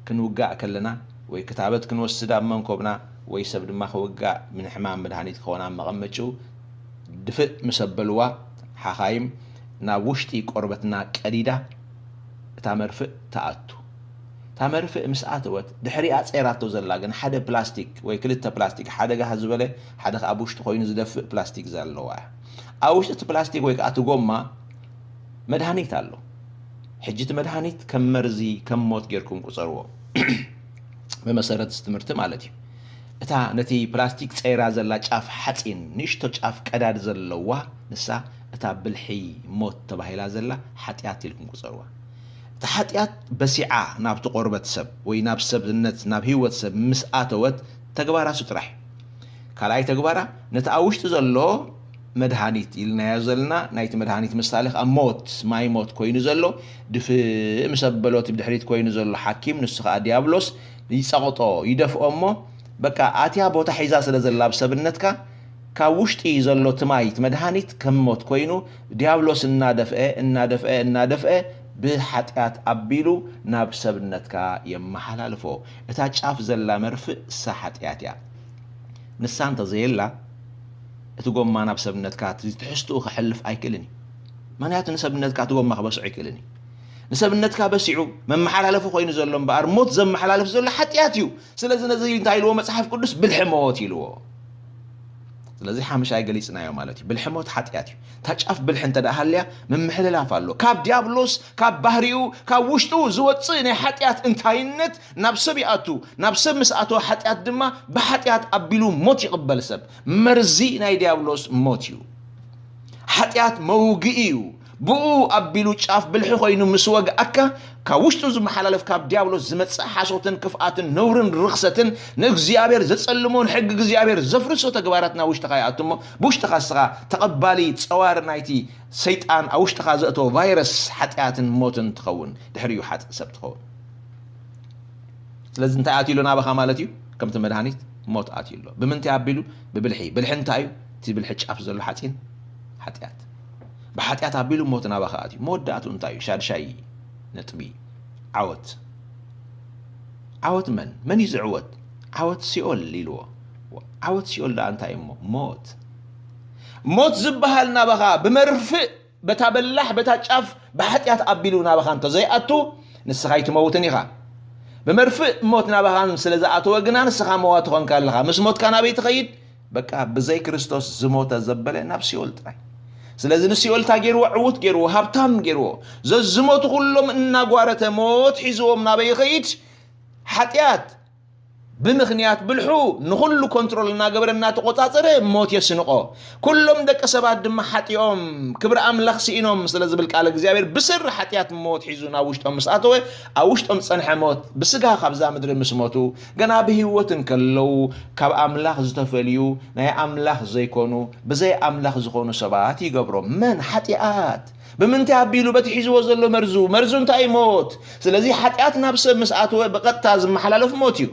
ክንውጋእ ከለና ወይ ክታበት ክንወስድ ኣብ መንኮብና ወይ ሰብ ድማ ክውጋእ ንሕማም መድሃኒት ክኸውን ኣብ መቐመጭኡ ድፍእ ምስ ኣበልዋ፣ ሓኻይም ናብ ውሽጢ ቆርበትና ቀዲዳ እታ መርፍእ ትኣቱ። እታ መርፍእ ምስ ኣተወት፣ ድሕሪኣ ጸይራቶ ዘላ ግን ሓደ ፕላስቲክ ወይ ክልተ ፕላስቲክ፣ ሓደ ጋህ ዝበለ፣ ሓደ ከኣ ኣብ ውሽጢ ኮይኑ ዝደፍእ ፕላስቲክ ዘለዋ እያ። ኣብ ውሽጢ እቲ ፕላስቲክ ወይ ከኣ እቲ ጎማ መድሃኒት ኣሎ። ሕጂ እቲ መድሃኒት ከም መርዚ፣ ከም ሞት ጌርኩም ቁጸርዎ። ብመሰረት እዚ ትምህርቲ ማለት እዩ። እታ ነቲ ፕላስቲክ ጸይራ ዘላ ጫፍ ሓጺን፣ ንእሽቶ ጫፍ ቀዳድ ዘለዋ፣ ንሳ እታ ብልሒ ሞት ተባሂላ ዘላ ሓጢኣት ኢልኩም ቁጸርዋ። እታ ሓጢኣት በሲዓ ናብቲ ቆርበት ሰብ ወይ ናብ ሰብነት፣ ናብ ህይወት ሰብ ምስ ኣተወት፣ ተግባራ እሱ ጥራሕ እዩ። ካልኣይ ተግባራ፣ ነቲ ኣብ ውሽጢ ዘሎ መድሃኒት ኢልናዮ ዘለና፣ ናይቲ መድሃኒት ምሳሌ ከኣ ሞት፣ ማይ ሞት ኮይኑ ዘሎ፣ ድፍእ ምስ ኣበሎ እቲ ብድሕሪት ኮይኑ ዘሎ ሓኪም፣ ንሱ ከኣ ዲያብሎስ፣ ይጸቕጦ፣ ይደፍኦ እሞ፣ በቃ ኣትያ ቦታ ሒዛ ስለ ዘላ ኣብ ሰብነትካ፣ ካብ ውሽጢ ዘሎ እቲ ማይ፣ እቲ መድሃኒት ከም ሞት ኮይኑ፣ ዲያብሎስ እናደፍአ፣ እናደፍአ፣ እናደፍአ፣ ብሓጢኣት ኣቢሉ ናብ ሰብነትካ የመሓላልፎ። እታ ጫፍ ዘላ መርፍእ እሳ ሓጢኣት እያ። ንሳ እንተዘየላ፣ እቲ ጎማ ናብ ሰብነትካ፣ እቲ ትሕዝትኡ ከሕልፍ ኣይክእልን እዩ። ምኽንያቱ ንሰብነትካ እቲ ጎማ ክበስዖ ኣይክእልን እዩ። ንሰብነትካ በሲዑ መመሓላለፊ ኮይኑ ዘሎ እምበኣር፣ ሞት ዘመሓላልፍ ዘሎ ሓጢኣት እዩ። ስለዚ ነዚ እንታይ ኢልዎ መጽሓፍ ቅዱስ? ብልሒ ሞት ኢልዎ። ስለዚ ሓምሻይ ገሊጽናዮ ማለት እዩ። ብልሒ ሞት ሓጢኣት እዩ። እታ ጫፍ ብልሒ እንተ ደኣ ሃልያ፣ ምምሕልላፍ ኣሎ። ካብ ዲያብሎስ፣ ካብ ባህሪኡ፣ ካብ ውሽጡ ዝወጽእ ናይ ሓጢኣት እንታይነት ናብ ሰብ ይኣቱ። ናብ ሰብ ምስ ኣተወ፣ ሓጢኣት ድማ ብሓጢኣት ኣቢሉ ሞት ይቕበል ሰብ። መርዚ ናይ ዲያብሎስ ሞት እዩ። ሓጢኣት መውግኢ እዩ። ብኡ ኣቢሉ ጫፍ ብልሒ ኮይኑ ምስ ወግኣካ፣ ካብ ውሽጡ ዝመሓላለፍ ካብ ዲያብሎስ ዝመጽእ ሓሶትን ክፍኣትን ነውርን ርኽሰትን ንእግዚኣብሔር ዘጸልሞ ንሕጊ እግዚኣብሔር ዘፍርሶ ተግባራት ናብ ውሽጥኻ ይኣቱ እሞ፣ ብውሽጥኻ ንስኻ ተቐባሊ ጸዋር ናይቲ ሰይጣን ኣብ ውሽጥኻ ዘእተዎ ቫይረስ ሓጢኣትን ሞትን ትኸውን። ድሕሪኡ ሓጥእ ሰብ ትኸውን። ስለዚ እንታይ ኣትዩ ኣሎ ናባኻ ማለት እዩ? ከምቲ መድሃኒት ሞት ኣትዩ ኣሎ። ብምንታይ ኣቢሉ? ብብልሒ። ብልሒ እንታይ እዩ? እቲ ብልሒ ጫፍ ዘሎ ሓፂን ሓጢኣት። ብሓጢኣት ኣቢሉ ሞት ናባኻ ኣትዩ። መወዳእቱ እንታይ እዩ? ሻድሻይ ነጥቢ፣ ዓወት። ዓወት መን? መን እዩ ዝዕወት? ዓወት ሲኦል ኢልዎ። ዓወት ሲኦል ደኣ እንታይ እሞ? ሞት። ሞት ዝበሃል ናባኻ ብመርፍእ በታ በላሕ፣ በታ ጫፍ ብሓጢኣት ኣቢሉ ናባኻ እንተዘይኣቱ፣ ንስኻ ኣይትመውትን ኢኻ። ብመርፍእ ሞት ናባኻ ስለ ዝኣተወ ግና ንስኻ መዋቲ ኾንካ ኣለኻ። ምስ ሞትካ ናበይ ትኸይድ? በቃ ብዘይ ክርስቶስ ዝሞተ ዘበለ ናብ ሲኦል ጥራይ። ስለዚ ንሲኦል እንታይ ገይርዎ? ዕዉት ገይርዎ፣ ሃብታም ገይርዎ። ዘዝሞቱ ኩሎም እናጓረተ ሞት ሒዝዎም ናበይ ይኸይድ? ሓጢኣት። ብምኽንያት ብልሑ ንኹሉ ኮንትሮል እናገበረ እናተቖጻጸረ ሞት የስንቖ። ኩሎም ደቂ ሰባት ድማ ሓጢኦም ክብሪ ኣምላኽ ስኢኖም ስለ ዝብል ቃል እግዚኣብሔር ብስር ሓጢኣት ሞት ሒዙ ናብ ውሽጦም ምስ ኣተወ ኣብ ውሽጦም ጸንሐ ሞት ብስጋ ካብዛ ምድሪ ምስ ሞቱ ገና ብህይወት እንከለዉ ካብ ኣምላኽ ዝተፈልዩ ናይ ኣምላኽ ዘይኮኑ ብዘይ ኣምላኽ ዝኾኑ ሰባት ይገብሮም። መን? ሓጢኣት። ብምንታይ ኣቢሉ በቲ ሒዝዎ ዘሎ መርዙ? መርዙ እንታይ? ሞት። ስለዚ ሓጢኣት ናብ ሰብ ምስ ኣተወ ብቐጥታ ዝመሓላለፍ ሞት እዩ።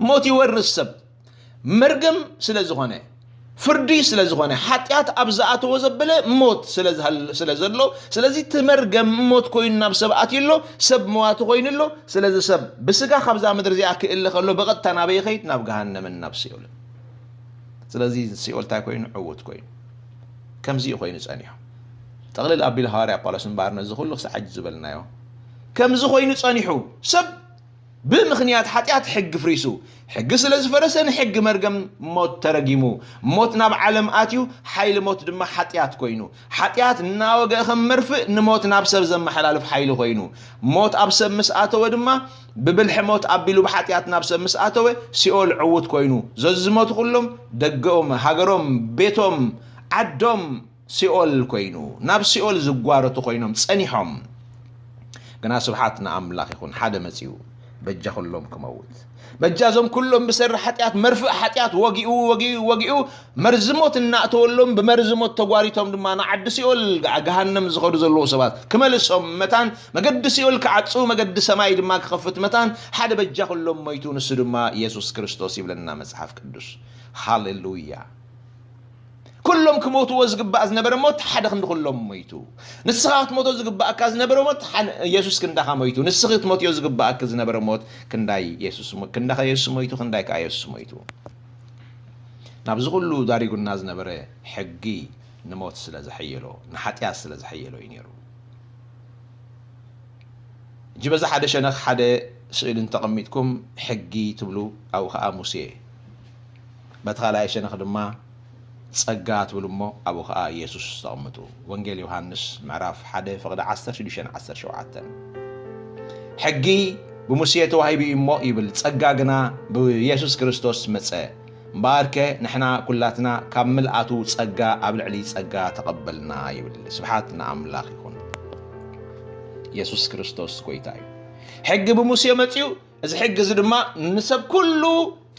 ሞት ይወርስ ሰብ መርገም ስለ ዝኾነ ፍርዲ ስለ ዝኾነ ሓጢኣት ኣብ ዝኣተዎ ዘበለ ሞት ስለ ዝሃል- ስለ ዘሎ ስለዚ እቲ መርገም ሞት ኮይኑ ናብ ሰብ ኣትዩ ኣሎ ሰብ መዋቲ ኮይኑ ኣሎ ስለዚ ሰብ ብስጋ ካብዛ ምድሪ እዚኣ ክእለ ከሎ ብቐጥታ ናበይ ይኸይድ ናብ ገሃነምን ናብ ሲኦልን ስለዚ ሲኦል እንታይ ኮይኑ ዕውት ኮይኑ ከምዚ እዩ ኮይኑ ጸኒሑ ጠቕልል ኣቢሉ ሃዋርያ ጳውሎስ እምበኣር ነዚ ኩሉ ክሳዕ ሕጂ ዝበልናዮ ከምዚ ኮይኑ ጸኒሑ ሰብ ብምኽንያት ሓጢኣት ሕጊ ፍሪሱ፣ ሕጊ ስለ ዝፈረሰ ንሕጊ መርገም ሞት ተረጊሙ። ሞት ናብ ዓለም ኣትዩ፣ ሓይሊ ሞት ድማ ሓጢኣት ኮይኑ። ሓጢኣት እናወግአ ከም መርፍእ ንሞት ናብ ሰብ ዘመሓላልፍ ሓይሊ ኮይኑ። ሞት ኣብ ሰብ ምስ ኣተወ ድማ ብብልሒ ሞት ኣቢሉ ብሓጢኣት ናብ ሰብ ምስ ኣተወ ሲኦል ዕዉት ኮይኑ። ዘዝሞቱ ኩሎም ደገኦም፣ ሃገሮም፣ ቤቶም፣ ዓዶም፣ ሲኦል ኮይኑ ናብ ሲኦል ዝጓረቱ ኮይኖም ጸኒሖም ግና ስብሓት ንኣምላኽ ይኹን ሓደ መጺኡ በጃ ኩሎም ክመውት በጃ እዞም ኩሎም ብሰሪ ሓጢኣት መርፍእ ሓጢኣት ወጊኡ ወጊኡ ወጊኡ መርዚ ሞት እናእተወሎም ብመርዚ ሞት ተጓሪቶም ድማ ንዓዲ ሲኦል ገሃነም ዝኸዱ ዘለዉ ሰባት ክመልሶም መታን መገዲ ሲኦል ክዓጹ መገዲ ሰማይ ድማ ክኸፍት መታን ሓደ በጃ ኩሎም ሞይቱ ንሱ ድማ ኢየሱስ ክርስቶስ ይብለና መጽሓፍ ቅዱስ ሃሌሉያ ኩሎም ክሞትዎ ዝግባእ ዝነበረ ሞት ሓደ ክንዲ ኩሎም ሞይቱ። ንስኻ ክትሞቶ ዝግባእካ ዝነበረ ሞት ሓን- የሱስ ክንዳኻ ሞይቱ። ንስኺ ክትሞትዮ ዝግባእኪ ዝነበረ ሞት ክንዳይ የሱስ ሞ- ክንዳኻ የሱስ ሞይቱ፣ ክንዳይ ከኣ የሱስ ሞይቱ። ናብዚ ኩሉ ዳሪጉና ዝነበረ ሕጊ ንሞት ስለ ዘሐየሎ፣ ንሓጢኣት ስለ ዘሐየሎ እዩ ነይሩ። ሕጂ በዚ ሓደ ሸነኽ ሓደ ስእሊ እንተቐሚጥኩም ሕጊ ትብሉ ኣብኡ ኸዓ ሙሴ በቲ ካልኣይ ሸነኽ ድማ ጸጋ ትብሉ እሞ ኣብኡ ኸዓ ኢየሱስ ተቐምጡ ወንጌል ዮሃንስ ምዕራፍ ሓደ ፍቕዲ ዓሰርተ ሽዱሽተ ዓሰርተ ሸውዓተ ሕጊ ብሙሴ ተዋሂቡ እዩ እሞ ይብል ጸጋ ግና ብኢየሱስ ክርስቶስ መጸ እምበኣርከ ንሕና ኩላትና ካብ ምልኣቱ ጸጋ ኣብ ልዕሊ ጸጋ ተቐበልና ይብል። ስብሓት ንኣምላኽ ይኹን። የሱስ ክርስቶስ ጎይታ እዩ። ሕጊ ብሙሴ መጺኡ፣ እዚ ሕጊ እዚ ድማ ንሰብ ኩሉ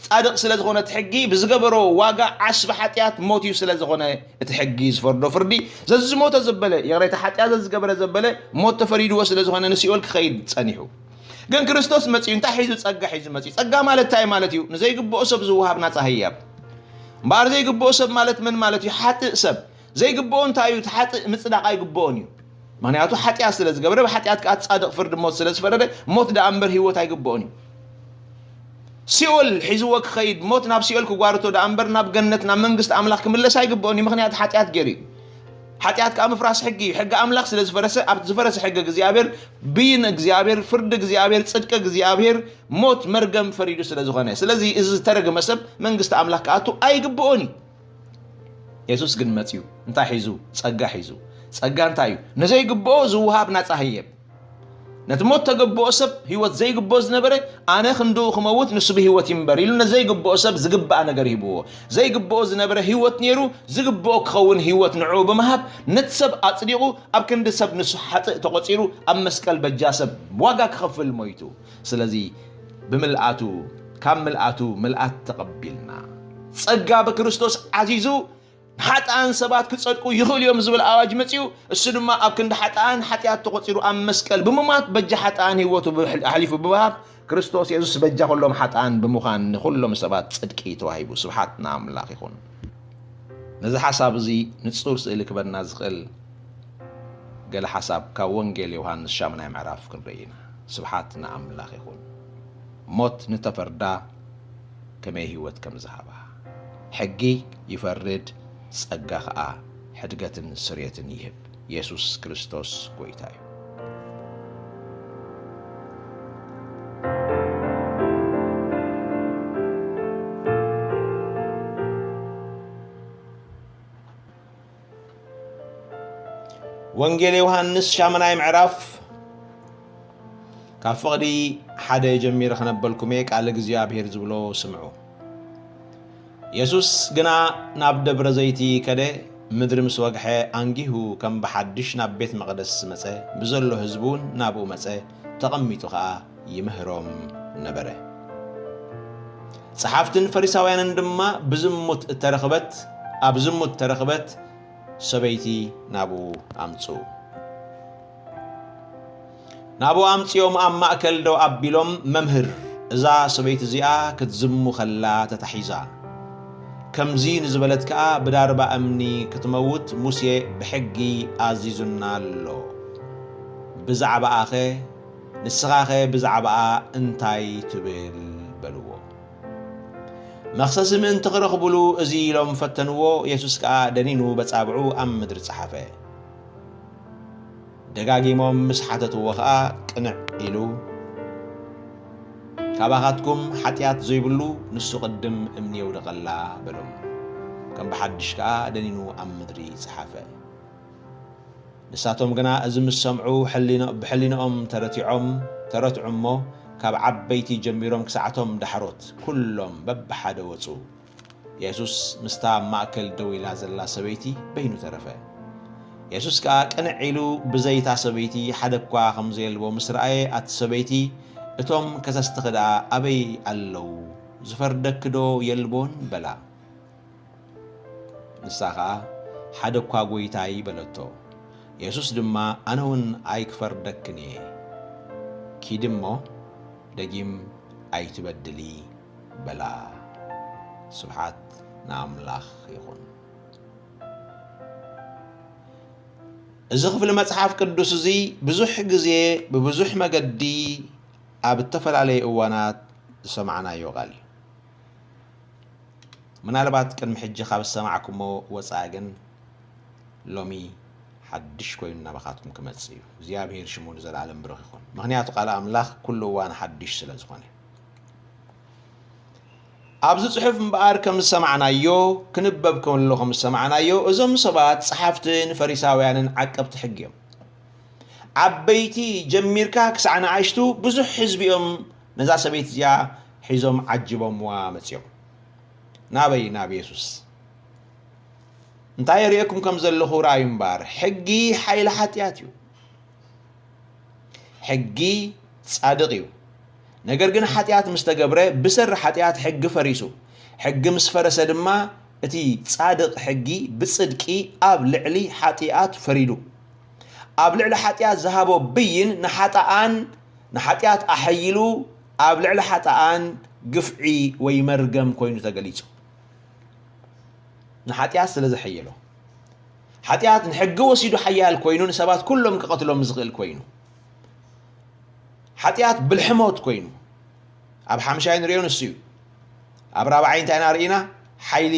ጻድቕ ስለ ዝኾነ እቲ ሕጊ ብዝገበሮ ዋጋ ዓስቢ ሓጢኣት ሞት እዩ ስለ ዝኾነ እቲ ሕጊ ዝፈርዶ ፍርዲ ዘዝሞተ ዘበለ ይቕሬታ ሓጢኣት ዘዝገበረ ዘበለ ሞት ተፈሪድዎ ስለ ዝኾነ ንሲኦል ክኸይድ ጸኒሑ። ግን ክርስቶስ መጺኡ እንታይ ሒዙ ጸጋ ሒዙ መጺኡ ጸጋ ማለት እንታይ ማለት እዩ ንዘይግብኦ ሰብ ዝወሃብ ናጻ ህያብ እምበኣር ዘይግብኦ ሰብ ማለት መን ማለት እዩ ሓጥእ ሰብ ዘይግብኦ እንታይ እዩ እቲ ሓጥእ ምጽዳቕ ኣይግብኦን እዩ ምክንያቱ ሓጢኣት ስለ ዝገብረ ብሓጢኣት ከዓ ጻድቕ ፍርዲ ሞት ስለ ዝፈረደ ሞት ደኣ እምበር ህይወት ኣይግብኦን እዩ ሲኦል ሒዝዎ ክኸይድ ሞት ናብ ሲኦል ክጓርቶ ደኣ እምበር ናብ ገነት ናብ መንግስቲ ኣምላኽ ክምለስ ኣይግብኦን እዩ ምክንያቱ ሓጢኣት ገይሩ እዩ ሓጢኣት ከዓ ምፍራስ ሕጊ እዩ ሕጊ ኣምላኽ ስለ ዝፈረሰ ኣብቲ ዝፈረሰ ሕጊ እግዚኣብሔር ብይን እግዚኣብሔር ፍርዲ እግዚኣብሔር ጽድቂ እግዚኣብሔር ሞት መርገም ፈሪዱ ስለ ዝኾነ ስለዚ እዚ ዝተረገመ ሰብ መንግስቲ ኣምላኽ ክኣቱ ኣይግብኦን እዩ የሱስ ግን መፅዩ እንታይ ሒዙ ፀጋ ሒዙ ፀጋ እንታይ እዩ ንዘይግብኦ ዝውሃብ ናፃ ህየብ ነቲ ሞት ተገብኦ ሰብ ህይወት ዘይግብኦ ዝነበረ ኣነ ክንድኡ ክመውት ንሱ ብህይወት ይንበር ኢሉ ነዘይግብኦ ሰብ ዝግብኣ ነገር ሂብዎ ዘይግብኦ ዝነበረ ህይወት ነይሩ ዝግብኦ ክኸውን ህይወት ንዕኡ ብምሃብ ነቲ ሰብ ኣፅዲቑ ኣብ ክንዲ ሰብ ንሱ ሓጥእ ተቖፂሩ ኣብ መስቀል በጃ ሰብ ዋጋ ክኸፍል ሞይቱ ስለዚ ብምልኣቱ ካብ ምልኣቱ ምልኣት ተቐቢልና ጸጋ ብክርስቶስ ዓዚዙ ንሓጥኣን ሰባት ክጸድቁ ይኽእሉ እዮም ዝብል ኣዋጅ መጺኡ እሱ ድማ ኣብ ክንዲ ሓጥኣን ሓጢኣት ተቖጺሩ ኣብ መስቀል ብምማት በጃ ሓጥኣን ህይወቱ ኣሕሊፉ ብምሃብ ክርስቶስ የሱስ በጃ ኩሎም ሓጥኣን ብምዃን ንኹሎም ሰባት ጽድቂ ተዋሂቡ ስብሓት ንኣምላኽ ይኹን ነዚ ሓሳብ እዚ ንጹር ስእሊ ክበና ዝኽእል ገለ ሓሳብ ካብ ወንጌል ዮሃንስ ሻምናይ ምዕራፍ ክንርኢ ኢና። ስብሓት ንኣምላኽ ይኹን። ሞት ንተፈርዳ ከመይ ህይወት ከም ዝሃባ። ሕጊ ይፈርድ፣ ጸጋ ኸኣ ሕድገትን ስርየትን ይህብ። የሱስ ክርስቶስ ጐይታ እዩ። ወንጌል ዮሃንስ ሻምናይ ምዕራፍ ካብ ፍቕዲ ሓደ ጀሚረ ክነበልኩም እየ፣ ቃል እግዚኣብሔር ዝብሎ ስምዑ። የሱስ ግና ናብ ደብረ ዘይቲ ከደ፣ ምድሪ ምስ ወግሐ ኣንጊሁ ከም ብሓድሽ ናብ ቤት መቕደስ መጸ፣ ብዘሎ ህዝቢ እውን ናብኡ መጸ፣ ተቐሚጡ ኸኣ ይምህሮም ነበረ። ጸሓፍትን ፈሪሳውያንን ድማ ብዝሙት እተረኽበት፣ ኣብ ዝሙት እተረኽበት ሰበይቲ ናብኡ ኣምጽኡ። ናብኡ ኣምጺኦም ኣብ ማእከል ደው ኣቢሎም፣ "መምህር፣ እዛ ሰበይቲ እዚኣ ክትዝሙ ከላ ተታሒዛ። ከምዚ ንዝበለት ከኣ ብዳርባ እምኒ ክትመውት ሙሴ ብሕጊ ኣዚዙና ኣሎ። ብዛዕባኣኸ፣ ንስኻኸ ብዛዕባኣ እንታይ ትብል?" በልዎ። መኽሰሲ ምእንቲ ክረኽቡሉ እዚ ኢሎም ፈተንዎ። የሱስ ከኣ ደኒኑ በጻብዑ ኣብ ምድሪ ጸሓፈ። ደጋጊሞም ምስ ሓተትዎ ኸኣ ቅንዕ ኢሉ፣ "ካባኻትኩም ሓጢኣት ዘይብሉ ንሱ ቅድም እምኒ የውድቐላ" በሎም። ከም ብሓድሽ ከኣ ደኒኑ ኣብ ምድሪ ጸሓፈ። ንሳቶም ግና እዚ ምስ ሰምዑ ሕሊኖ-፣ ብሕሊንኦም ተረቲዖም፣ ተረትዑ እሞ፣ ካብ ዓበይቲ ጀሚሮም ክሳዕቶም ዳሕሮት ኩሎም በብሓደ ወጹ። የሱስ ምስታ ኣብ ማእከል ደው ኢላ ዘላ ሰበይቲ በይኑ ተረፈ። የሱስ ከኣ ቅንዕ ኢሉ ብዘይታ ሰበይቲ ሓደ እኳ ከም ዘየልቦ ምስ ረኣየ፣ ኣቲ ሰበይቲ፣ "እቶም ከሰስትኺ ደኣ ኣበይ ኣለዉ? ዝፈርደኪ ዶ የልቦን?" በላ። ንሳ ኸኣ፣ "ሓደ እኳ ጐይታይ" በለቶ። የሱስ ድማ፣ "ኣነ እውን ኣይክፈርደክን እየ። ኪዲ እሞ ደጊም ኣይትበድሊ" በላ። ስብሓት ንኣምላኽ ይኹን። እዚ ክፍሊ መጽሓፍ ቅዱስ እዚ ብዙሕ ግዜ ብብዙሕ መገዲ ኣብ እተፈላለየ እዋናት ዝሰማዕናዮ ቃል እዩ። ምናልባት ቅድሚ ሕጂ ካብ ዝሰማዕኩሞ ወጻኢ ግን ሎሚ ሓድሽ ኮይኑ ናባኻትኩም ክመጽእ እዩ። እግዚኣብሔር ሽሙ ንዘለኣለም ብሩኽ ይኹን። ምኽንያቱ ቃል ኣምላኽ ኩሉ እዋን ሓድሽ ስለ ዝኾነ። ኣብዚ ጽሑፍ እምበኣር ከም ዝሰማዕናዮ፣ ክንበብ ከሎ ከም ዝሰማዕናዮ፣ እዞም ሰባት ጸሓፍትን ፈሪሳውያንን ዓቀብቲ ሕጊ እዮም። ዓበይቲ ጀሚርካ ክሳዕ ንኣሽቱ ብዙሕ ህዝቢ እዮም ነዛ ሰበይቲ እዚኣ ሒዞም ዓጅቦምዋ መጺኦም። ናበይ? ናብ የሱስ። "እንታይ የርእየኩም ከም ዘለኹ ረኣዩ እምበኣር፣ ሕጊ ሓይሊ ሓጢኣት እዩ። ሕጊ ጻድቕ እዩ። ነገር ግን ሓጢኣት ምስ ተገብረ፣ ብሰሪ ሓጢኣት ሕጊ ፈሪሱ። ሕጊ ምስ ፈረሰ ድማ፣ እቲ ጻድቕ ሕጊ ብጽድቂ ኣብ ልዕሊ ሓጢኣት ፈሪዱ። ኣብ ልዕሊ ሓጢኣት ዝሃቦ ብይን ንሓጥኣን፣ ንሓጢኣት ኣሐይሉ፣ ኣብ ልዕሊ ሓጥኣን ግፍዒ ወይ መርገም ኮይኑ ተገሊጹ።" ንሓጢኣት ስለ ዘሐየሎ። ሓጢኣት ንሕጊ ወሲዱ ሓያል ኮይኑ ንሰባት ኩሎም ክቐትሎም ዝኽእል ኮይኑ። ሓጢኣት ብልሒ ሞት ኮይኑ። ኣብ ሓምሻይ ንሪኦ ንሱ እዩ። ኣብ ራብዓይ እንታይ ኢና ርኢና? ሓይሊ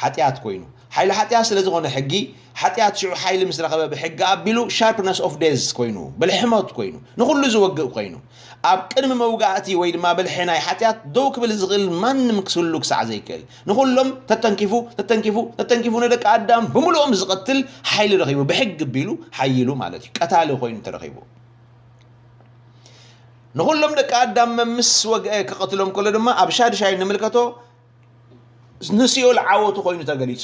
ሓጢኣት ኮይኑ። ሓይሊ ሓጢኣት ስለ ዝኾነ ሕጊ፣ ሓጢኣት ሽዑ ሓይሊ ምስ ረኸበ ብሕጊ ኣቢሉ sharpness of death ኮይኑ፣ ብልሒ ሞት ኮይኑ፣ ንኹሉ ዝወግእ ኮይኑ። ኣብ ቅድሚ መውጋእቲ ወይ ድማ ብልሒ ናይ ሓጢኣት ደው ክብል ዝኽእል ማንም ክስሉ ክሳዕ ዘይክእል፣ ንኹሎም ተተንኪፉ፣ ተተንኪፉ፣ ተተንኪፉ ንደቂ ኣዳም ብምሉኦም ዝቐትል ሓይሊ ረኺቡ፣ ብሕጊ ኣቢሉ ሓይሉ ማለት እዩ። ቀታሊ ኮይኑ ተረኺቡ። ንኹሎም ደቂ ኣዳም ምስ ወግአ ክቐትሎም ከሎ ድማ ኣብ ሻድሻይ ንምልከቶ ንሲኦል ዓወቱ ኮይኑ ተገሊጹ።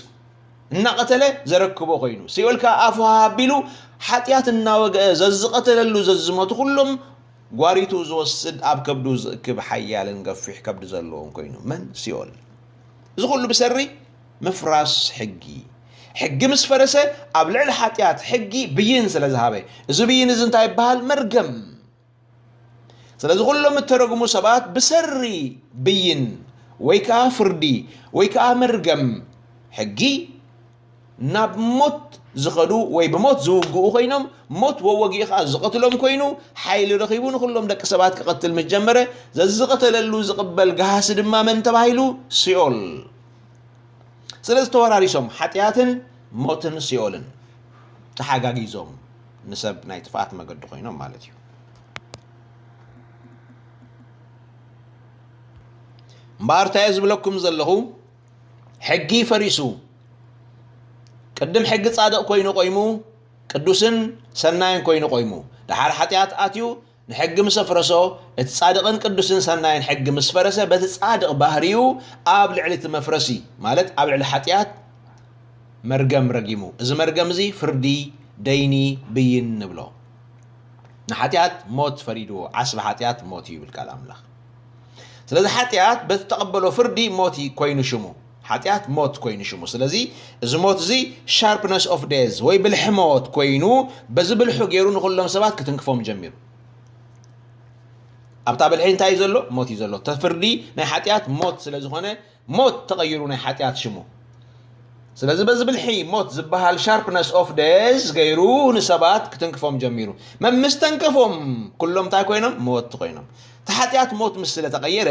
እናቐተለ ዘረክቦ ኮይኑ፣ ሲኦል ከኣ ኣፉ ኣቢሉ ሓጢኣት እናወግአ ዘዝቐተለሉ ዘዝሞቱ ኩሎም ጓሪቱ ዝወስድ ኣብ ከብዱ ዝእክብ ሓያልን ገፊሕ ከብዲ ዘለዎን ኮይኑ። መን? ሲኦል። እዚ ኩሉ ብሰሪ ምፍራስ ሕጊ። ሕጊ ምስ ፈረሰ ኣብ ልዕሊ ሓጢኣት ሕጊ ብይን ስለ ዝሃበ፣ እዚ ብይን እዚ እንታይ ይበሃል? መርገም። ስለዚ ኩሎም እተረጉሙ ሰባት ብሰሪ ብይን ወይ ከኣ ፍርዲ ወይ ከኣ መርገም ሕጊ ናብ ሞት ዝኸዱ ወይ ብሞት ዝውግኡ ኮይኖም፣ ሞት ወወጊኡ ከኣ ዝቐትሎም ኮይኑ፣ ሓይሊ ረኺቡ ንኹሎም ደቂ ሰባት ክቐትል ምስ ጀመረ፣ ዘዝቐተለሉ ዝቕበል ገሃሲ ድማ መን ተባሂሉ? ሲኦል። ስለዚ ተወራሪሶም ሓጢኣትን ሞትን ሲኦልን ተሓጋጊዞም ንሰብ ናይ ጥፍኣት መገዲ ኮይኖም ማለት እዩ። እምበኣር እንታይ እየ ዝብለኩም ዘለኹ? ሕጊ ፈሪሱ። ቅድም ሕጊ ጻድቕ ኮይኑ ቆይሙ፣ ቅዱስን ሰናይን ኮይኑ ቆይሙ። ደሓር ሓጢኣት ኣትዩ፣ ሕጊ ምስ ኣፍረሶ፣ እቲ ጻድቕን ቅዱስን ሰናይን ሕጊ ምስ ፈረሰ፣ በቲ ጻድቕ ባህሪኡ ኣብ ልዕሊ እቲ መፍረሲ፣ ማለት ኣብ ልዕሊ ሓጢኣት መርገም ረጊሙ። እዚ መርገም እዚ ፍርዲ፣ ደይኒ፣ ብይን ንብሎ። ንሓጢኣት ሞት ፈሪድዎ። ዓስቢ ሓጢኣት ሞት እዩ ይብል ቃል ኣምላኽ። ስለዚ ሓጢኣት በቲ ተቐበሎ ፍርዲ ሞት ኮይኑ ሽሙ። ሓጢኣት ሞት ኮይኑ ሽሙ። ስለዚ እዚ ሞት እዚ sharpness of death ወይ ብልሒ ሞት ኮይኑ፣ በዚ ብልሑ ገይሩ ንኹሎም ሰባት ክትንክፎም ጀሚሩ። ኣብታ ብልሒ እንታይ እዩ ዘሎ? ሞት እዩ ዘሎ። እቲ ፍርዲ ናይ ሓጢኣት ሞት ስለ ዝኾነ፣ ሞት ተቐይሩ ናይ ሓጢኣት ሽሙ። ስለዚ በዚ ብልሒ ሞት ዝበሃል sharpness of death ገይሩ ንሰባት ክትንክፎም ጀሚሩ። መምስ ተንከፎም፣ ኩሎም እንታይ ኮይኖም? ሞት ኮይኖም። እቲ ሓጢኣት ሞት ምስ ስለ ተቐየረ፣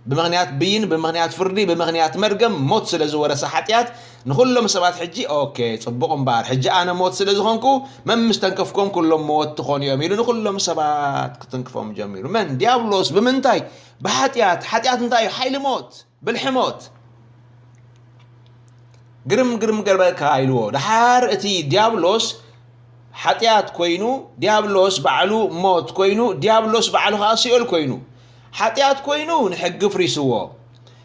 ብምኽንያት ብይን፣ ብምኽንያት ፍርዲ፣ ብምኽንያት መርገም ሞት ስለ ዝወረሰ ሓጢኣት፣ ንኹሎም ሰባት ሕጂ፣ ኦኬ፣ ጽቡቕ እምበኣር፣ ሕጂ ኣነ ሞት ስለ ዝኾንኩ፣ መምስ ተንከፍኮም ኩሎም መወት ትኾኑ እዮም ኢሉ ንኹሎም ሰባት ክትንክፎም ጀሚሩ። መን? ዲያብሎስ። ብምንታይ? ብሓጢኣት። ሓጢኣት እንታይ እዩ? ሓይሊ ሞት፣ ብልሒ ሞት። ግርም ግርም ገርበካ ኢልዎ። ደሓር እቲ ዲያብሎስ ሓጢኣት ኮይኑ፣ ዲያብሎስ ባዕሉ ሞት ኮይኑ፣ ዲያብሎስ ባዕሉ ኸዓ ሲኦል ኮይኑ። ሓጢኣት ኮይኑ ንሕጊ ፍሪስዎ።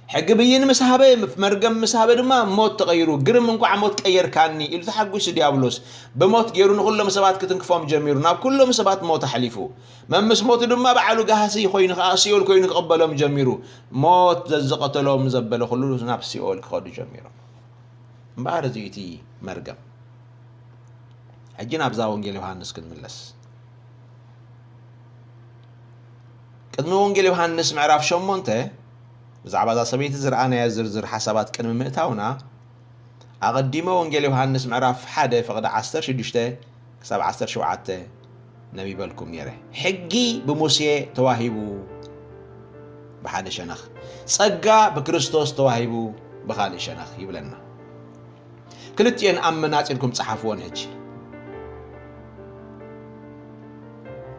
ሕጊ ብይን ምስ ሃበ፣ መርገም ምስ ሃበ ድማ ሞት ተቐይሩ። ግርም እንኳዕ ሞት ቀየርካኒ ኢሉ ተሓጒሱ ዲያብሎስ። ብሞት ገይሩ ንኹሎም ሰባት ክትንክፎም ጀሚሩ። ናብ ኩሎም ሰባት ሞት ኣሕሊፉ። መምስ ሞቱ ድማ ባዕሉ ጋህሲ ኮይኑ ኸዓ ሲኦል ኮይኑ ክቕበሎም ጀሚሩ። ሞት ዘዝቐተሎም ዘበለ ኩሉ ናብ ሲኦል ክኸዱ ጀሚሮም። እምበኣር እዚ እቲ መርገም። ሕጂ ናብዛ ወንጌል ዮሃንስ ክንምለስ። ቅድሚ ወንጌል ዮሃንስ ምዕራፍ ሸሞንተ ብዛዕባ እዛ ሰበይቲ ዝረኣናዮ ዝርዝር ሓሳባት ቅድሚ ምእታውና፣ ኣቐዲመ ወንጌል ዮሃንስ ምዕራፍ ሓደ ፍቕዲ ዓሰርተ ሽዱሽተ ክሳብ ዓሰርተ ሸውዓተ ነቢበልኩም ነይረ። ሕጊ ብሙሴ ተዋሂቡ ብሓደ ሸነኽ፣ ጸጋ ብክርስቶስ ተዋሂቡ ብኻልእ ሸነኽ ይብለና። ክልቲኤን ኣብ መናጽ ኢልኩም ጸሓፍወን። ሕጂ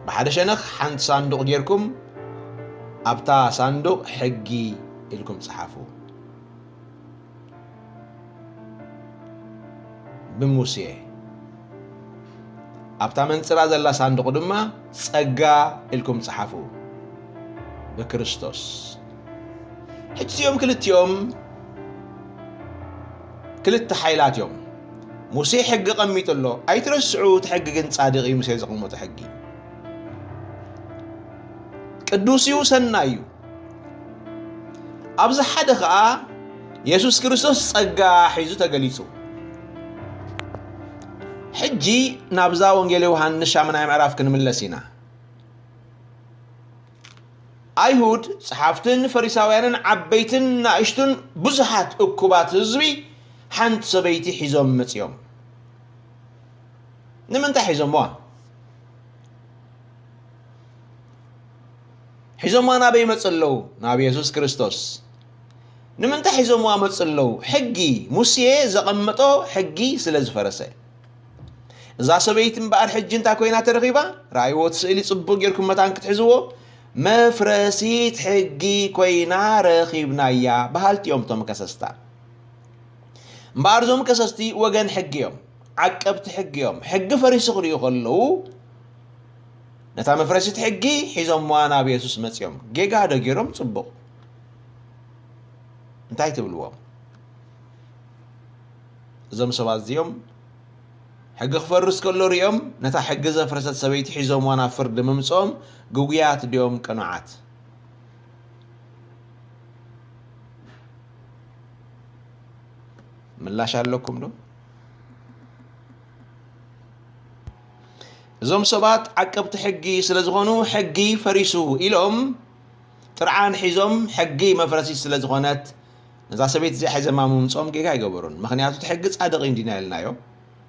ብሓደ ሸነኽ ሓንቲ ሳንዱቕ ጌርኩም፣ ኣብታ ሳንዱቕ ሕጊ ኢልኩም ጸሓፉ። ብሙሴ፣ ኣብታ መንጽራ ዘላ ሳንዱቕ ድማ ጸጋ ኢልኩም ጸሓፉ። ብክርስቶስ። ሕጂ እዚኦም ክልቲኦም ክልተ ሓይላት እዮም። ሙሴ ሕጊ ቀሚጡ ኣሎ። ኣይትረስዑ፣ እቲ ሕጊ ግን ጻድቕ እዩ፣ ሙሴ ዘቐመጦ ሕጊ። ቅዱስ እዩ፣ ሰናይ እዩ። ኣብዚ ሓደ ኸኣ የሱስ ክርስቶስ ጸጋ ሒዙ ተገሊጹ። ሕጂ ናብዛ ወንጌል ዮሃንስ ሻምናይ ምዕራፍ ክንምለስ ኢና። ኣይሁድ፣ ጸሓፍትን ፈሪሳውያንን፣ ዓበይትን ናእሽቱን ብዙሓት እኩባት ህዝቢ ሓንቲ ሰበይቲ ሒዞም መጺኦም። ንምንታይ ሒዞምዋ? ሒዞምዋ ናበይ መጹ ኣለዉ? ናብ የሱስ ክርስቶስ። ንምንታይ ሒዞምዋ መጹ ኣለዉ? ሕጊ፣ ሙሴ ዘቐመጦ ሕጊ ስለ ዝፈረሰ። እዛ ሰበይቲ እምበኣር ሕጂ እንታይ ኮይና ተረኺባ? ረኣይዎ፣ እቲ ስእሊ ጽቡቕ ጌርኩም መታን ክትሕዝዎ። መፍረሲት ሕጊ ኮይና ረኺብናያ በሃልቲ እዮም እቶም ከሰስታ። እምበኣር እዞም ከሰስቲ ወገን ሕጊ እዮም፣ ዓቀብቲ ሕጊ እዮም። ሕጊ ፈሪሱ ክርእዩ ከለዉ፣ ነታ መፍረሲት ሕጊ ሒዞምዋ ናብ የሱስ መጺኦም። ጌጋ ዶ ገይሮም ጽቡቕ? እንታይ ትብልዎም? እዞም ሰባት እዚኦም ሕጊ ክፈርስ ከሎ ሪኦም፣ ነታ ሕጊ ዘፍረሰት ሰበይቲ ሒዞምዋ ናብ ፍርዲ ምምጽኦም ግጉያት ድዮም ቅኑዓት? ምላሽ ኣለኩም ዶ? እዞም ሰባት ዓቀብቲ ሕጊ ስለ ዝኾኑ፣ ሕጊ ፈሪሱ ኢሎም ጥርዓን ሒዞም፣ ሕጊ መፍረሲት ስለ ዝኾነት፣ ነዛ ሰበይቲ እዚኣ ሒዞማ ምምጽኦም ጌጋ ኣይገበሩን። ምኽንያቱ እቲ ሕጊ ጻድቕ እዩ እንዲና ኢልናዮ፣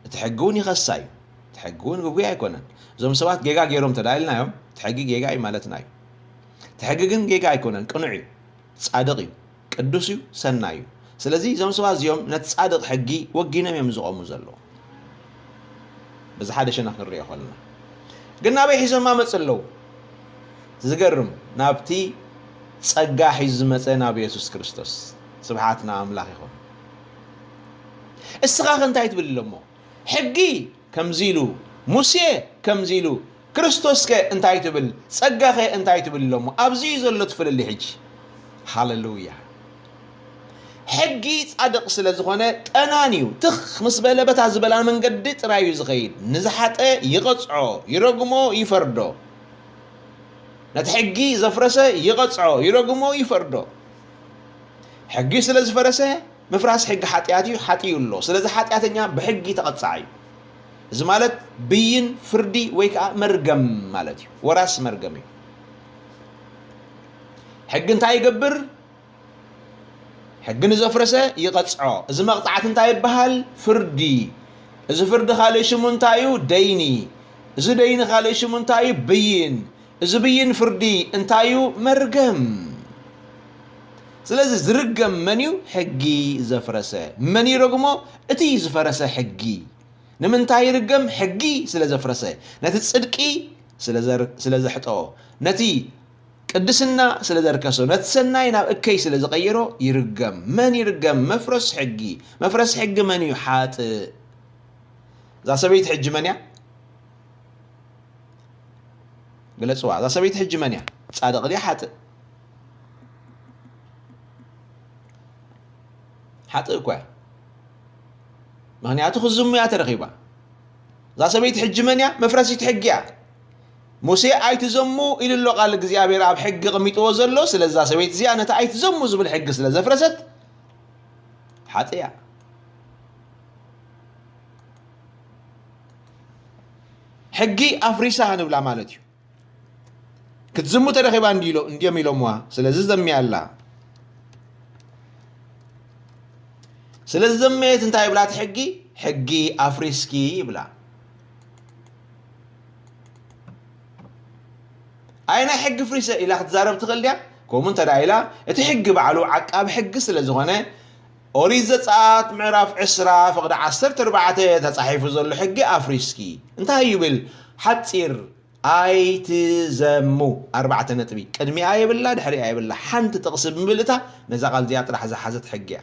እቲ ሕጊ እውን ይኸሳ እዩ። እቲ ሕጊ እውን ግጉይ ኣይኮነን። እዞም ሰባት ጌጋ ገይሮም እንተ ደኣ ኢልናዮም፣ እቲ ሕጊ ጌጋ እዩ ማለትና እዩ። እቲ ሕጊ ግን ጌጋ ኣይኮነን፣ ቅኑዕ እዩ፣ ጻድቕ እዩ፣ ቅዱስ እዩ፣ ሰናይ እዩ። ስለዚ እዞም ሰባት እዚኦም ነቲ ጻድቕ ሕጊ ወጊኖም እዮም ዝቖሙ ዘለዉ። በዚ ሓደ ሸነኽ ክንሪኦ ከለና ግን ናበይ ሒዞማ መጹ ኣለዉ? ዝገርም፣ ናብቲ ጸጋ ሒዙ ዝመጸ ናብ የሱስ ክርስቶስ። ስብሓት ንኣምላኽ ይኹን። እስኻ ከ እንታይ ትብል ኢሎሞ? ሕጊ ከምዚ ኢሉ፣ ሙሴ ከምዚ ኢሉ፣ ክርስቶስከ እንታይ ትብል? ጸጋኸ እንታይ ትብል? ኢሎሞ። ኣብዚ እዩ ዘሎ እቲ ፍልልይ ሕጂ። ሃሌሉያ። ሕጊ ጻድቕ ስለ ዝኾነ ጠናን እዩ። ትኽ ምስ በለ በታ ዝበላ መንገዲ ጥራይ እዩ ዝኸይድ። ንዝሓጠ ይቐጽዖ፣ ይረግሞ፣ ይፈርዶ። ነቲ ሕጊ ዘፍረሰ ይቐጽዖ፣ ይረግሞ፣ ይፈርዶ። ሕጊ ስለ ዝፈረሰ ምፍራስ ሕጊ ሓጢኣት እዩ፣ ሓጢኡ ኣሎ። ስለዚ ሓጢኣተኛ ብሕጊ ተቐጻዒ እዩ። እዚ ማለት ብይን፣ ፍርዲ ወይ ከዓ መርገም ማለት እዩ። ወራስ መርገም እዩ። ሕጊ እንታይ ይገብር? ሕጊ ንዘፍረሰ ይቐጽዖ። እዚ መቕጻዕቲ እንታይ ይበሃል? ፍርዲ። እዚ ፍርዲ ካልእ ሽሙ እንታይ እዩ? ደይኒ። እዚ ደይኒ ካልእ ሽሙ እንታይ እዩ? ብይን። እዚ ብይን ፍርዲ እንታይ እዩ? መርገም። ስለዚ ዝርገም መን እዩ? ሕጊ ዘፍረሰ። መን ይረግሞ? እቲ ዝፈረሰ ሕጊ። ንምንታይ ይርገም? ሕጊ ስለ ዘፍረሰ። ነቲ ጽድቂ ስለ ዘር-፣ ስለ ዘሕጠኦ። ነቲ ቅድስና ስለ ዘርከሶ። ነቲ ሰናይ ናብ እከይ ስለ ዝቐየሮ ይርገም። መን ይርገም? መፍረስ ሕጊ። መፍረስ ሕጊ መን እዩ? ሓጥእ። እዛ ሰበይቲ ሕጂ መን እያ? ግለጽዋ። እዛ ሰበይቲ ሕጂ መን እያ? ጻድቕ ድያ ሓጥእ? ሓጥእ እኳ እያ። ምኽንያቱ ክዝሙ እያ ተረኺባ። እዛ ሰበይቲ ሕጂ መን እያ? መፍረሲት ሕጊ እያ። ሙሴ ኣይትዘሙ ኢሉ ኣሎ ቃል እግዚኣብሔር ኣብ ሕጊ ኣቐሚጥዎ ዘሎ። ስለዛ ሰበይቲ እዚኣ ነቲ ኣይትዘሙ ዝብል ሕጊ ስለ ዘፍረሰት ሓጥእ እያ። ሕጊ ኣፍሪሳ ንብላ ማለት እዩ። ክትዝሙ ተረኺባ እንዲ ኢሎ-፣ እንዲዮም ኢሎምዋ። ስለዚ ዘምያ ኣላ። ስለዚ ዘመየት እንታይ ይብላ እቲ ሕጊ? ሕጊ ኣፍሪስኪ ይብላ። ኣይ ናይ ሕጊ ፍሪሰ ኢላ ክትዛረብ ትኽእል ድያ? ከምኡ እንተ ደኣ ኢላ፣ እቲ ሕጊ ባዕሉ ዓቃቢ ሕጊ ስለ ዝኾነ፣ ኦሪት ዘጸኣት ምዕራፍ ዕስራ ፍቕዲ ዓሰርተ ኣርባዕተ ተጻሒፉ ዘሎ ሕጊ ኣፍሪስኪ። እንታይ ይብል? ሓጺር ኣይትዘሙ። ኣርባዕተ ነጥቢ። ቅድሚኣ የብላ፣ ድሕሪኣ የብላ። ሓንቲ ጥቕሲ ብምልእታ ነዛ ቃል እዚኣ ጥራሕ ዝሓዘት ሕጊ እያ።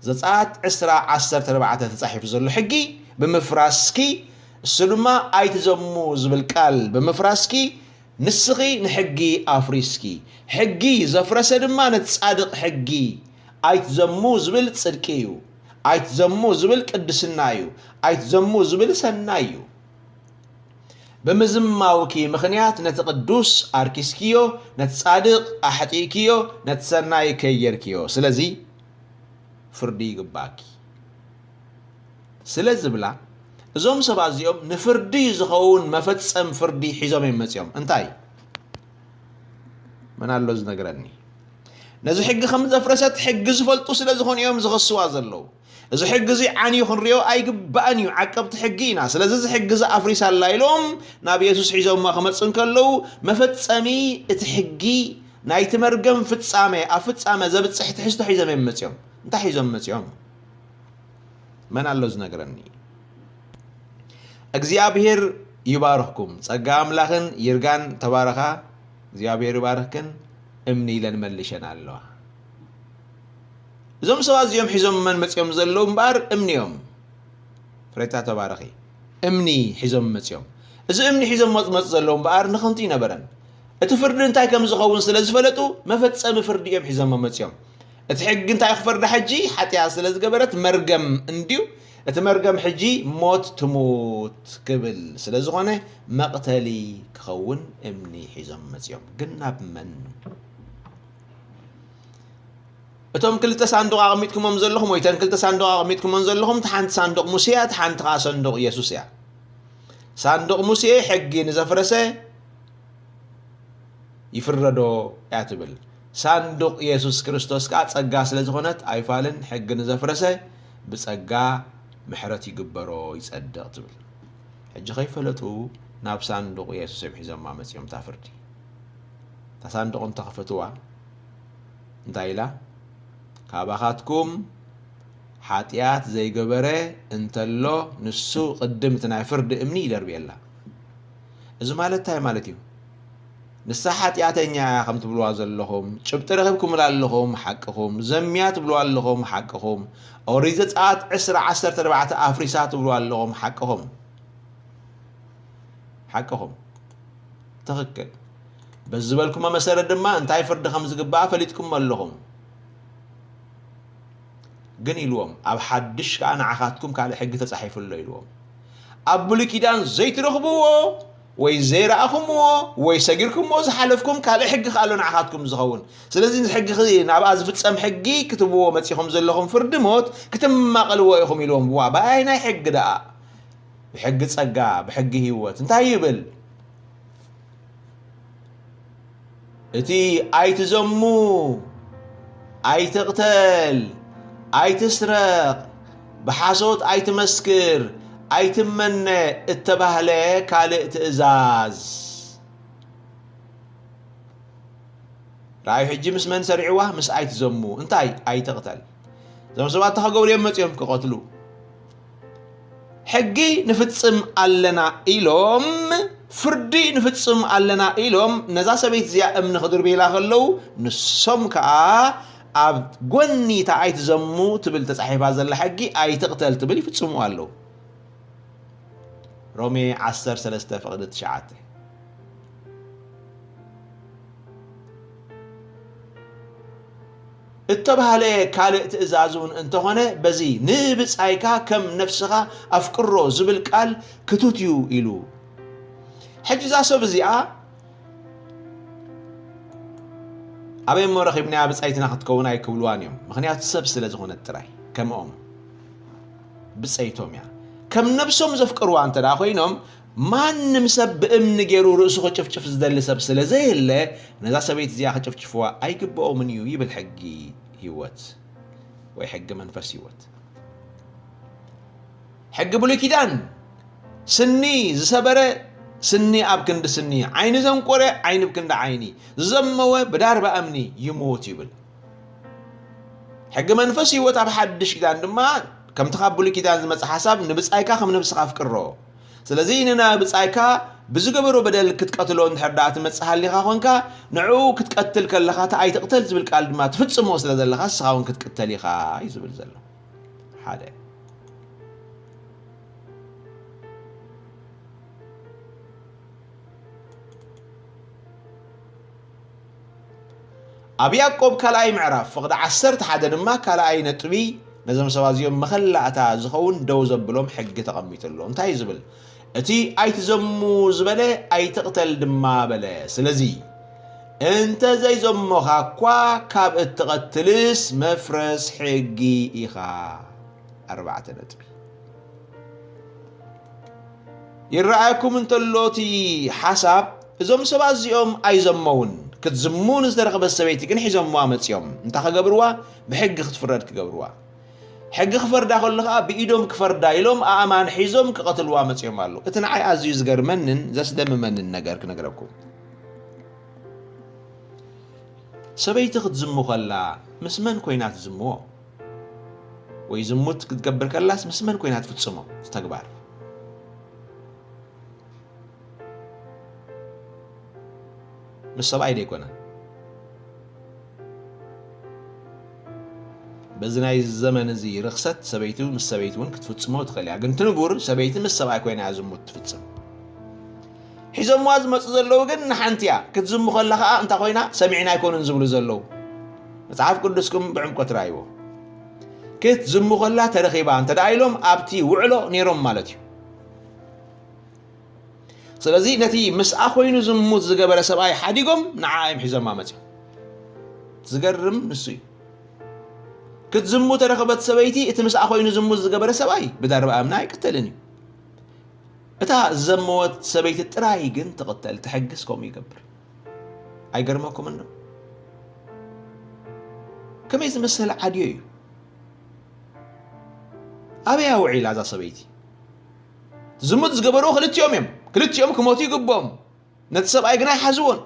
ዘጸኣት ዕስራ ዓሰርተ ኣርባዕተ ተጻሒፉ ዘሎ ሕጊ ብምፍራስኪ፣ እሱ ድማ ኣይትዘሙ ዝብል ቃል ብምፍራስኪ፣ ንስኺ ንሕጊ ኣፍሪስኪ። ሕጊ ዘፍረሰ ድማ ነቲ ጻድቕ ሕጊ ኣይትዘሙ ዝብል ጽድቂ እዩ። ኣይትዘሙ ዝብል ቅድስና እዩ። ኣይትዘሙ ዝብል ሰናይ እዩ። ብምዝማውኪ ምኽንያት ነቲ ቅዱስ ኣርኪስክዮ፣ ነቲ ጻድቕ ኣሕጢእክዮ፣ ነቲ ሰናይ ከየርክዮ። ስለዚ ፍርዲ ይግባእኪ። ስለ ዝብላ፣ እዞም ሰባት እዚኦም ንፍርዲ ዝኸውን መፈጸም ፍርዲ ሒዞም እዮም መጺኦም። እንታይ? መን ኣሎ ዝነግረኒ? ነዚ ሕጊ ከም ዘፍረሰት ሕጊ ዝፈልጡ ስለ ዝኾኑ እዮም ዝኸስዋ ዘለዉ። እዚ ሕጊ እዚ ዓንዩ ክንሪኦ ኣይግባእን እዩ። ዓቀብቲ ሕጊ ኢና። ስለዚ እዚ ሕጊ እዚ ኣፍሪሳ ኣላ ኢሎም ናብ የሱስ ሒዞምዋ ክመጹ እንከለዉ፣ መፈጸሚ እቲ ሕጊ ናይቲ መርገም ፍጻመ፣ ኣብ ፍጻመ ዘብጽሕ ትሕዝቶ ሒዞም እዮም መጺኦም። እንታይ ሒዞም መጺኦም? መን ኣሎ ዝነግረኒ? እግዚኣብሔር ይባርኽኩም። ጸጋ ኣምላኽን ይርጋን ተባረኻ። እግዚኣብሔር ይባርኽክን። እምኒ ኢለን መልሸን ኣለዋ። እዞም ሰባት እዚኦም ሒዞም መን መጺኦም ዘለዉ እምበኣር እምኒ እዮም። ፍሬታ ተባረኺ። እምኒ ሒዞም መጺኦም። እዚ እምኒ ሒዞም መጽ-፣ መጽ ዘለዉ እምበኣር ንኸንቱ ይነበረን። እቲ ፍርዲ እንታይ ከም ዝኸውን ስለ ዝፈለጡ መፈጸሚ ፍርዲ እዮም ሒዞም መጺኦም። እቲ ሕጊ እንታይ ክፈርዳ ሕጂ? ሓጢኣት ስለ ዝገበረት መርገም እንድዩ። እቲ መርገም ሕጂ ሞት ትሙት ክብል ስለ ዝኾነ መቕተሊ ክኸውን እምኒ ሒዞም መጺኦም። ግን ናብ መን? እቶም ክልተ ሳንዱቕ ኣቐሚጥኩሞም ዘለኹም ወይ እተን ክልተ ሳንዱቕ ኣቐሚጥኩሞን ዘለኹም፣ እቲ ሓንቲ ሳንዱቕ ሙሴ እያ፣ እቲ ሓንቲ ኸዓ ሳንዱቕ ኢየሱስ እያ። ሳንዱቕ ሙሴ ሕጊ ንዘፍረሰ ይፍረዶ እያ ትብል። ሳንዱቕ ኢየሱስ ክርስቶስ ከኣ ጸጋ ስለ ዝኾነት ኣይፋልን፣ ሕጊ ንዘፍረሰ ብጸጋ ምሕረት ይግበሮ፣ ይጸድቕ ትብል። ሕጂ ከይፈለጡ ናብ ሳንዱቕ ኢየሱስ እዮም ሒዞማ መጺኦም እታ ፍርዲ። እታ ሳንዱቕ እንተኸፈትዋ እንታይ ኢላ? ካባኻትኩም ሓጢኣት ዘይገበረ እንተሎ ንሱ ቅድም እቲ ናይ ፍርዲ እምኒ ይደርብየላ። እዚ ማለት እንታይ ማለት እዩ? ንሳ ሓጢኣተኛ እያ ከም ትብልዋ ዘለኹም፣ ጭብጢ ረኺብኩምላ ኣለኹም፣ ሓቅኹም፣ ዘምያ ትብልዋ ኣለኹም፣ ሓቅኹም፣ ኦሪት ዘጸኣት ዕስራ ዓሰርተ ኣርባዕተ ኣፍሪሳ ትብልዋ ኣለኹም፣ ሓቅኹም። ሓቅኹም። ትኽክል። በዚ ዝበልኩሞ መሰረት ድማ እንታይ ፍርዲ ከም ዝግባኣ ፈሊጥኩም ኣለኹም። ግን ኢልዎም፣ ኣብ ሓድሽ ከኣ ንዓኻትኩም ካልእ ሕጊ ተጻሒፉ ኣሎ ኢልዎም። ኣብ ብሉይ ኪዳን ዘይትረኽብዎ ወይ ዘይረኣኹምዎ ወይ ሰጊርኩምዎ ዝሓለፍኩም ካልእ ሕጊ ከኣ ኣሎ ንዓኻትኩም ዝኸውን። ስለዚ እዚ ሕጊ ኽ-፣ ናብኣ ዝፍጸም ሕጊ ክትብዎ መጺኹም ዘለኹም ፍርዲ ሞት ክትማቐልዎ ኢኹም ኢልዎም። ዋ፣ ብኣየናይ ሕጊ ደኣ? ብሕጊ ጸጋ፣ ብሕጊ ህይወት። እንታይ ይብል? እቲ ኣይትዘሙ፣ ኣይትቕተል፣ ኣይትስረቕ፣ ብሓሶት ኣይትመስክር፣ ኣይትመነ እተባህለ ካልእ ትእዛዝ። ረኣዩ ሕጂ ምስ መን ሰሪዕዋ? ምስ ኣይትዘሙ። እንታይ? ኣይትቕተል። እዞም ሰባት እንታይ ክገብሩ እዮም መጺኦም? ክቐትሉ። ሕጊ ንፍጽም ኣለና ኢሎም፣ ፍርዲ ንፍጽም ኣለና ኢሎም፣ ነዛ ሰበይቲ እዚኣ እምኒ ክድርብይላ ከለዉ፣ ንሶም ከኣ ኣብ ጎኒ እታ ኣይትዘሙ ትብል ተጻሒፋ ዘላ ሕጊ ኣይትቕተል ትብል ይፍጽሙ ኣለዉ። ሮሜ ዓሰርተ ሰለስተ ፍቕዲ ትሽዓተ። እተባህለ ካልእ ትእዛዝ እውን እንተኾነ፣ በዚ "ንብጻይካ ከም ነፍስኻ ኣፍቅሮ" ዝብል ቃል ክቱት እዩ ኢሉ። ሕጂ እዛ ሰብ እዚኣ ኣበይ እሞ ረኺብናያ ብጻይትና ክትከውን ኣይክብልዋን እዮም። ምኽንያቱ ሰብ ስለ ዝኾነት ጥራይ፣ ከምኦም ብጸይቶም እያ። ከም ነብሶም ዘፍቅርዋ እንተ ደኣ ኮይኖም፣ ማንም ሰብ ብእምኒ ገይሩ ርእሱ ክጭፍጭፍ ዝደሊ ሰብ ስለ ዘየለ፣ ነዛ ሰበይቲ እዚኣ ክጭፍጭፍዋ ኣይግብኦምን እዩ ይብል ሕጊ ህይወት ወይ ሕጊ መንፈስ ህይወት። ሕጊ ብሉይ ኪዳን፣ ስኒ ዝሰበረ ስኒ ኣብ ክንዲ ስኒ፣ ዓይኒ ዘንቆረ ዓይኒ ኣብ ክንዲ ዓይኒ፣ ዝዘመወ ብዳርባ እምኒ ይሙት ይብል። ሕጊ መንፈስ ህይወት ኣብ ሓድሽ ኪዳን ድማ፣ ከምቲ ካብ ብሉይ ኪዳን ዝመጽእ ሓሳብ፣ "ንብጻይካ ከም ነብስኻ ኣፍቅሮ።" ስለዚ ንናይ ብጻይካ ብዝገበሮ በደል ክትቀትሎ እንድሕር ደኣ ትመጽእ ሃሊኻ ኾንካ፣ ንዕኡ ክትቀትል ከለኻ፣ እቲ ኣይትቕተል ዝብል ቃል ድማ ትፍጽሞ ስለ ዘለኻ፣ ንስኻ እውን ክትቅተል ኢኻ እዩ ዝብል ዘሎ። ሓደ። ኣብ ያዕቆብ ካልኣይ ምዕራፍ ፍቕዲ ዓሰርተ ሓደ ድማ ካልኣይ ነጥቢ ነዞም ሰባት እዚኦም መኸላእታ ዝኸውን ደው ዘብሎም ሕጊ ተቐሚጡ ኣሎ። እንታይ እዩ ዝብል? "እቲ ኣይትዘሙ ዝበለ ኣይትቕተል ድማ በለ። ስለዚ እንተ ዘይዘሞኻ እኳ ካብ እትቐትልስ መፍረስ ሕጊ ኢኻ።" ኣርባዕተ ነጥቢ። ይረኣየኩም እንተሎ እቲ ሓሳብ፣ እዞም ሰባት እዚኦም ኣይዘመውን። ክትዝሙ ንዝተረኽበት ሰበይቲ ግን ሒዞምዋ መጺኦም። እንታይ ክገብርዋ? ብሕጊ ክትፍረድ ክገብርዋ። ሕጊ ክፈርዳ ከሎ ኸኣ ብኢዶም ክፈርዳ ኢሎም ኣእማን ሒዞም ክቐትልዋ መጺኦም ኣለዉ። እቲ ንዓይ ኣዝዩ ዝገርመንን ዘስደምመንን ነገር ክነግረኩም። ሰበይቲ ክትዝሙ ከላ ምስ መን ኮይና ትዝምዎ? ወይ ዝሙት ክትገብር ከላስ ምስ መን ኮይና ትፍጽሞ? እቲ ተግባር ምስ ሰብኣይ ዶ ኣይኮነን? በዚ ናይ ዘመን እዚ ርኽሰት ሰበይቲ ምስ ሰበይቲ እውን ክትፍጽሞ ትኽእል እያ። ግን እቲ ንቡር ሰበይቲ ምስ ሰብኣይ ኮይና እያ ዝሙት ትፍጽም። ሒዞምዋ ዝመጹ ዘለዉ ግን ንሓንቲ እያ። ክትዝሙ ከላ ኸኣ እንታይ ኮይና? ሰሚዕና ኣይኮኑን ዝብሉ ዘለዉ። መጽሓፍ ቅዱስኩም ብዕምቆት ርኣይዎ። ክትዝሙ ከላ ተረኺባ እንተ ደኣ ኢሎም ኣብቲ ውዕሎ ነይሮም ማለት እዩ። ስለዚ ነቲ ምስኣ ኮይኑ ዝሙት ዝገበረ ሰብኣይ ሓዲጎም ንዓ እዮም ሒዞማ መጺኦም። ዝገርም ንሱ እዩ። ክትዝሙ ተረኸበት ሰበይቲ እቲ ምስኣ ኮይኑ ዝሙት ዝገበረ ሰብኣይ ብዳርባ እምኒ ኣይቅተልን እዩ። እታ ዝዘመወት ሰበይቲ ጥራይ ግን ትቕተል። እቲ ሕግስ ከምኡ ይገብር። ኣይገርመኩምን ዶ? ከመይ ዝመሰለ ዓድዮ እዩ። ኣበይ ውዒላ እዛ ሰበይቲ? ዝሙት ዝገበሩ ክልቲኦም እዮም። ክልቲኦም ክሞቱ ይግብኦም። ነቲ ሰብኣይ ግና ኣይሓዝዎን፣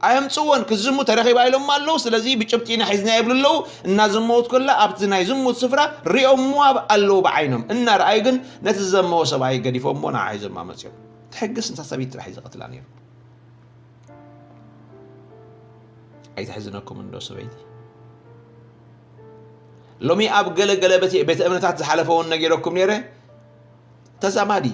ኣየምጽዎን። ክትዝሙ ተረኺባ ኢሎም ኣለዉ። ስለዚ ብጭብጢ ኢና ሒዝና ይብሉ ኣለዉ። እናዘመወት ከላ ኣብቲ ናይ ዝሙት ስፍራ ሪኦምዋ ኣለዉ ብዓይኖም። እናረኣዩ ግን ነቲ ዝዘመዎ ሰብኣይ ገዲፎምዎ ንዓ ሒዞማ መጺኦም። እቲ ሕግስ ነታ ሰበይቲ ጥራሕ እዩ ዝቐትላ ነይሩ። ኣይተሕዝነኩምን ዶ ሰበይቲ? ሎሚ ኣብ ገለ ገለ ቤተ፣ ቤተ እምነታት ዝሓለፈ እውን ነጊረኩም ነይረ። ተዛማዲ፣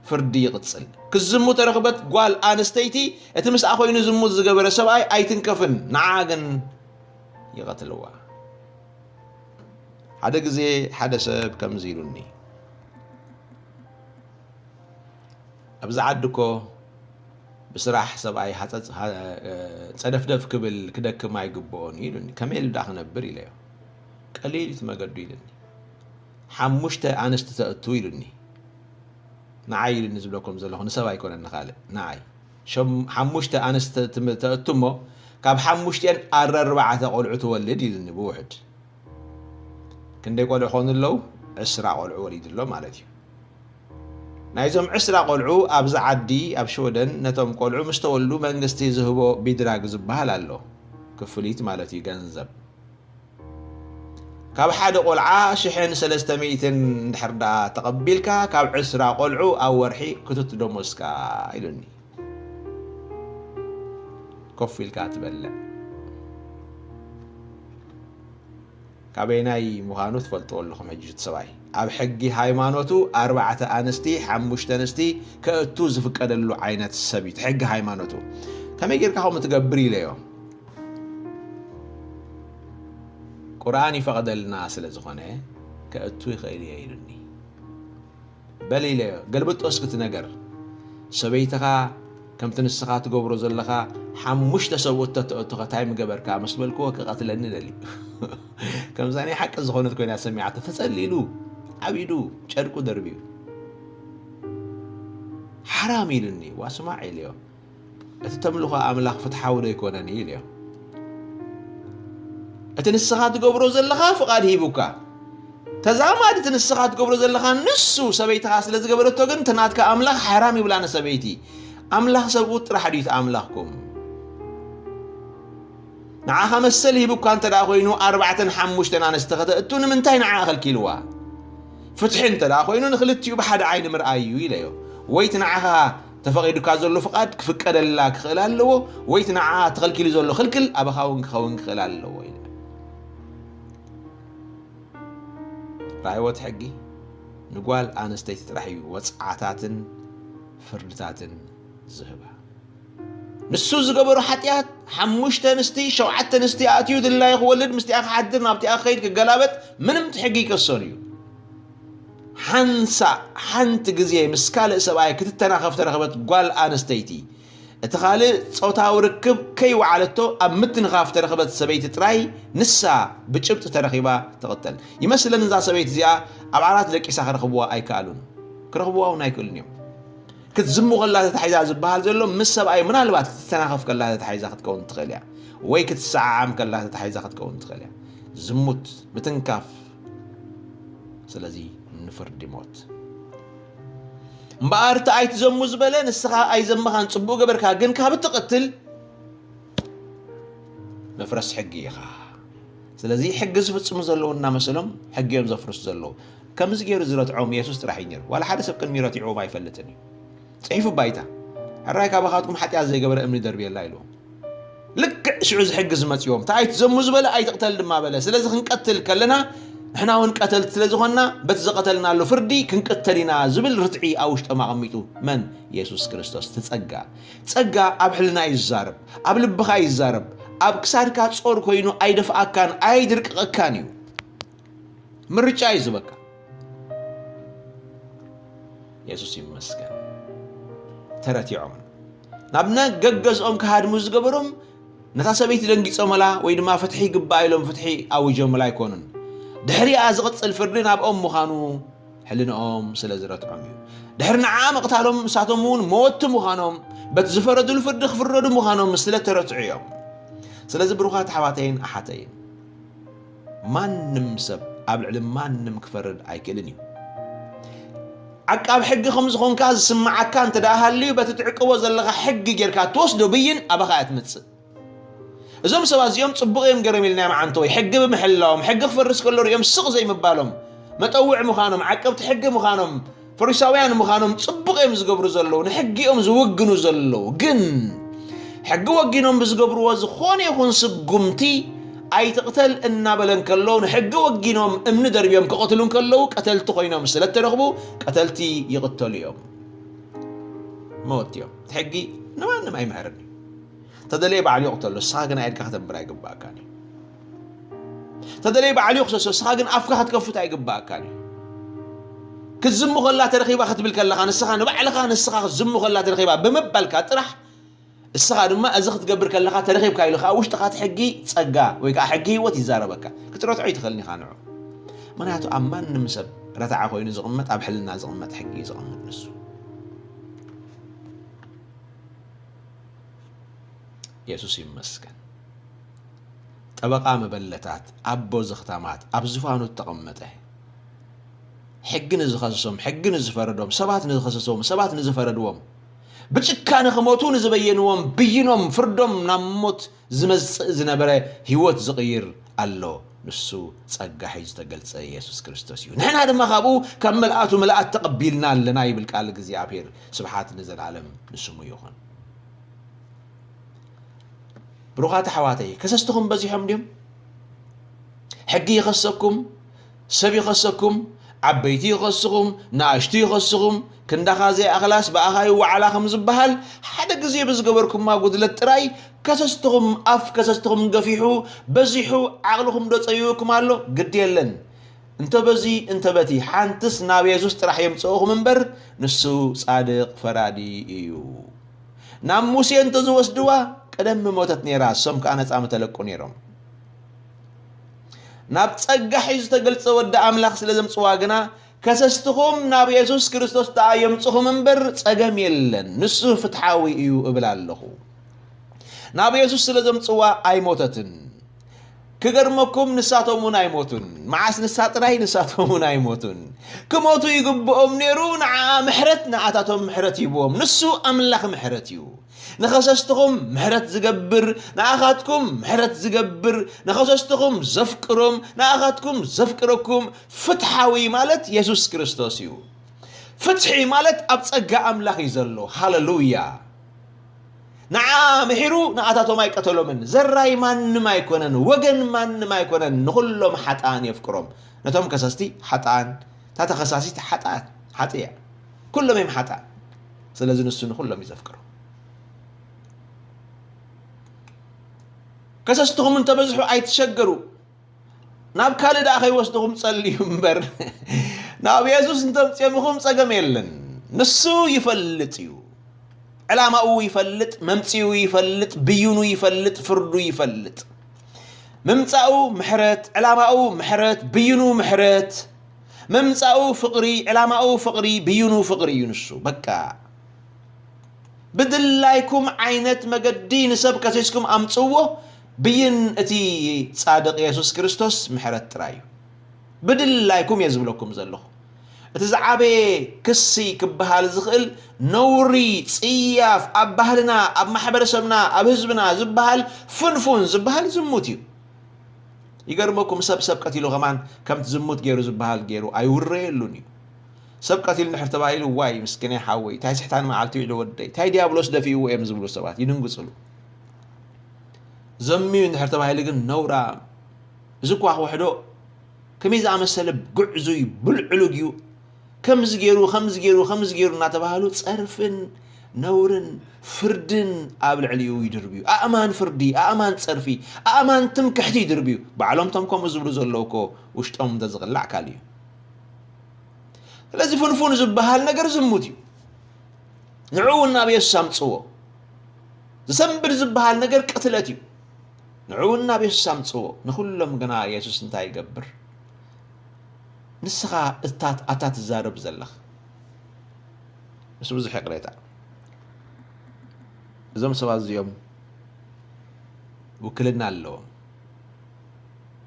ፍርዲ ይቕጽል። ክትዝሙ ተረኽበት ጓል ኣንስተይቲ፣ እቲ ምስኣ ኮይኑ ዝሙት ዝገበረ ሰብኣይ ኣይትንከፍን፣ ንዓ ግን ይቐትልዋ። ሓደ ግዜ ሓደ ሰብ ከምዚ ኢሉኒ፣ ኣብዚ ዓዲ እኮ ብስራሕ ሰብኣይ ሃፀፅ-፣ ሃ-፣ ጸደፍደፍ ክብል ክደክም ኣይግብኦን እዩ ኢሉኒ። ከመይ ኢሉ ደኣ ክነብር ኢለዮ። ቀሊል እዩ እቲ መገዱ ኢሉኒ። ሓሙሽተ ኣንስቲ ተእቱ ኢሉኒ። ንዓይ ኢሉኒ ዝብለኩም ዘለኹ ንሰብ ኣይኮነን ንኻልእ። ንዓይ። ሸም-፣ ሓሙሽተ ኣንስቲ ትም-፣ ተእቱ እሞ ካብ ሓሙሽቲአን ኣርባዕተ ቆልዑ ትወልድ ኢሉኒ ብውሕድ። ክንደይ ቆልዑ ኾኑ ኣለዉ? ዕስራ ቆልዑ ወሊዱ ኣሎ ማለት እዩ። ናይዞም ዕስራ ቆልዑ ኣብዚ ዓዲ ኣብ ሽወደን ነቶም ቆልዑ ምስ ተወልዱ መንግስቲ ዝህቦ ቢድራግ ዝበሃል ኣሎ። ክፍሊት ማለት እዩ ገንዘብ። ካብ ሓደ ቆልዓ ሽሕን ሰለስተ ሚእትን እንድሕር ደኣ ተቐቢልካ ካብ ዕስራ ቆልዑ ኣብ ወርሒ ክትት ደሞዝካ ኢሉኒ። ኮፍ ኢልካ ትበልዕ። ካበይናይ ምዃኑ ትፈልጥዎ ኣለኹም። ሕጂ እቲ ሰብኣይ ኣብ ሕጊ ሃይማኖቱ ኣርባዕተ ኣንስቲ ሓሙሽተ ኣንስቲ ከእቱ ዝፍቀደሉ ዓይነት ሰብ እዩ። እቲ ሕጊ ሃይማኖቱ ከመይ ጌርካ ከምኡ ትገብር ኢለዮ። ቁርኣን ይፈቕደልና ስለ ዝኾነ ከእቱ ይኽእል እየ ኢሉኒ። በል ኢለዮ፣ ገልብጦ እስኪ እቲ ነገር። ሰበይትኻ ከምቲ ንስኻ ትገብሮ ዘለኻ ሓሙሽተ ሰብኡት ተተእቱኸ ታይ ምገበርካ ምስ በልክዎ ክቐትለኒ ደልዩ። ከምዛ ናይ ሓቂ ዝኾነት ኮይና ሰሚዓቶ፣ ተጸሊሉ፣ ዓቢዱ፣ ጨርቁ ደርብዩ። ሓራም ኢሉኒ፣ ዋ ስማዕ ኢለዮ። እቲ ተምልኾ ኣምላኽ ፍትሓዊ ዶ ኣይኮነን እዩ ኢለዮ። እቲ ንስኻ ትገብሮ ዘለኻ ፍቓድ ሂቡካ። ተዛማዲ እቲ ንስኻ ትገብሮ ዘለኻ ንሱ ሰበይትኻ ስለ ዝገበረቶ ግን እቲ ናትካ ኣምላኽ ሓራም ይብላ ንሰበይቲ። ኣምላኽ ሰብኡት ጥራሕ ድዩ እቲ ኣምላኽኩም? ንዓኻ መሰል ሂቡካ እንተ ደኣ ኮይኑ ኣርባዕተን ሓሙሽተን ኣንስቲ ከተእቱ ንምንታይ ንዓ ከልኪልዋ? ፍትሒ እንተ ደኣ ኮይኑ ንኽልቲኡ ብሓደ ዓይኒ ምርኣይ እዩ ኢለዮ። ወይ እቲ ንዓኻ ተፈቒዱካ ዘሎ ፍቓድ ክፍቀደላ ክኽእል ኣለዎ፣ ወይ እቲ ንዓ ተኸልኪሉ ዘሎ ክልክል ኣባኻ እውን ክኸውን ክኽእል ኣለዎ ኢለ። ራእይዎ እቲ ሕጊ ንጓል ኣንስተይቲ ጥራሕ እዩ ወጽዓታትን ፍርድታትን ዝህባ። ንሱ ዝገበሮ ሓጢኣት ሓሙሽተ ኣንስቲ፣ ሸውዓተ ኣንስቲ ኣእትዩ ድላዩ ክወልድ፣ ምስቲኣ ክሓድር፣ ናብቲኣ ክኸይድ፣ ክገላበጥ ምንም እቲ ሕጊ ይከሶን እዩ። ሓንሳእ ሓንቲ ግዜ ምስ ካልእ ሰብኣይ ክትተናኸፍ ተረኽበት ጓል ኣንስተይቲ፣ እቲ ካልእ ጾታዊ ርክብ ከይወዓለቶ ኣብ ምትንኻፍ ተረኽበት ሰበይቲ ጥራይ ንሳ ብጭብጢ ተረኺባ ትቕተል። ይመስለኒ እዛ ሰበይቲ እዚኣ ኣብ ዓራት ደቂሳ ክረኽብዋ ኣይከኣሉን። ክረኽብዋ እውን ኣይክእሉን እዮም። ክትዝሙ ከላ ተታሒዛ ዝበሃል ዘሎ ምስ ሰብኣይ ምናልባት ክትተናኸፍ ከላ ተታሒዛ ክትከውን ትኽእል እያ። ወይ ክትሰዓዓም ከላ ተታሒዛ ክትከውን ትኽእል እያ። ዝሙት፣ ምትንካፍ። ስለዚ ንፍርዲ ሞት። እምበኣር እቲ ኣይትዘሙ ዝበለ ንስኻ ኣይዘመኻን ጽቡቕ ገበርካ፣ ግን ካብ እትቐትል መፍረስ ሕጊ ኢኻ። ስለዚ ሕጊ ዝፍጽሙ ዘለዉ እናመሰሎም ሕጊ እዮም ዘፍርሱ ዘለዉ። ከምዚ ገይሩ ዝረትዖም የሱስ ጥራሕ እዩ ነይሩ። ዋላ ሓደ ሰብ ቅድሚ ረቲዕዎም ኣይፈልጥን እዩ። ጽሒፉ ባይታ፣ ሕራይ ካባኻትኩም ሓጢኣት ዘይገበረ እምኒ ደርብየላ ኢልዎም። ልክዕ ሽዑ እዚ ሕጊ ዝመጽዎም፣ እቲ ኣይትዘሙ ዝበለ ኣይትቕተል ድማ በለ። ስለዚ ክንቀትል ከለና ንሕና እውን ቀተልቲ ስለ ዝኾንና በቲ ዝቐተልናሉ ፍርዲ ክንቅተል ኢና ዝብል ርትዒ ኣብ ውሽጦም ኣቐሚጡ። መን? የሱስ ክርስቶስ። እቲ ጸጋ፣ ጸጋ ኣብ ሕልና እዩ ዝዛረብ፣ ኣብ ልብኻ እዩ ዝዛረብ። ኣብ ክሳድካ ጾር ኮይኑ ኣይደፍኣካን ኣይድርቅቐካን እዩ። ምርጫ እዩ ዝህበካ። የሱስ ይመስገን። ተረቲዖም ናብ ነ-፣ ገገዝኦም ክሃድሙ ዝገበሮም ነታ ሰበይቲ ደንጊጾመላ ወይ ድማ ፍትሒ ይግባእ ኢሎም ፍትሒ ኣውጆምላ ኣይኮኑን። ድሕሪኣ ዝቕጽል ፍርዲ ናብኦም ምዃኑ ሕልንኦም ስለ ዝረትዖም እዩ። ድሕሪ ንዓ ምቕታሎም ንሳቶም እውን መወቲ ምዃኖም፣ በቲ ዝፈረዱሉ ፍርዲ ክፍረዱ ምዃኖም ስለ ተረትዑ እዮም። ስለዚ ብሩኻት ኣሕዋተይን ኣሓተይን፣ ማንም ሰብ ኣብ ልዕሊ ማንም ክፈርድ ኣይክእልን እዩ። ዓቃብ ሕጊ ከም ዝኾንካ ዝስምዓካ እንተ ደኣ ሃልዩ፣ በቲ ትዕቅቦ ዘለኻ ሕጊ ጌርካ ትወስዶ ብይን ኣባኻ እያ ትመጽእ። እዞም ሰባት እዚኦም ጽቡቕ እዮም ገይሮም ኢልና ኢና፣ ኣንተ ወይ ሕጊ ብምሕላዎም፣ ሕጊ ክፈርስ ከሎ ሪኦም ስቕ ዘይምባሎም፣ መጠውዕ ምዃኖም፣ ዓቀብቲ ሕጊ ምዃኖም፣ ፈሪሳውያን ምዃኖም ጽቡቕ እዮም ዝገብሩ ዘለዉ፣ ንሕጊ እዮም ዝውግኑ ዘለዉ። ግን ሕጊ ወጊኖም ብዝገብርዎ ዝኾነ ይኹን ስጉምቲ ኣይትቕተል እናበለ እንከሎ፣ ንሕጊ ወጊኖም እምኒ ደርብዮም ክቐትሉ እንከለዉ፣ ቀተልቲ ኮይኖም ስለ እተረኽቡ፣ ቀተልቲ ይቕተሉ እዮም። መወት እዮም። እቲ ሕጊ ንማንም ኣይምሕርን እዩ። ተደለየ ባዕሉ ይቕተሎ፣ ንስኻ ግን ኣኢድካ ከተንብር ኣይግባእካን እዩ። ተደለየ ባዕሉ ይኽሰሶ፣ ንስኻ ግን ኣፍካ ክትከፍት ኣይግባእካን እዩ። ክትዝሙ ከላ ተረኺባ ክትብል ከለኻ፣ ንስኻ ንባዕልኻ ንስኻ ክትዝሙ ከላ ተረኺባ ብምባልካ ጥራሕ፣ እስኻ ድማ እዚ ክትገብር ከለኻ ተረኺብካ ኢሉ፣ ከዓ ውሽጥኻ እቲ ሕጊ ጸጋ ወይ ከዓ ሕጊ ህይወት ይዛረበካ። ክትረትዖ ኣይትኽእልን ኢኻ ንዑ። ምኽንያቱ ኣብ ማንም ሰብ ረታዓ ኮይኑ ዝቕመጥ፣ ኣብ ሕልና ዝቕመጥ ሕጊ እዩ ዝቕመጥ ንሱ። የሱስ ይመስገን። ጠበቓ መበለታት፣ ኣቦ ዘኽታማት፣ ኣብ ዝፋኑ እተቐመጠ፣ ሕጊ ንዝኸሰሶም፣ ሕጊ ንዝፈረዶም፣ ሰባት ንዝኸሰሶም፣ ሰባት ንዝፈረድዎም፣ ብጭካነ ክሞቱ ንዝበየንዎም፣ ብይኖም፣ ፍርዶም ናብ ሞት ዝመጽእ ዝነበረ ህይወት ዝቕይር ኣሎ። ንሱ ጸጋ ሒዙ ዝተገልጸ የሱስ ክርስቶስ እዩ። ንሕና ድማ ካብኡ ካብ ምልኣቱ ምልኣት ተቐቢልና ኣለና ይብል ቃል እግዚኣብሔር። ስብሓት ንዘለኣለም ንስሙ ይኹን። ብሩኻት ኣሕዋተይ፣ ከሰስትኹም በዚሖም ድዮም? ሕጊ ይኸሰኩም፣ ሰብ ይኸሰኩም፣ ዓበይቲ ይኸስኹም፣ ንኣሽቱ ይኸስኹም፣ ክንዳኻ ዘይኣኽላስ ብኣኻ ይወዓላ ከም ዝበሃል፣ ሓደ ግዜ ብዝገበርኩማ ጉድለት ጥራይ ከሰስትኹም፣ ኣፍ ከሰስትኹም ገፊሑ፣ በዚሑ፣ ዓቕልኹም ዶ ጸይውኩም ኣሎ? ግድ የለን። እንተ በዚ እንተ በቲ ሓንትስ ናብ የሱስ ጥራሕ የምጽእኹም እምበር፣ ንሱ ጻድቕ ፈራዲ እዩ። ናብ ሙሴ እንተ ዝወስድዋ፣ ቀደም ምሞተት ነይራ፣ እሶም ከኣ ነጻ ምተለቁ ነይሮም። ናብ ጸጋ ሒዙ ዝተገልጸ ወዲ ኣምላኽ ስለ ዘምጽዋ ግና፣ ከሰስትኹም ናብ የሱስ ክርስቶስ ደኣ የምጽኹም እምበር፣ ጸገም የለን፣ ንሱ ፍትሓዊ እዩ እብል ኣለኹ። ናብ የሱስ ስለ ዘምጽዋ ኣይሞተትን። ክገርመኩም፣ ንሳቶም እውን ኣይሞቱን። መዓስ ንሳ ጥራይ፣ ንሳቶም እውን ኣይሞቱን። ክሞቱ ይግብኦም ነይሩ፣ ንዓ ምሕረት፣ ንኣታቶም ምሕረት ይብዎም። ንሱ ኣምላኽ ምሕረት እዩ። ንኸሰስትኹም ምሕረት ዝገብር፣ ንኣኻትኩም ምሕረት ዝገብር፣ ንኸሰስትኹም ዘፍቅሮም፣ ንኣኻትኩም ዘፍቅረኩም ፍትሓዊ ማለት የሱስ ክርስቶስ እዩ። ፍትሒ ማለት ኣብ ጸጋ ኣምላኽ እዩ ዘሎ። ሃለሉያ። ንዓ ምሒሩ ንኣታቶም ኣይቀተሎምን። ዘራይ ማንም ኣይኮነን፣ ወገን ማንም ኣይኮነን። ንኹሎም ሓጥኣን የፍቅሮም። ነቶም ከሰስቲ ሓጥኣን፣ እታ ተኸሳሲት ሓጥኣት፣ ሓጥእ እያ። ኩሎም እዮም ሓጥኣን። ስለዚ ንሱ ንኹሎም እዩ ዘፍቅሮም። ከሰስትኹም እንተበዝሑ ኣይትሸገሩ። ናብ ካልእ ደኣ ከይወስድኹም ጸልዩ እምበር፣ ናብ የሱስ እንተምጽኦምኹም ጸገም የለን። ንሱ ይፈልጥ እዩ። ዕላማኡ ይፈልጥ፣ መምጽኡ ይፈልጥ፣ ብይኑ ይፈልጥ፣ ፍርዱ ይፈልጥ። ምምጻኡ ምሕረት፣ ዕላማኡ ምሕረት፣ ብይኑ ምሕረት። ምምጻኡ ፍቕሪ፣ ዕላማኡ ፍቕሪ፣ ብይኑ ፍቕሪ እዩ ንሱ። በቃ። ብድላይኩም ዓይነት መገዲ ንሰብ ከሲስኩም ኣምጽዎ፣ ብይን እቲ ጻድቕ የሱስ ክርስቶስ ምሕረት ጥራይ እዩ። ብድላይኩም እየ ዝብለኩም ዘለኹ። እቲ ዝዓበየ ክሲ ክበሃል ዝኽእል ነውሪ፣ ጽያፍ፣ ኣብ ባህልና፣ ኣብ ማሕበረሰብና፣ ኣብ ህዝብና ዝበሃል ፍንፉን ዝበሃል ዝሙት እዩ። ይገርመኩም፣ ሰብ ሰብ ቀቲሉ ከማን ከምቲ ዝሙት ገይሩ ዝበሃል ገይሩ ኣይውረየሉን እዩ። ሰብ ቀቲሉ እንድሕር ተባሂሉ፣ ዋይ ምስኪነይ ሓወይ፣ እንታይ ስሕታን መዓልቲ ውዕሎ ወደይ፣ እንታይ ዲያብሎስ ደፊእዎ እዮም ዝብሉ ሰባት ይድንግጽሉ። ዘምዩ እንድሕር ተባሂሉ ግን ነውራ። እዚ እኳ ክውሕዶ ከመይ ዝኣመሰለ ጉዕዙይ ብልዕሉግ እዩ። ከምዚ ገይሩ፣ ከምዚ ገይሩ፣ ከምዚ ገይሩ እናተባህሉ ጸርፍን ነውርን ፍርድን ኣብ ልዕሊኡ ይድርብዩ። ኣእማን ፍርዲ፣ ኣእማን ጸርፊ፣ ኣእማን ትምክሕቲ ይድርብዩ። ባዕሎም እቶም ከምኡ ዝብሉ ዘለዉ እኮ ውሽጦም እንተዝቕላዕ ካልእ እዩ። ስለዚ ፍንፉን ዝበሃል ነገር ዝሙት እዩ። ንዕኡ እውን ናብ የሱስ ኣምጽዎ። ዝሰንብድ ዝበሃል ነገር ቅትለት እዩ። ንዕኡ እውን ናብ የሱስ ኣምጽዎ። ንኹሎም ግና የሱስ እንታይ ይገብር? ንስኻ እታ፣ ኣታ ትዛረብ ዘለኽ። ምስ ብዙሕ ይቕሬታ። እዞም ሰባት እዚኦም ውክልና ኣለዎም።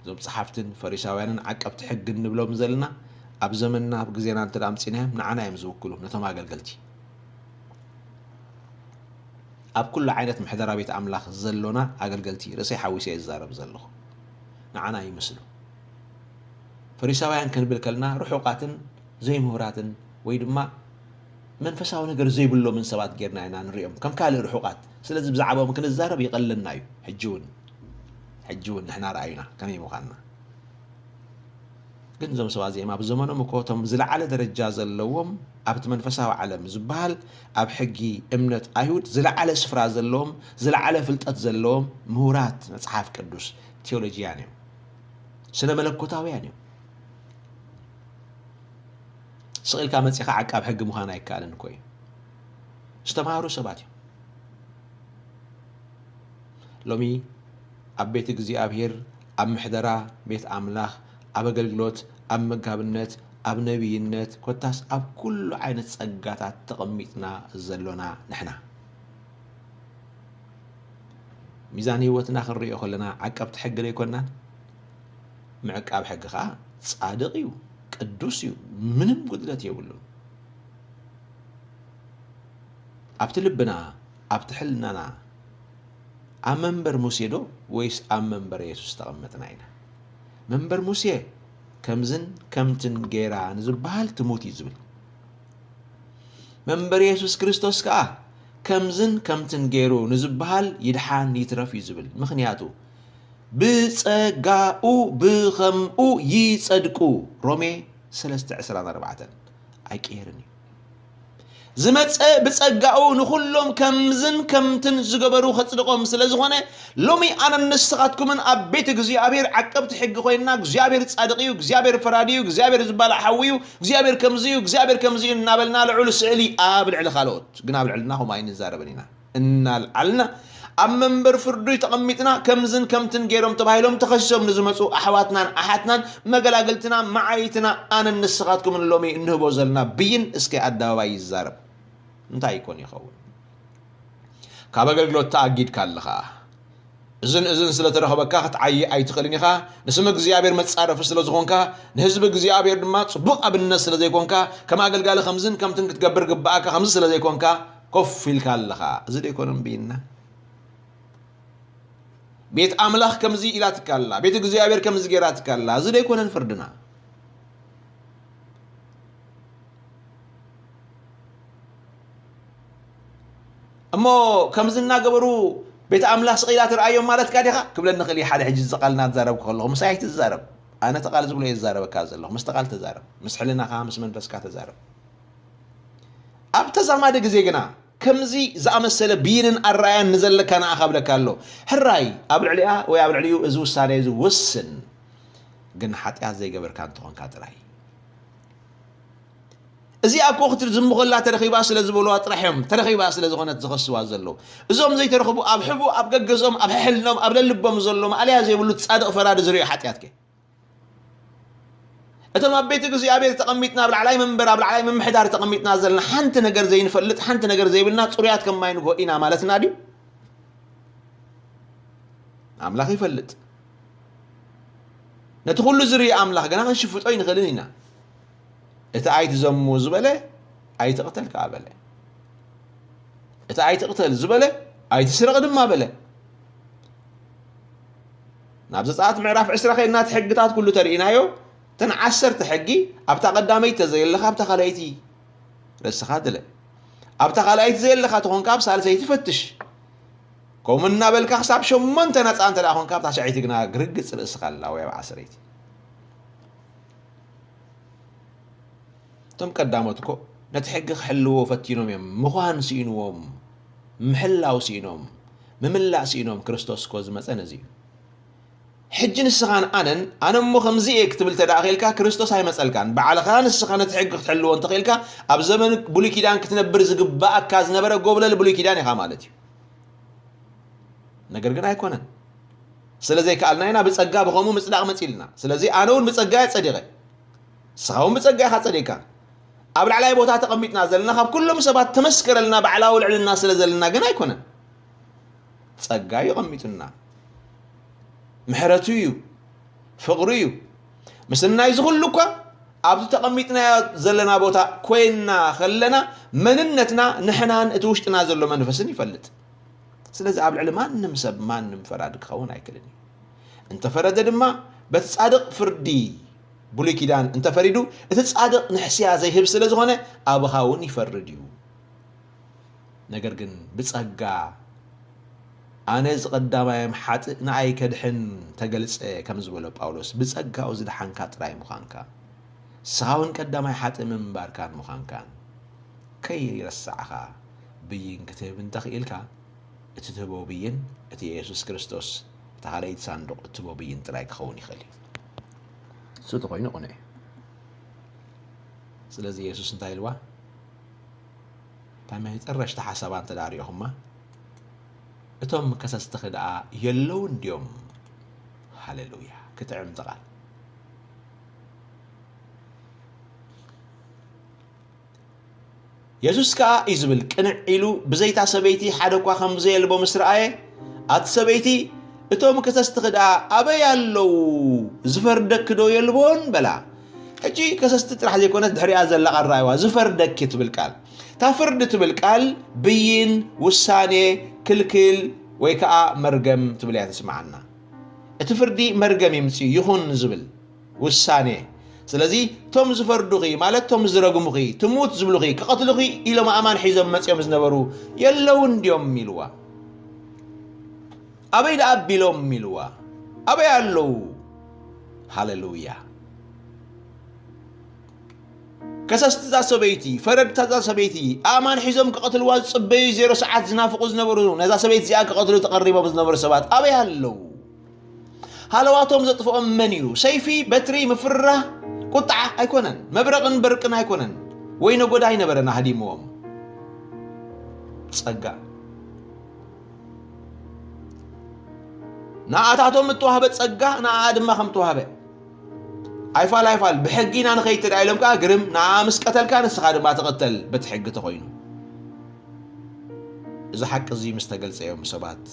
እዞም ጸሓፍትን ፈሪሳውያንን ዓቀብቲ ሕጊ እንብሎም ዘለና ኣብ ዘመንና ኣብ ግዜና እንተ ደኣ ኣምጺእናዮም ንዓና እዮም ዝውክሉ፣ ነቶም ኣገልገልቲ። ኣብ ኩሉ ዓይነት ምሕደራ ቤት ኣምላኽ ዘሎና ኣገልገልቲ ርእሰይ ሓዊሰ እየ ዝዛረብ ዘለኹ። ንዓና ይመስሉ። ፈሪሳውያን ክንብል ከለና ርሑቓትን ዘይምሁራትን ወይ ድማ መንፈሳዊ ነገር ዘይብሎምን ሰባት ጌርና ኢና ንሪኦም፣ ከም ካልእ ርሑቓት። ስለዚ ብዛዕባኦም ክንዛረብ ይቐለልና እዩ። ሕጂ እውን፣ ሕጂ እውን ንሕና ረኣዩና ከመይ ምዃንና። ግን እዞም ሰባት እዚኦም ኣብ ዘመኖም እኮ እቶም ዝለዓለ ደረጃ ዘለዎም ኣብቲ መንፈሳዊ ዓለም ዝበሃል ኣብ ሕጊ እምነት ኣይሁድ ዝለዓለ ስፍራ ዘለዎም ዝለዓለ ፍልጠት ዘለዎም ምሁራት መጽሓፍ ቅዱስ ቴዎሎጂያን እዮም። ስነ መለኮታውያን እዮም። ስቕ ኢልካ መጺኻ ዓቃብ ሕጊ ምዃን ኣይከኣልን እኮ እዩ። ዝተማሃሩ ሰባት እዮም። ሎሚ ኣብ ቤት እግዚኣብሔር፣ ኣብ ምሕደራ ቤት ኣምላኽ፣ ኣብ ኣገልግሎት፣ ኣብ መጋብነት፣ ኣብ ነቢይነት፣ ኮታስ ኣብ ኩሉ ዓይነት ጸጋታት ተቐሚጥና ዘሎና ንሕና። ሚዛን ህይወትና ክንሪኦ ከለና ዓቀብቲ ሕጊ ዶ ኣይኮንናን? ምዕቃብ ሕጊ ኸኣ ጻድቕ እዩ፣ ቅዱስ እዩ፣ ምንም ጉድለት የብሉን። ኣብቲ ልብና፣ ኣብቲ ሕልናና ኣብ መንበር ሙሴ ዶ ወይስ ኣብ መንበር የሱስ ተቐመጥና ኢና? መንበር ሙሴ ከምዝን ከምትን ገይራ ንዝበሃል ትሙት እዩ ዝብል። መንበር የሱስ ክርስቶስ ከኣ ከምዝን ከምትን ገይሩ ንዝበሃል ይድሓን ይትረፍ እዩ ዝብል። ምኽንያቱ ብጸጋኡ ብኸምኡ ይጸድቁ። ሮሜ ሰለስተ ዕስራን ኣርባዕተን ኣይቅየርን እዩ። ዝመጸ ብጸጋኡ ንኹሎም ከምዝን ከምትን ዝገበሩ ከጽድቖም ስለ ዝኾነ፣ ሎሚ ኣነን ንስኻትኩምን ኣብ ቤት እግዚኣብሔር ዓቀብቲ ሕጊ ኮይንና፣ እግዚኣብሔር ጻድቕ እዩ፣ እግዚኣብሔር ፈራዲ እዩ፣ እግዚኣብሔር ዝባላዕ ሓዊ እዩ፣ እግዚኣብሔር ከምዚ እዩ፣ እግዚኣብሔር ከምዚ እዩ እናበልና ልዑል ስእሊ ኣብ ልዕሊ ካልኦት፣ ግን ኣብ ልዕልና ከምኡ ኣይንዛረብን ኢና። እናልዓልና ኣብ መንበር ፍርዲ ተቐሚጥና ከምዝን ከምትን ገይሮም ተባሂሎም ተኸሲሶም ንዝመፁ ኣሕዋትናን ኣሓትናን መገላግልትና መዓይትና ኣነን ንስኻትኩምን ሎሚ እንህቦ ዘለና ብይን እስከ ኣደባባይ ይዛረብ። እንታይ ይኮን ይኸውን? ካብ ኣገልግሎት ተኣጊድካ ኣለኻ። እዝን እዝን ስለ ተረኸበካ ክትዓዪ ኣይትኽእልን ኢኻ። ንስም እግዚኣብሔር መጻረፊ ስለ ዝኾንካ፣ ንህዝቢ እግዚኣብሔር ድማ ጽቡቕ ኣብነት ስለ ዘይኮንካ፣ ከም ኣገልጋሊ ከምዝን ከምትን ክትገብር ግብኣካ ከምዚ ስለ ዘይኮንካ፣ ኮፍ ኢልካ ኣለኻ። እዚ ዶ ኣይኮነን ብይንና? ቤት ኣምላኽ ከምዚ ኢላትካ ኣላ፣ ቤት እግዚኣብሔር ከምዚ ገይራትካ ኣላ። እዚ ዶ ኣይኮነን ፍርድና? እሞ ከምዚ እናገበሩ ቤት ኣምላኽ ስቕ ኢላ ትርኣዮም ማለትካ ዲኻ? ክብለኒ ክእል እዩ ሓደ ሕጂ እዚ ቃል እናተዛረብኩ ከለኹ። ምሳይ ኣይትዛረብ። ኣነ እቲ ቃል ዝብሎ እየ ዝዛረበካ ዘለኹ። ምስቲ ቃል ተዛረብ። ምስ ሕልናኻ፣ ምስ መንፈስካ ተዛረብ። ኣብ ተዛማዲ ግዜ ግና ከምዚ ዝኣመሰለ ብይንን ኣረኣያን ንዘለካ ንኣኻ እብለካ ኣሎ። ሕራይ ኣብ ልዕሊኣ ወይ ኣብ ልዕሊኡ እዚ ውሳነ እዚ ወስን። ግን ሓጢኣት ዘይገበርካ እንተኾንካ ጥራይ። እዚኣ እኮ ክትዝምኾላ ተረኺባ ስለ ዝበልዋ ጥራሕ እዮም፣ ተረኺባ ስለ ዝኾነት ዝኸስዋ ዘለዉ። እዞም ዘይተረኽቡ ኣብ ሕቡእ ኣብ ገገዝኦም ኣብ ሕሕልኖም ኣብ ለልቦም ዘሎ ማእለያ ዘይብሉ ጻድቕ ፈራዲ ዝርእዮ ሓጢኣትከ? እቶም ኣብ ቤት እግዚኣብሔር ተቐሚጥና ኣብ ላዕላይ መንበር ኣብ ላዕላይ ምምሕዳር ተቐሚጥና ዘለና ሓንቲ ነገር ዘይንፈልጥ ሓንቲ ነገር ዘይብልና ጽሩያት ከም ማይ ንግሆ ኢና ማለትና ድዩ? ኣምላኽ ይፈልጥ። ነቲ ኩሉ ዝርኢ ኣምላኽ ግና ክንሽፍጦ ኣይንኽእልን ኢና። እቲ ኣይትዘሙ ዝበለ ኣይትቕተል ከኣ በለ። እቲ ኣይትቕተል ዝበለ ኣይትስረቕ ድማ በለ። ናብ ዘጸኣት ምዕራፍ ዕስራ ኸይድና እቲ ሕግታት ኩሉ ተርኢናዮ። እተን ዓሰርተ ሕጊ ኣብታ ቀዳመይቲ ተዘየለኻ ኣብታ ካልኣይቲ ርእስኻ ድለ። ኣብታ ካልኣይቲ ዘየለኻ ተኾንካ ኣብ ሳልሰይቲ ፈትሽ። ከምኡ እናበልካ ክሳብ ሸሞንተ ነጻ እንተ ደኣ ኾንካ ኣብታ ሸዐይቲ ግና ግርግጽ ርእስኻ ኣላ ወይ ኣብ ዓሰርይቲ። እቶም ቀዳሞት እኮ ነቲ ሕጊ ክሕልዎ ፈቲኖም እዮም። ምዃን ስኢንዎም፣ ምሕላው ስኢኖም፣ ምምላእ ስኢኖም። ክርስቶስ እኮ ዝመጸ ነዚ እዩ። ሕጂ ንስኻን ኣነን፣ ኣነ እሞ ከምዚ እየ ክትብል ተደኣ ኸኢልካ፣ ክርስቶስ ኣይመጸልካን። ባዕልኻ ንስኻ ነቲ ሕጊ ክትሕልዎ እንተኸኢልካ፣ ኣብ ዘመን ብሉይ ኪዳን ክትነብር ዝግባኣካ ዝነበረ ጎብለል ብሉይ ኪዳን ኢኻ ማለት እዩ። ነገር ግን ኣይኮነን። ስለ ዘይከኣልና ኢና ብጸጋ ብኸምኡ ምጽዳቕ መጺልና። ስለዚ ኣነ እውን ብጸጋ እየ ጸዲቐ። ንስኻ እውን ብጸጋ ኢኻ ጸዲቕካ። ኣብ ላዕላይ ቦታ ተቐሚጥና ዘለና፣ ካብ ኩሎም ሰባት ተመስከረልና ባዕላዊ ልዕልና ስለ ዘለና ግን ኣይኮነን። ጸጋ እዩ ቀሚጡና። ምሕረቱ እዩ። ፍቕሩ እዩ። ምስናይ እዚ ኩሉ እኳ ኣብቲ ተቐሚጥናዮ ዘለና ቦታ ኮይንና ከለና መንነትና ንሕናን እቲ ውሽጥና ዘሎ መንፈስን ይፈልጥ። ስለዚ ኣብ ልዕሊ ማንም ሰብ ማንም ፈራዲ ክኸውን ኣይክእልን እዩ። እንተፈረደ ድማ በቲ ጻድቕ ፍርዲ ብሉይ ኪዳን እንተፈሪዱ እቲ ጻድቕ ንሕስያ ዘይህብ ስለ ዝኾነ ኣብኻ እውን ይፈርድ እዩ። ነገር ግን ብጸጋ ኣነ እዚ ቀዳማዮም ሓጥእ ንኣይ ከድሕን ተገልጸ ከም ዝበሎ ጳውሎስ፣ ብጸጋኡ ዝደሓንካ ጥራይ ምዃንካ፣ ንስኻ እውን ቀዳማይ ሓጥእ ምንባርካን ምዃንካን ከይረሳዕኻ ብይን ክትህብ እንተኽኢልካ፣ እቲ ትህቦ ብይን እቲ የሱስ ክርስቶስ እታ ካልኣይቲ ሳንዱቕ እትህቦ ብይን ጥራይ ክኸውን ይኽእል እዩ። እሱ ተኾይኑ ቅኑዕ እዩ። ስለዚ የሱስ እንታይ ኢልዋ? እታ መጨረሽታ ሓሳባ እንተ ደኣ ሪእኹማ፣ እቶም ከሰስትኺ ደኣ የለውን ድዮም? ሃሌሉያ! ክጥዕም እቲ ቃል። የሱስ ከኣ እዩ ዝብል፣ ቅንዕ ኢሉ ብዘይታ ሰበይቲ ሓደ እኳ ከም ዘየልቦ ምስ ረኣየ፣ ኣቲ ሰበይቲ፣ እቶም ከሰስትኺ ደኣ ኣበይ ኣለዉ? ዝፈርደኪ ዶ የልቦን? በላ። ሕጂ ከሰስቲ ጥራሕ ዘይኮነት ድሕሪኣ ዘላ ቃል ረኣይዋ፣ ዝፈርደኪ ትብል ቃል። እታ ፍርዲ ትብል ቃል ብይን፣ ውሳኔ፣ ክልክል ወይ ከኣ መርገም ትብል እያ ተስምዓና። እቲ ፍርዲ መርገም ይምጽእ ይኹን ዝብል ውሳኔ። ስለዚ እቶም ዝፈርዱኺ፣ ማለት እቶም ዝረግሙኺ፣ ትሙት ዝብሉኺ፣ ክቐትሉኺ ኢሎም ኣእማን ሒዞም መጺኦም ዝነበሩ የለውን ድዮም ኢልዋ። ኣበይ ደኣ ኣቢሎም ኢልዋ። ኣበይ ኣለዉ? ሃሌሉያ። ከሰስቲ እዛ ሰበይቲ፣ ፈረድታ እዛ ሰበይቲ፣ ኣእማን ሒዞም ክቐትልዋ ዝጽበዩ ዜሮ ሰዓት ዝናፍቑ ዝነበሩ፣ ነዛ ሰበይቲ እዚኣ ክቐትሉ ተቐሪቦም ዝነበሩ ሰባት ኣበይ ኣለዉ? ሃለዋቶም ዘጥፍኦም መን እዩ? ሰይፊ፣ በትሪ፣ ምፍርራህ፣ ቁጥዓ ኣይኮነን። መብረቕን በርቅን ኣይኮነን። ወይ ነጎዳ ኣይነበረን ኣህዲምዎም። ጸጋ። ንኣታቶም እተዋህበ ጸጋ ንኣኣ ድማ ከም ተዋህበ። ኣይፋል ኣይፋል፣ ብሕጊ ኢና ንኸይድ ተዳ ኢሎም ከኣ ግርም፣ ንኣኣ ምስ ቀተልካ ንስኻ ድማ ትቕተል በቲ ሕጊ ተኾይኑ። እዚ ሓቂ እዚ ምስ ተገልጸ እዮም ሰባት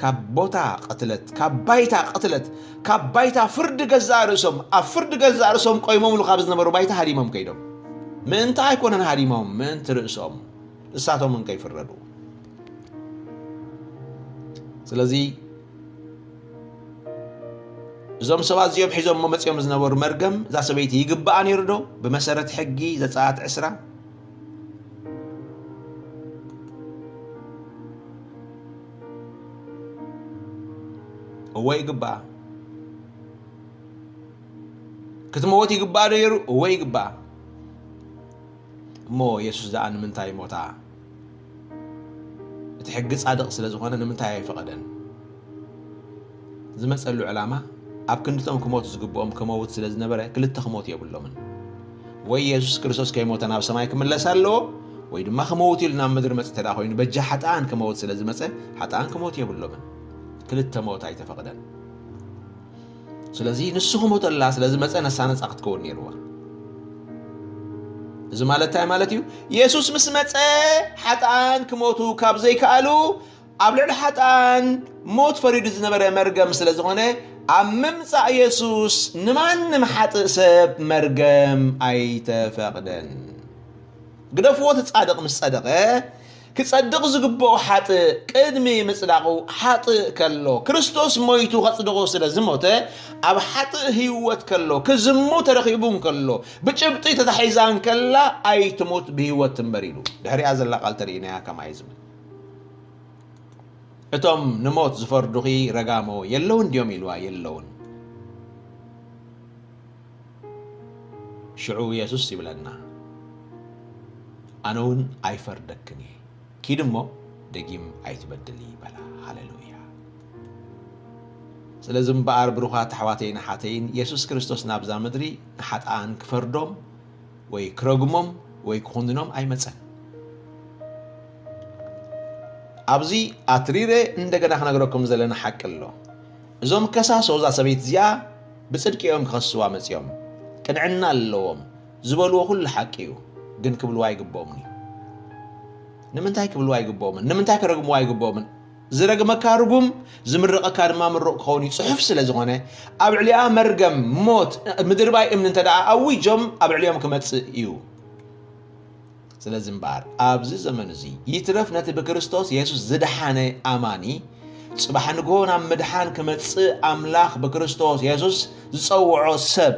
ካብ ቦታ ቅትለት፣ ካብ ባይታ ቅትለት፣ ካብ ባይታ ፍርዲ ገዛእ ርእሶም፣ ኣብ ፍርዲ ገዛእ ርእሶም ቆይሞምሉ ካብ ዝነበሩ ባይታ ሃዲሞም ከይዶም። ምእንታ ኣይኮነን ሃዲሞም፣ ምእንቲ ርእሶም፣ ንሳቶም እንከይፍረዱ። ስለዚ እዞም ሰባት እዚኦም ሒዞም መመጽኦም ዝነበሩ መርገም እዛ ሰበይቲ ይግባኣ ነይሩ ዶ? ብመሰረት ሕጊ ዘጸኣት ዕስራ እወ ይግባኣ። ክትመወት ይግባኣ ዶ ነይሩ? እወ ይግባኣ። እሞ የሱስ ደኣ ንምንታይ ሞታ? እቲ ሕጊ ጻድቕ ስለ ዝኾነ ንምንታይ ኣይፈቐደን? ዝመጸሉ ዕላማ ኣብ ክንድቶም ክሞቱ ዝግብኦም ክመውት ስለ ዝነበረ ክልተ ክሞቱ የብሎምን። ወይ የሱስ ክርስቶስ ከይሞተ ናብ ሰማይ ክምለስ ኣለዎ፣ ወይ ድማ ክመውት ኢሉ ናብ ምድሪ መጽእ ተደኣ ኮይኑ በጃ ሓጥኣን ክመውት ስለ ዝመጸ ሓጥኣን ክሞቱ የብሎምን። ክልተ ሞት ኣይተፈቕደን። ስለዚ ንሱ ክሞተላ ስለ ዝመጸ ነሳ ነጻ ክትከውን ነይርዋ። እዚ ማለት እንታይ ማለት እዩ? የሱስ ምስ መጸ ሓጥኣን ክሞቱ ካብ ዘይከኣሉ ኣብ ልዕሊ ሓጥኣን ሞት ፈሪዱ ዝነበረ መርገም ስለ ዝኾነ ኣብ ምምጻእ የሱስ ንማንም ሓጥእ ሰብ መርገም ኣይተፈቕደን። ግደፍዎ እቲ ጻድቕ ምስ ጸደቐ ክጸድቕ ዝግብኦ ሓጥእ ቅድሚ ምጽዳቑ ሓጥእ ከሎ ክርስቶስ ሞይቱ ከጽድቑ ስለ ዝሞተ ኣብ ሓጥእ ህይወት ከሎ ክዝሙ ተረኺቡ እንከሎ ብጭብጢ ተታሒዛ እንከላ ኣይትሙት ብህይወት ትንበር ኢሉ ድሕሪኣ ዘላ ቃል ተርእናያ ከማይ ዝብል እቶም ንሞት ዝፈርዱኺ ረጋሞ የለውን ድዮም ኢልዋ የለውን ሽዑ የሱስ ይብለና ኣነ እውን ኣይፈርደክን እየ ኪድ እሞ ደጊም ኣይትበድሊ በላ ሃሌሉያ ስለዚ እምበኣር ብሩኻት ኣሕዋተይን ኣሓተይን የሱስ ክርስቶስ ናብዛ ምድሪ ንሓጥኣን ክፈርዶም ወይ ክረግሞም ወይ ክኹንኖም ኣይመጸን ኣብዚ ኣትሪረ እንደገና ክነግረኩም ዘለና ሓቂ ኣሎ እዞም ከሳሶ እዛ ሰበይቲ እዚኣ ብጽድቂ እዮም ክኸስዋ መጺኦም ቅንዕና ኣለዎም ዝበልዎ ኩሉ ሓቂ እዩ ግን ክብልዋ ኣይግብኦምን እዩ ንምንታይ ክብልዋ ኣይግብኦምን ንምንታይ ክረግምዋ ኣይግብኦምን ዝረግመካ ርጉም ዝምርቐካ ድማ ምሩቕ ክኸውን እዩ ጽሑፍ ስለ ዝኾነ ኣብ ልዕሊኣ መርገም ሞት ምድርባይ እምኒ እንተ ደኣ ኣዊጆም ኣብ ልዕሊኦም ክመጽእ እዩ ስለዚ እምበኣር ኣብዚ ዘመን እዚ ይትረፍ ነቲ ብክርስቶስ የሱስ ዝደሓነ ኣማኒ ጽባሕ ንግሆ ናብ ምድሓን ክመጽእ ኣምላኽ ብክርስቶስ የሱስ ዝጸውዖ ሰብ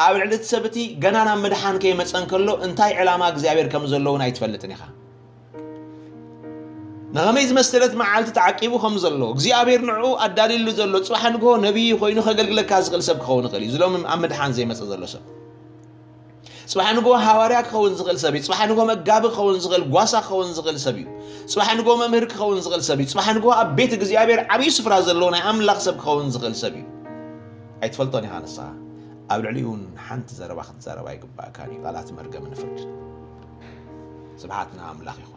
ኣብ ልዕሊ እቲ ሰብ እቲ ገና ናብ ምድሓን ከይመጸ እንከሎ እንታይ ዕላማ እግዚኣብሔር ከም ዘለውን ኣይትፈልጥን ኢኻ ንኸመይ ዝመሰለት መዓልቲ ተዓቂቡ ከም ዘሎ እግዚኣብሔር ንዕኡ ኣዳልዩሉ ዘሎ ጽባሕ ንግሆ ነቢይ ኮይኑ ከገልግለካ ዝኽእል ሰብ ክኸውን ይኽእል እዩ። ዝሎም ኣብ ምድሓን ዘይመጸ ዘሎ ሰብ ጽባሕ ንግሆ ሃዋርያ ክኸውን ዝኽእል ሰብ እዩ። ጽባሕ ንግሆ መጋቢ ክኸውን ዝኽእል፣ ጓሳ ክኸውን ዝኽእል ሰብ እዩ። ጽባሕ ንግሆ መምህር ክኸውን ዝኽእል ሰብ እዩ። ጽባሕ ንግሆ ኣብ ቤት እግዚኣብሔር ዓብዪ ስፍራ ዘለዎ ናይ ኣምላኽ ሰብ ክኸውን ዝኽእል ሰብ እዩ። ኣይትፈልጦን ኢኻ ንስኻ። ኣብ ልዕሊኡ እውን ሓንቲ ዘረባ ክትዛረብ ኣይግባእካን እዩ። ቃላት መርገምን ፍርድን። ስብሓት ንኣምላኽ ይኹን።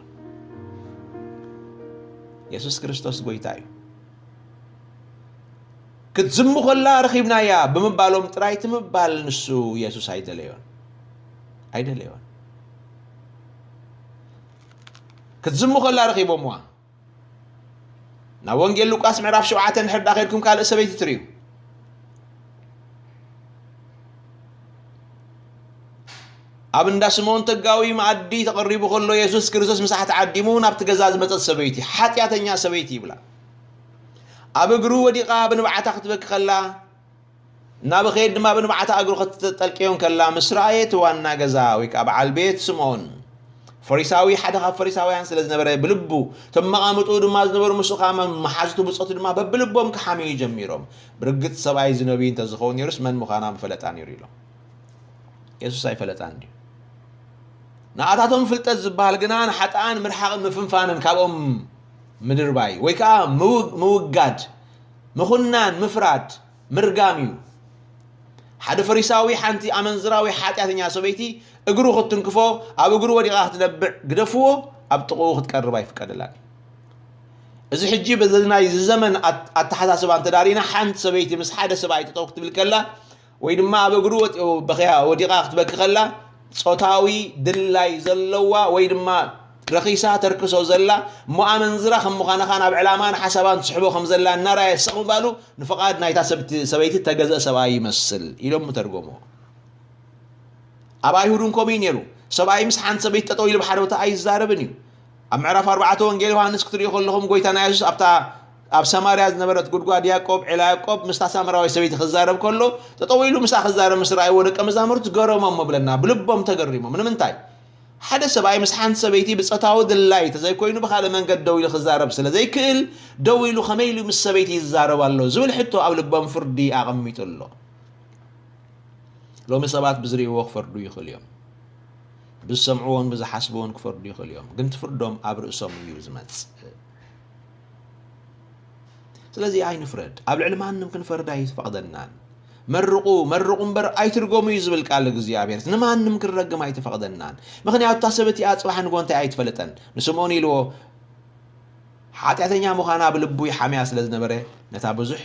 የሱስ ክርስቶስ ጎይታ እዩ። ክትዝሙ ከላ ረኺብናያ ብምባሎም ጥራይ ትምባል ንሱ የሱስ ኣይደለዮን። ኣይደለዮን። ክትዝሙ ከላ ረኺቦምዋ። ናብ ወንጌል ሉቃስ ምዕራፍ ሸውዓተ እንድሕር ዳ ከድኩም ካልእ ሰበይቲ ትርእዩ። ኣብ እንዳ ስምኦን ተጋዊ መኣዲ ተቐሪቡ ከሎ የሱስ ክርስቶስ ምሳሕ ተዓዲሙ ናብቲ ገዛ ዝመጸት ሰበይቲ ሓጢኣተኛ ሰበይቲ ይብላ። ኣብ እግሩ ወዲቓ ብንብዓታ ክትበኪ ከላ እናበኸየት ድማ ብንብዓታ እግሩ ከተጠልቅዮ እንከላ ምስ ረኣየት ዋና ገዛ ወይ ከዓ በዓል ቤት ስምኦን ፈሪሳዊ ሓደ ካብ ፈሪሳውያን ስለ ዝነበረ ብልቡ ተመቓምጡ ድማ ዝነበሩ ምስኡ ከዓ መሓዝቱ ብጾቱ ድማ በብልቦም ክሓምዩ ጀሚሮም። ብርግጽ ሰብኣይ እዚ ነቢይ እንተዝኸውን ነይሩስ መን ምዃና ምፈለጣ ነይሩ ኢሎም። የሱስ ኣይፈለጣን ድዩ? ንኣታቶም ፍልጠት ዝበሃል ግና ንሓጥኣን ምርሓቕን ምፍንፋንን ካብኦም ምድርባይ ወይ ከዓ ምውጋድ ምኹናን ምፍራድ ምርጋም እዩ። ሓደ ፈሪሳዊ ሓንቲ ኣመንዝራ ወይ ሓጢኣተኛ ሰበይቲ እግሩ ክትትንክፎ ኣብ እግሩ ወዲቓ ክትነብዕ ግደፍዎ፣ ኣብ ጥቕኡ ክትቀርብ ኣይፍቀደላን። እዚ ሕጂ በዚ ናይ እዚ ዘመን ኣተሓሳስባ እንተዳሪና ሓንቲ ሰበይቲ ምስ ሓደ ሰብኣይ ጠጠው ክትብል ከላ ወይ ድማ ኣብ እግሩ በኽያ ወዲቓ ክትበኪ ከላ ጾታዊ ድላይ ዘለዋ ወይ ድማ ረኺሳ ተርክሶ ዘላ እሞ ኣመንዝራ ከም ምዃንኻ ናብ ዕላማን ሓሳባን ትስሕቦ ከም ዘላ እናረኣየ ሰቕ ምባሉ ንፍቓድ ናይታ ሰበይቲ ተገዘእ ሰብኣይ ይመስል ኢሎም ምተርጎሞ። ኣብ ኣይሁድ እውን ከምኡ እዩ ነይሩ። ሰብኣይ ምስ ሓንቲ ሰበይቲ ጠጠው ኢሉ ብሓደ ቦታ ኣይዛረብን እዩ። ኣብ ምዕራፍ ኣርባዕተ ወንጌል ዮሃንስ ክትሪኡ ከለኹም ጎይታና የሱስ ኣብታ ኣብ ሰማርያ ዝነበረት ጉድጓድ ያዕቆብ ዒላ ያዕቆብ ምስታ ሳምራዊ ሰበይቲ ክዛረብ ከሎ ጠጠው ኢሉ ምስኣ ክዛረብ ምስ ረኣይዎ ደቀ መዛሙርቱ ገረሞም ብለና ብልቦም ተገሪሞም። ንምንታይ? ሓደ ሰብኣይ ምስ ሓንቲ ሰበይቲ ብጾታዊ ድላይ ተዘይኮይኑ ብኻልእ መንገዲ ደው ኢሉ ክዛረብ ስለ ዘይክእል ደው ኢሉ ከመይ ኢሉ ምስ ሰበይቲ ይዛረብ ኣሎ ዝብል ሕቶ ኣብ ልቦም ፍርዲ ኣቐሚጡ ኣሎ። ሎሚ ሰባት ብዝርእይዎ ክፈርዱ ይኽእሉ እዮም። ብዝሰምዕዎን ብዝሓስብዎን ክፈርዱ ይኽእሉ እዮም። ግን ትፍርዶም ኣብ ርእሶም እዩ ዝመጽእ። ስለዚ ኣይንፍረድ። ኣብ ልዕሊ ማንም ክንፈርድ ኣይፈቕደናን። መርቑ መርቑ እምበር ኣይትርጎሙ እዩ ዝብል ቃል እግዚኣብሔር። ንማንም ክንረግም ኣይተፈቕደናን። ምኽንያቱ እታ ሰብ እቲኣ ጽባሕ ንጎ እንታይ ኣይትፈልጠን። ንስምኦን ኢልዎ ሓጢኣተኛ ምዃና ብልቡ ይሓምያ ስለ ዝነበረ ነታ ብዙሕ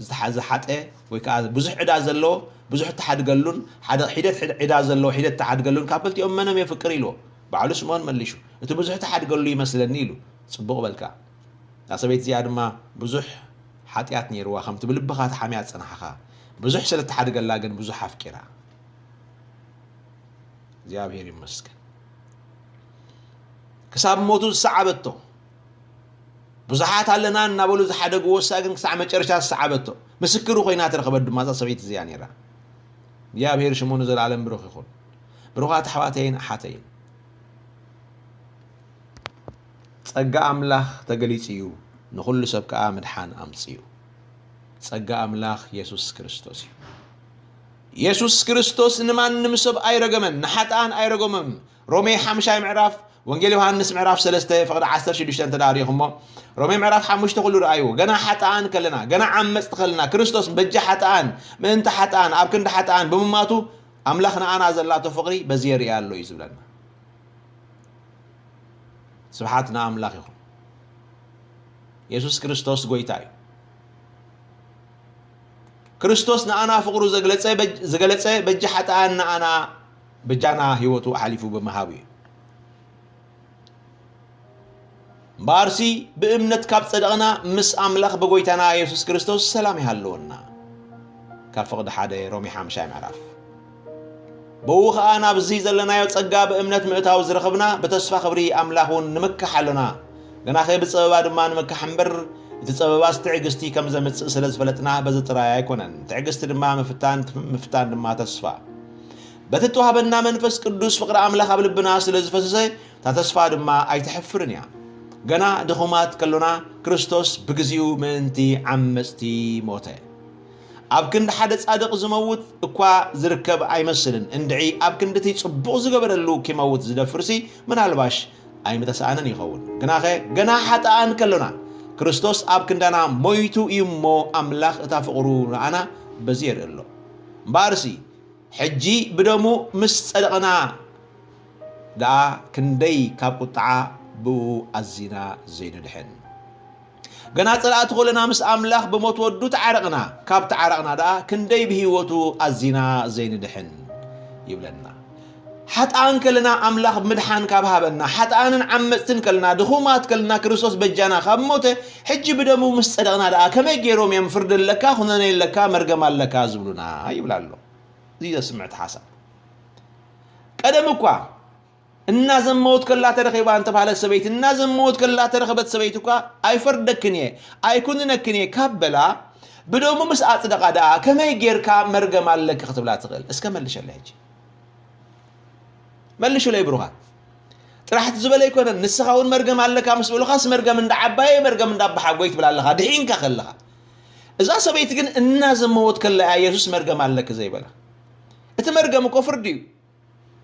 ዝተሓዘ ሓጠ ወይ ከዓ ብዙሕ ዕዳ ዘለዎ ብዙሕ ተሓድገሉን ሓደ ሒደት ዕዳ ዘለዎ ሒደት ተሓድገሉን ካብ ክልቲኦም መኖም የፍቅር ኢልዎ። ባዕሉ ስምኦን መሊሹ እቲ ብዙሕ ተሓድገሉ ይመስለኒ ኢሉ። ጽቡቕ በልካ። እታ ሰበይቲ እዚኣ ድማ ብዙሕ ሓጢኣት ነይርዋ ከምቲ ብልብኻ ተሓምያ ዝጸናሕኻ ብዙሕ ስለ እተሓድገላ ግን ብዙሕ ኣፍቂራ። እግዚኣብሔር ይመስገን። ክሳብ ሞቱ ዝሰዓበቶ ብዙሓት ኣለና እናበሉ ዝሓደግዎ እሳ ግን ክሳዕ መጨረሻ ዝሰዓበቶ ምስክሩ ኮይና ተረኸበት ድማ እዛ ሰበይቲ እዚኣ ነይራ። እግዚኣብሔር ሽሙ ንዘለኣለም ብሩኽ ይኹን። ብሩኻት ኣሕዋተይን ኣሓተይን ጸጋ ኣምላኽ ተገሊጹ እዩ፣ ንኹሉ ሰብ ከኣ ምድሓን ኣምጺኡ። ጸጋ ኣምላኽ የሱስ ክርስቶስ እዩ። የሱስ ክርስቶስ ንማንም ሰብ ኣይረገመን፣ ንሓጥኣን ኣይረገሞምን። ሮሜ ሓምሻይ ምዕራፍ፣ ወንጌል ዮሃንስ ምዕራፍ ሰለስተ ፍቕዲ ዓሰርተ ሽዱሽተ እንተ ደኣ ሪኢኹሞ፣ ሮሜ ምዕራፍ ሓሙሽተ ኩሉ ረኣይዎ። ገና ሓጥኣን ከለና፣ ገና ዓመጽቲ ከለና፣ ክርስቶስ በጃ ሓጥኣን፣ ምእንቲ ሓጥኣን፣ ኣብ ክንዲ ሓጥኣን ብምማቱ፣ ኣምላኽ ንኣና ዘላቶ ፍቕሪ በዚ የርእያ ኣሎ እዩ ዝብለና። ስብሓት ንኣምላኽ ይኹን። የሱስ ክርስቶስ ጎይታ እዩ። ክርስቶስ ንኣና ፍቕሩ ዘግለጸ በጅ-፣ ዝገለጸ በጃ ሓጥኣን ንኣና በጃና ህይወቱ ኣሕሊፉ ብምሃቡ እዩ። እምበኣርሲ ብእምነት ካብ ጸደቕና ምስ ኣምላኽ ብጎይታና የሱስ ክርስቶስ ሰላም ይሃልወና። ካብ ፍቕዲ ሓደ ሮሜ ሓምሻይ ምዕራፍ። ብኡ ኸኣ ናብዚ ዘለናዮ ጸጋ ብእምነት ምእታው ዝረኸብና ብተስፋ ክብሪ ኣምላኽ እውን ንምካሕ ኣሎና። ግናኸ ብጸበባ ድማ ንምካሕ እምበር፣ እቲ ጸበባስ ትዕግስቲ ከም ዘምጽእ ስለ ዝፈለጥና በዚ ጥራይ ኣይኮነን። ትዕግስቲ ድማ ምፍታን፣ ምፍታን ድማ ተስፋ። በቲ እተዋህበና መንፈስ ቅዱስ ፍቕሪ ኣምላኽ ኣብ ልብና ስለ ዝፈሰሰ፣ እታ ተስፋ ድማ ኣይተሕፍርን እያ። ገና ድኹማት ከሎና ክርስቶስ ብግዚኡ ምእንቲ ዓመጽቲ ሞተ። ኣብ ክንዲ ሓደ ጻድቕ ዝመውት እኳ ዝርከብ ኣይመስልን። እንድዒ ኣብ ክንዲ እቲ ጽቡቕ ዝገበረሉ ኪመውት ዝደፍርሲ ምናልባሽ ኣይምተሳእነን ይኸውን። ግናኸ ገና ሓጥኣን ከሎና ክርስቶስ ኣብ ክንዳና ሞይቱ እዩ እሞ ኣምላኽ እታ ፍቕሩ ንኣና በዚ የርኢ ኣሎ። እምበኣርሲ ሕጂ ብደሙ ምስ ጸደቕና ደኣ ክንደይ ካብ ቁጥዓ ብኡ ኣዚና ዘይንድሕን። ገና ጸላእቲ ኮለና ምስ ኣምላኽ ብሞት ወዱ ተዓረቕና፣ ካብ ተዓረቕና ደኣ ክንደይ ብህይወቱ ኣዚና ዘይንድሕን ይብለና። ሓጥኣን ከለና ኣምላኽ ምድሓን ካብ ሃበና፣ ሓጥኣንን ዓመጽትን ከለና፣ ድኹማት ከለና ክርስቶስ በጃና ካብ ሞተ፣ ሕጂ ብደሙ ምስ ጸደቕና ደኣ ከመይ ገይሮም እዮም ፍርዲ ኣለካ፣ ኩነኔ ኣለካ፣ መርገም ኣለካ ዝብሉና ይብላ ኣሎ። እዚ ዘስምዕ እቲ ሓሳብ። ቀደም እኳ እናዘመወት ከላ ተረኺባ እንተባህለት ሰበይቲ፣ እናዘመወት ከላ ተረኸበት ሰበይቲ እኳ ኣይፈርደክን እየ፣ ኣይኩንነክን እየ ካብ በላ፣ ብደሙ ምስ ኣጽደቓ ደኣ ከመይ ጌርካ መርገም ኣለኪ ክትብላ ትኽእል? እስከ መልሸለ ሕጂ። መልሹለይ ብሩኻት። ጥራሕ እቲ ዝበለ ኣይኮነን፣ ንስኻ እውን መርገም ኣለካ ምስ በሉኻስ መርገም እንዳ ዓባየ መርገም እንዳ ኣባሓጎይ ትብል ኣለኻ፣ ድሒንካ ከለኻ። እዛ ሰበይቲ ግን እናዘመወት ከላ እያ የሱስ መርገም ኣለኪ ዘይበላ። እቲ መርገም እኮ ፍርዲ እዩ።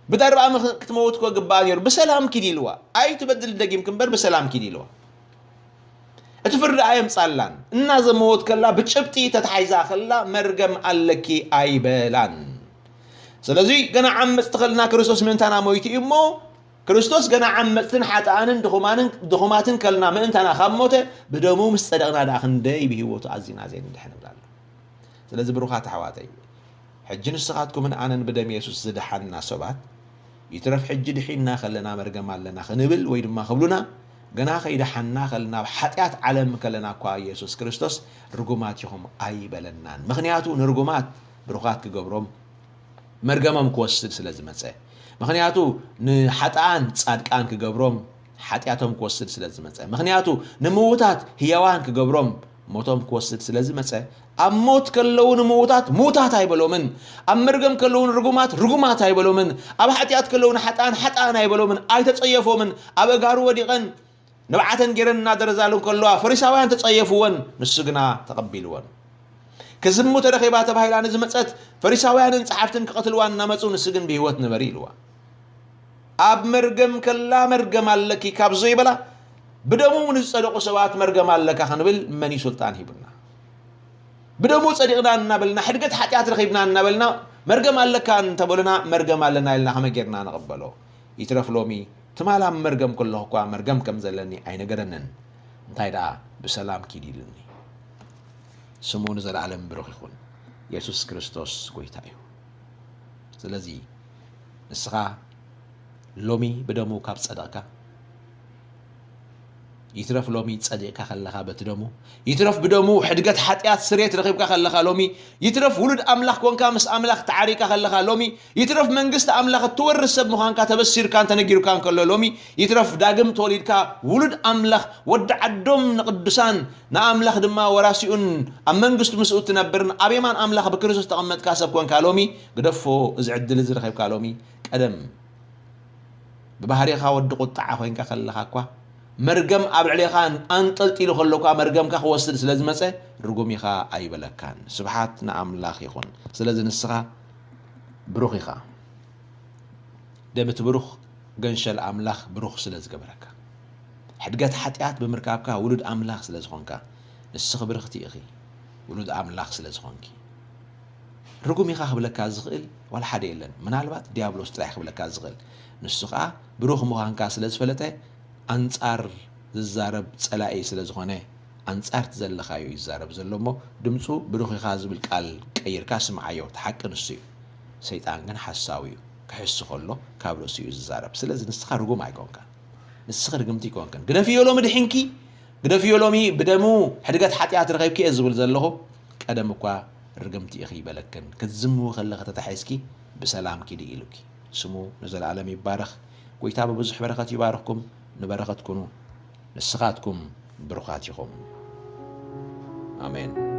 ብዳርባ ምኽ-፣ ክትመውት እኮ ግባኣ ነይሩ። ብሰላም ኪድ ኢልዋ። ኣይትበድል ደጊምኪ እምበር ብሰላም ኪድ ኢልዋ። እቲ ፍርዲ ኣየምጻላን። እናዘመወት ከላ ብጭብጢ ተታሒዛ ከላ መርገም ኣለኪ ኣይበላን። ስለዚ ገና ዓመጽቲ ከልና ክርስቶስ ምእንታና ሞይቱ እዩ እሞ፣ ክርስቶስ ገና ዓመጽትን ሓጥኣንን ድኹማንን፣ ድኹማትን ከልና ምእንታና ካብ ሞተ፣ ብደሙ ምስ ጸደቕና ደኣ ክንደይ ብህይወቱ ኣዚና ዘይንድሕን ንብል ኣሎ። ስለዚ ብሩኻት ኣሕዋተይ፣ ሕጂ ንስኻትኩምን ኣነን ብደም የሱስ ዝደሓንና ሰባት፣ ይትረፍ ሕጂ ድሒንና ከለና መርገም ኣለና ክንብል ወይ ድማ ክብሉና፣ ገና ከይደሓንና ከለና ኣብ ሓጢኣት ዓለም ከለና እኳ የሱስ ክርስቶስ ርጉማት ኢኹም ኣይበለናን። ምኽንያቱ ንርጉማት ብሩኻት ክገብሮም መርገሞም ክወስድ ስለ ዝመጸ። ምኽንያቱ ንሓጥኣን ጻድቃን ክገብሮም ሓጢኣቶም ክወስድ ስለ ዝመጸ። ምኽንያቱ ንምዉታት ህያዋን ክገብሮም ሞቶም ክወስድ ስለ ዝመጸ፣ ኣብ ሞት ከለዉ ንምዉታት ምዉታት ኣይበሎምን፣ ኣብ መርገም ከለዉ ንርጉማት ርጉማት ኣይበሎምን፣ ኣብ ሓጢኣት ከለዉ ንሓጥኣን ሓጥኣን ኣይበሎምን፣ ኣይተጸየፎምን። ኣብ ኣእጋሩ ወዲቐን ንብዓተን ገይረን እናደረዛሉ እንከለዋ ፈሪሳውያን ተጸየፍወን፣ ንሱ ግና ተቐቢልወን። ክዝሙ ተረኺባ ተባሂላ ንዝመጸት ፈሪሳውያንን ጸሓፍትን ክቐትልዋ እናመጹ ንሱ ግን ብህይወት ንበሪ ኢልዋ። ኣብ መርገም ከላ መርገም ኣለኪ ካብ ዘይበላ ብደሙ ንዝጸደቑ ሰባት መርገም ኣለካ ክንብል መን እዩ ስልጣን ሂቡና? ብደሙ ጸዲቕና እናበልና ሕድገት ሓጢኣት ረኺብና እናበልና መርገም ኣለካ እንተበሉና መርገም ኣለና ኢልና ከመይ ጌርና ንቕበሎ? ይትረፍ ሎሚ ትማል ኣብ መርገም ከለኹ እኳ መርገም ከም ዘለኒ ኣይነገረንን። እንታይ ደኣ ብሰላም ኪድ ኢሉኒ። ስሙ ንዘለኣለም ብሩኽ ይኹን። የሱስ ክርስቶስ ጎይታ እዩ። ስለዚ ንስኻ ሎሚ ብደሙ ካብ ጸደቕካ፣ ይትረፍ ሎሚ ጸዲቕካ ከለኻ በቲ ደሙ፣ ይትረፍ ብደሙ ሕድገት ሓጢኣት ስርየት ረኺብካ ከለኻ ሎሚ፣ ይትረፍ ውሉድ ኣምላኽ ኮንካ ምስ ኣምላኽ ተዓሪካ ከለኻ ሎሚ፣ ይትረፍ መንግስቲ ኣምላኽ እትወርስ ሰብ ምዃንካ ተበሲርካ እንተነጊሩካ እንከሎ ሎሚ፣ ይትረፍ ዳግም ተወሊድካ ውሉድ ኣምላኽ ወዲ ዓዶም ንቅዱሳን ንኣምላኽ ድማ ወራሲኡን ኣብ መንግስቱ ምስኡ እትነብርን ኣብ የማን ኣምላኽ ብክርስቶስ ተቐመጥካ ሰብ ኮንካ ሎሚ፣ ግደፎ እዚ ዕድል እዚ ረኺብካ ሎሚ ቀደም ብባህሪኻ ወዲ ቁጥዓ ኮይንካ ከለኻ እኳ፣ መርገም ኣብ ልዕሌኻ ኣንጠልጢሉ ከሎ እኳ፣ መርገምካ ክወስድ ስለ ዝመጸ፣ ርጉም ኢኻ ኣይበለካን። ስብሓት ንኣምላኽ ይኹን። ስለዚ ንስኻ ብሩኽ ኢኻ። ደም እቲ ብሩኽ ገንሸል ኣምላኽ ብሩኽ ስለ ዝገበረካ። ሕድገት ሓጢኣት ብምርካብካ ውሉድ ኣምላኽ ስለ ዝኾንካ፣ ንስኺ ብርኽቲ ኢኺ፣ ውሉድ ኣምላኽ ስለ ዝኾንኪ። ርጉም ኢኻ ክብለካ ዝኽእል ዋላ ሓደ የለን። ምናልባት ዲያብሎስ ጥራይ ክብለካ ዝኽእል። ንሱ ኸኣ ብሩኽ ምዃንካ ስለ ዝፈለጠ፣ ኣንጻር ዝዛረብ ጸላኢ ስለ ዝኾነ፣ ኣንጻር እቲ ዘለኻዮ ይዛረብ ዘሎ እሞ፣ ድምጹ ብሩኽ ኢኻ ዝብል ቃል ቀይርካ ስምዓዮ። እቲ ሓቂ ንሱ እዩ። ሰይጣን ግን ሓሳዊ እዩ። ክሕሱ ከሎ ካብ ርእሱ እዩ ዝዛረብ። ስለዚ ንስኻ ርጉም ኣይኮንካን። ንስኺ ርግምቲ ኣይኮንክን። ግደፍዮ ሎሚ ድሒንኪ፣ ግደፍዮ ሎሚ ብደሙ ሕድገት ሓጢኣት ረኺብኪ እየ ዝብል ዘለኹ። ቀደም እኳ ርግምቲ ኢኺ ይበለክን። ክትዝምዊ ከለኺ ተታሒዝኪ ብሰላም ኪዲ ኢሉኪ። ስሙ ንዘለኣለም ይባረኽ። ጎይታ ብብዙሕ በረኸት ይባርኽኩም። ንበረኸት ኩኑ። ንስኻትኩም ብሩኻት ኢኹም። ኣሜን።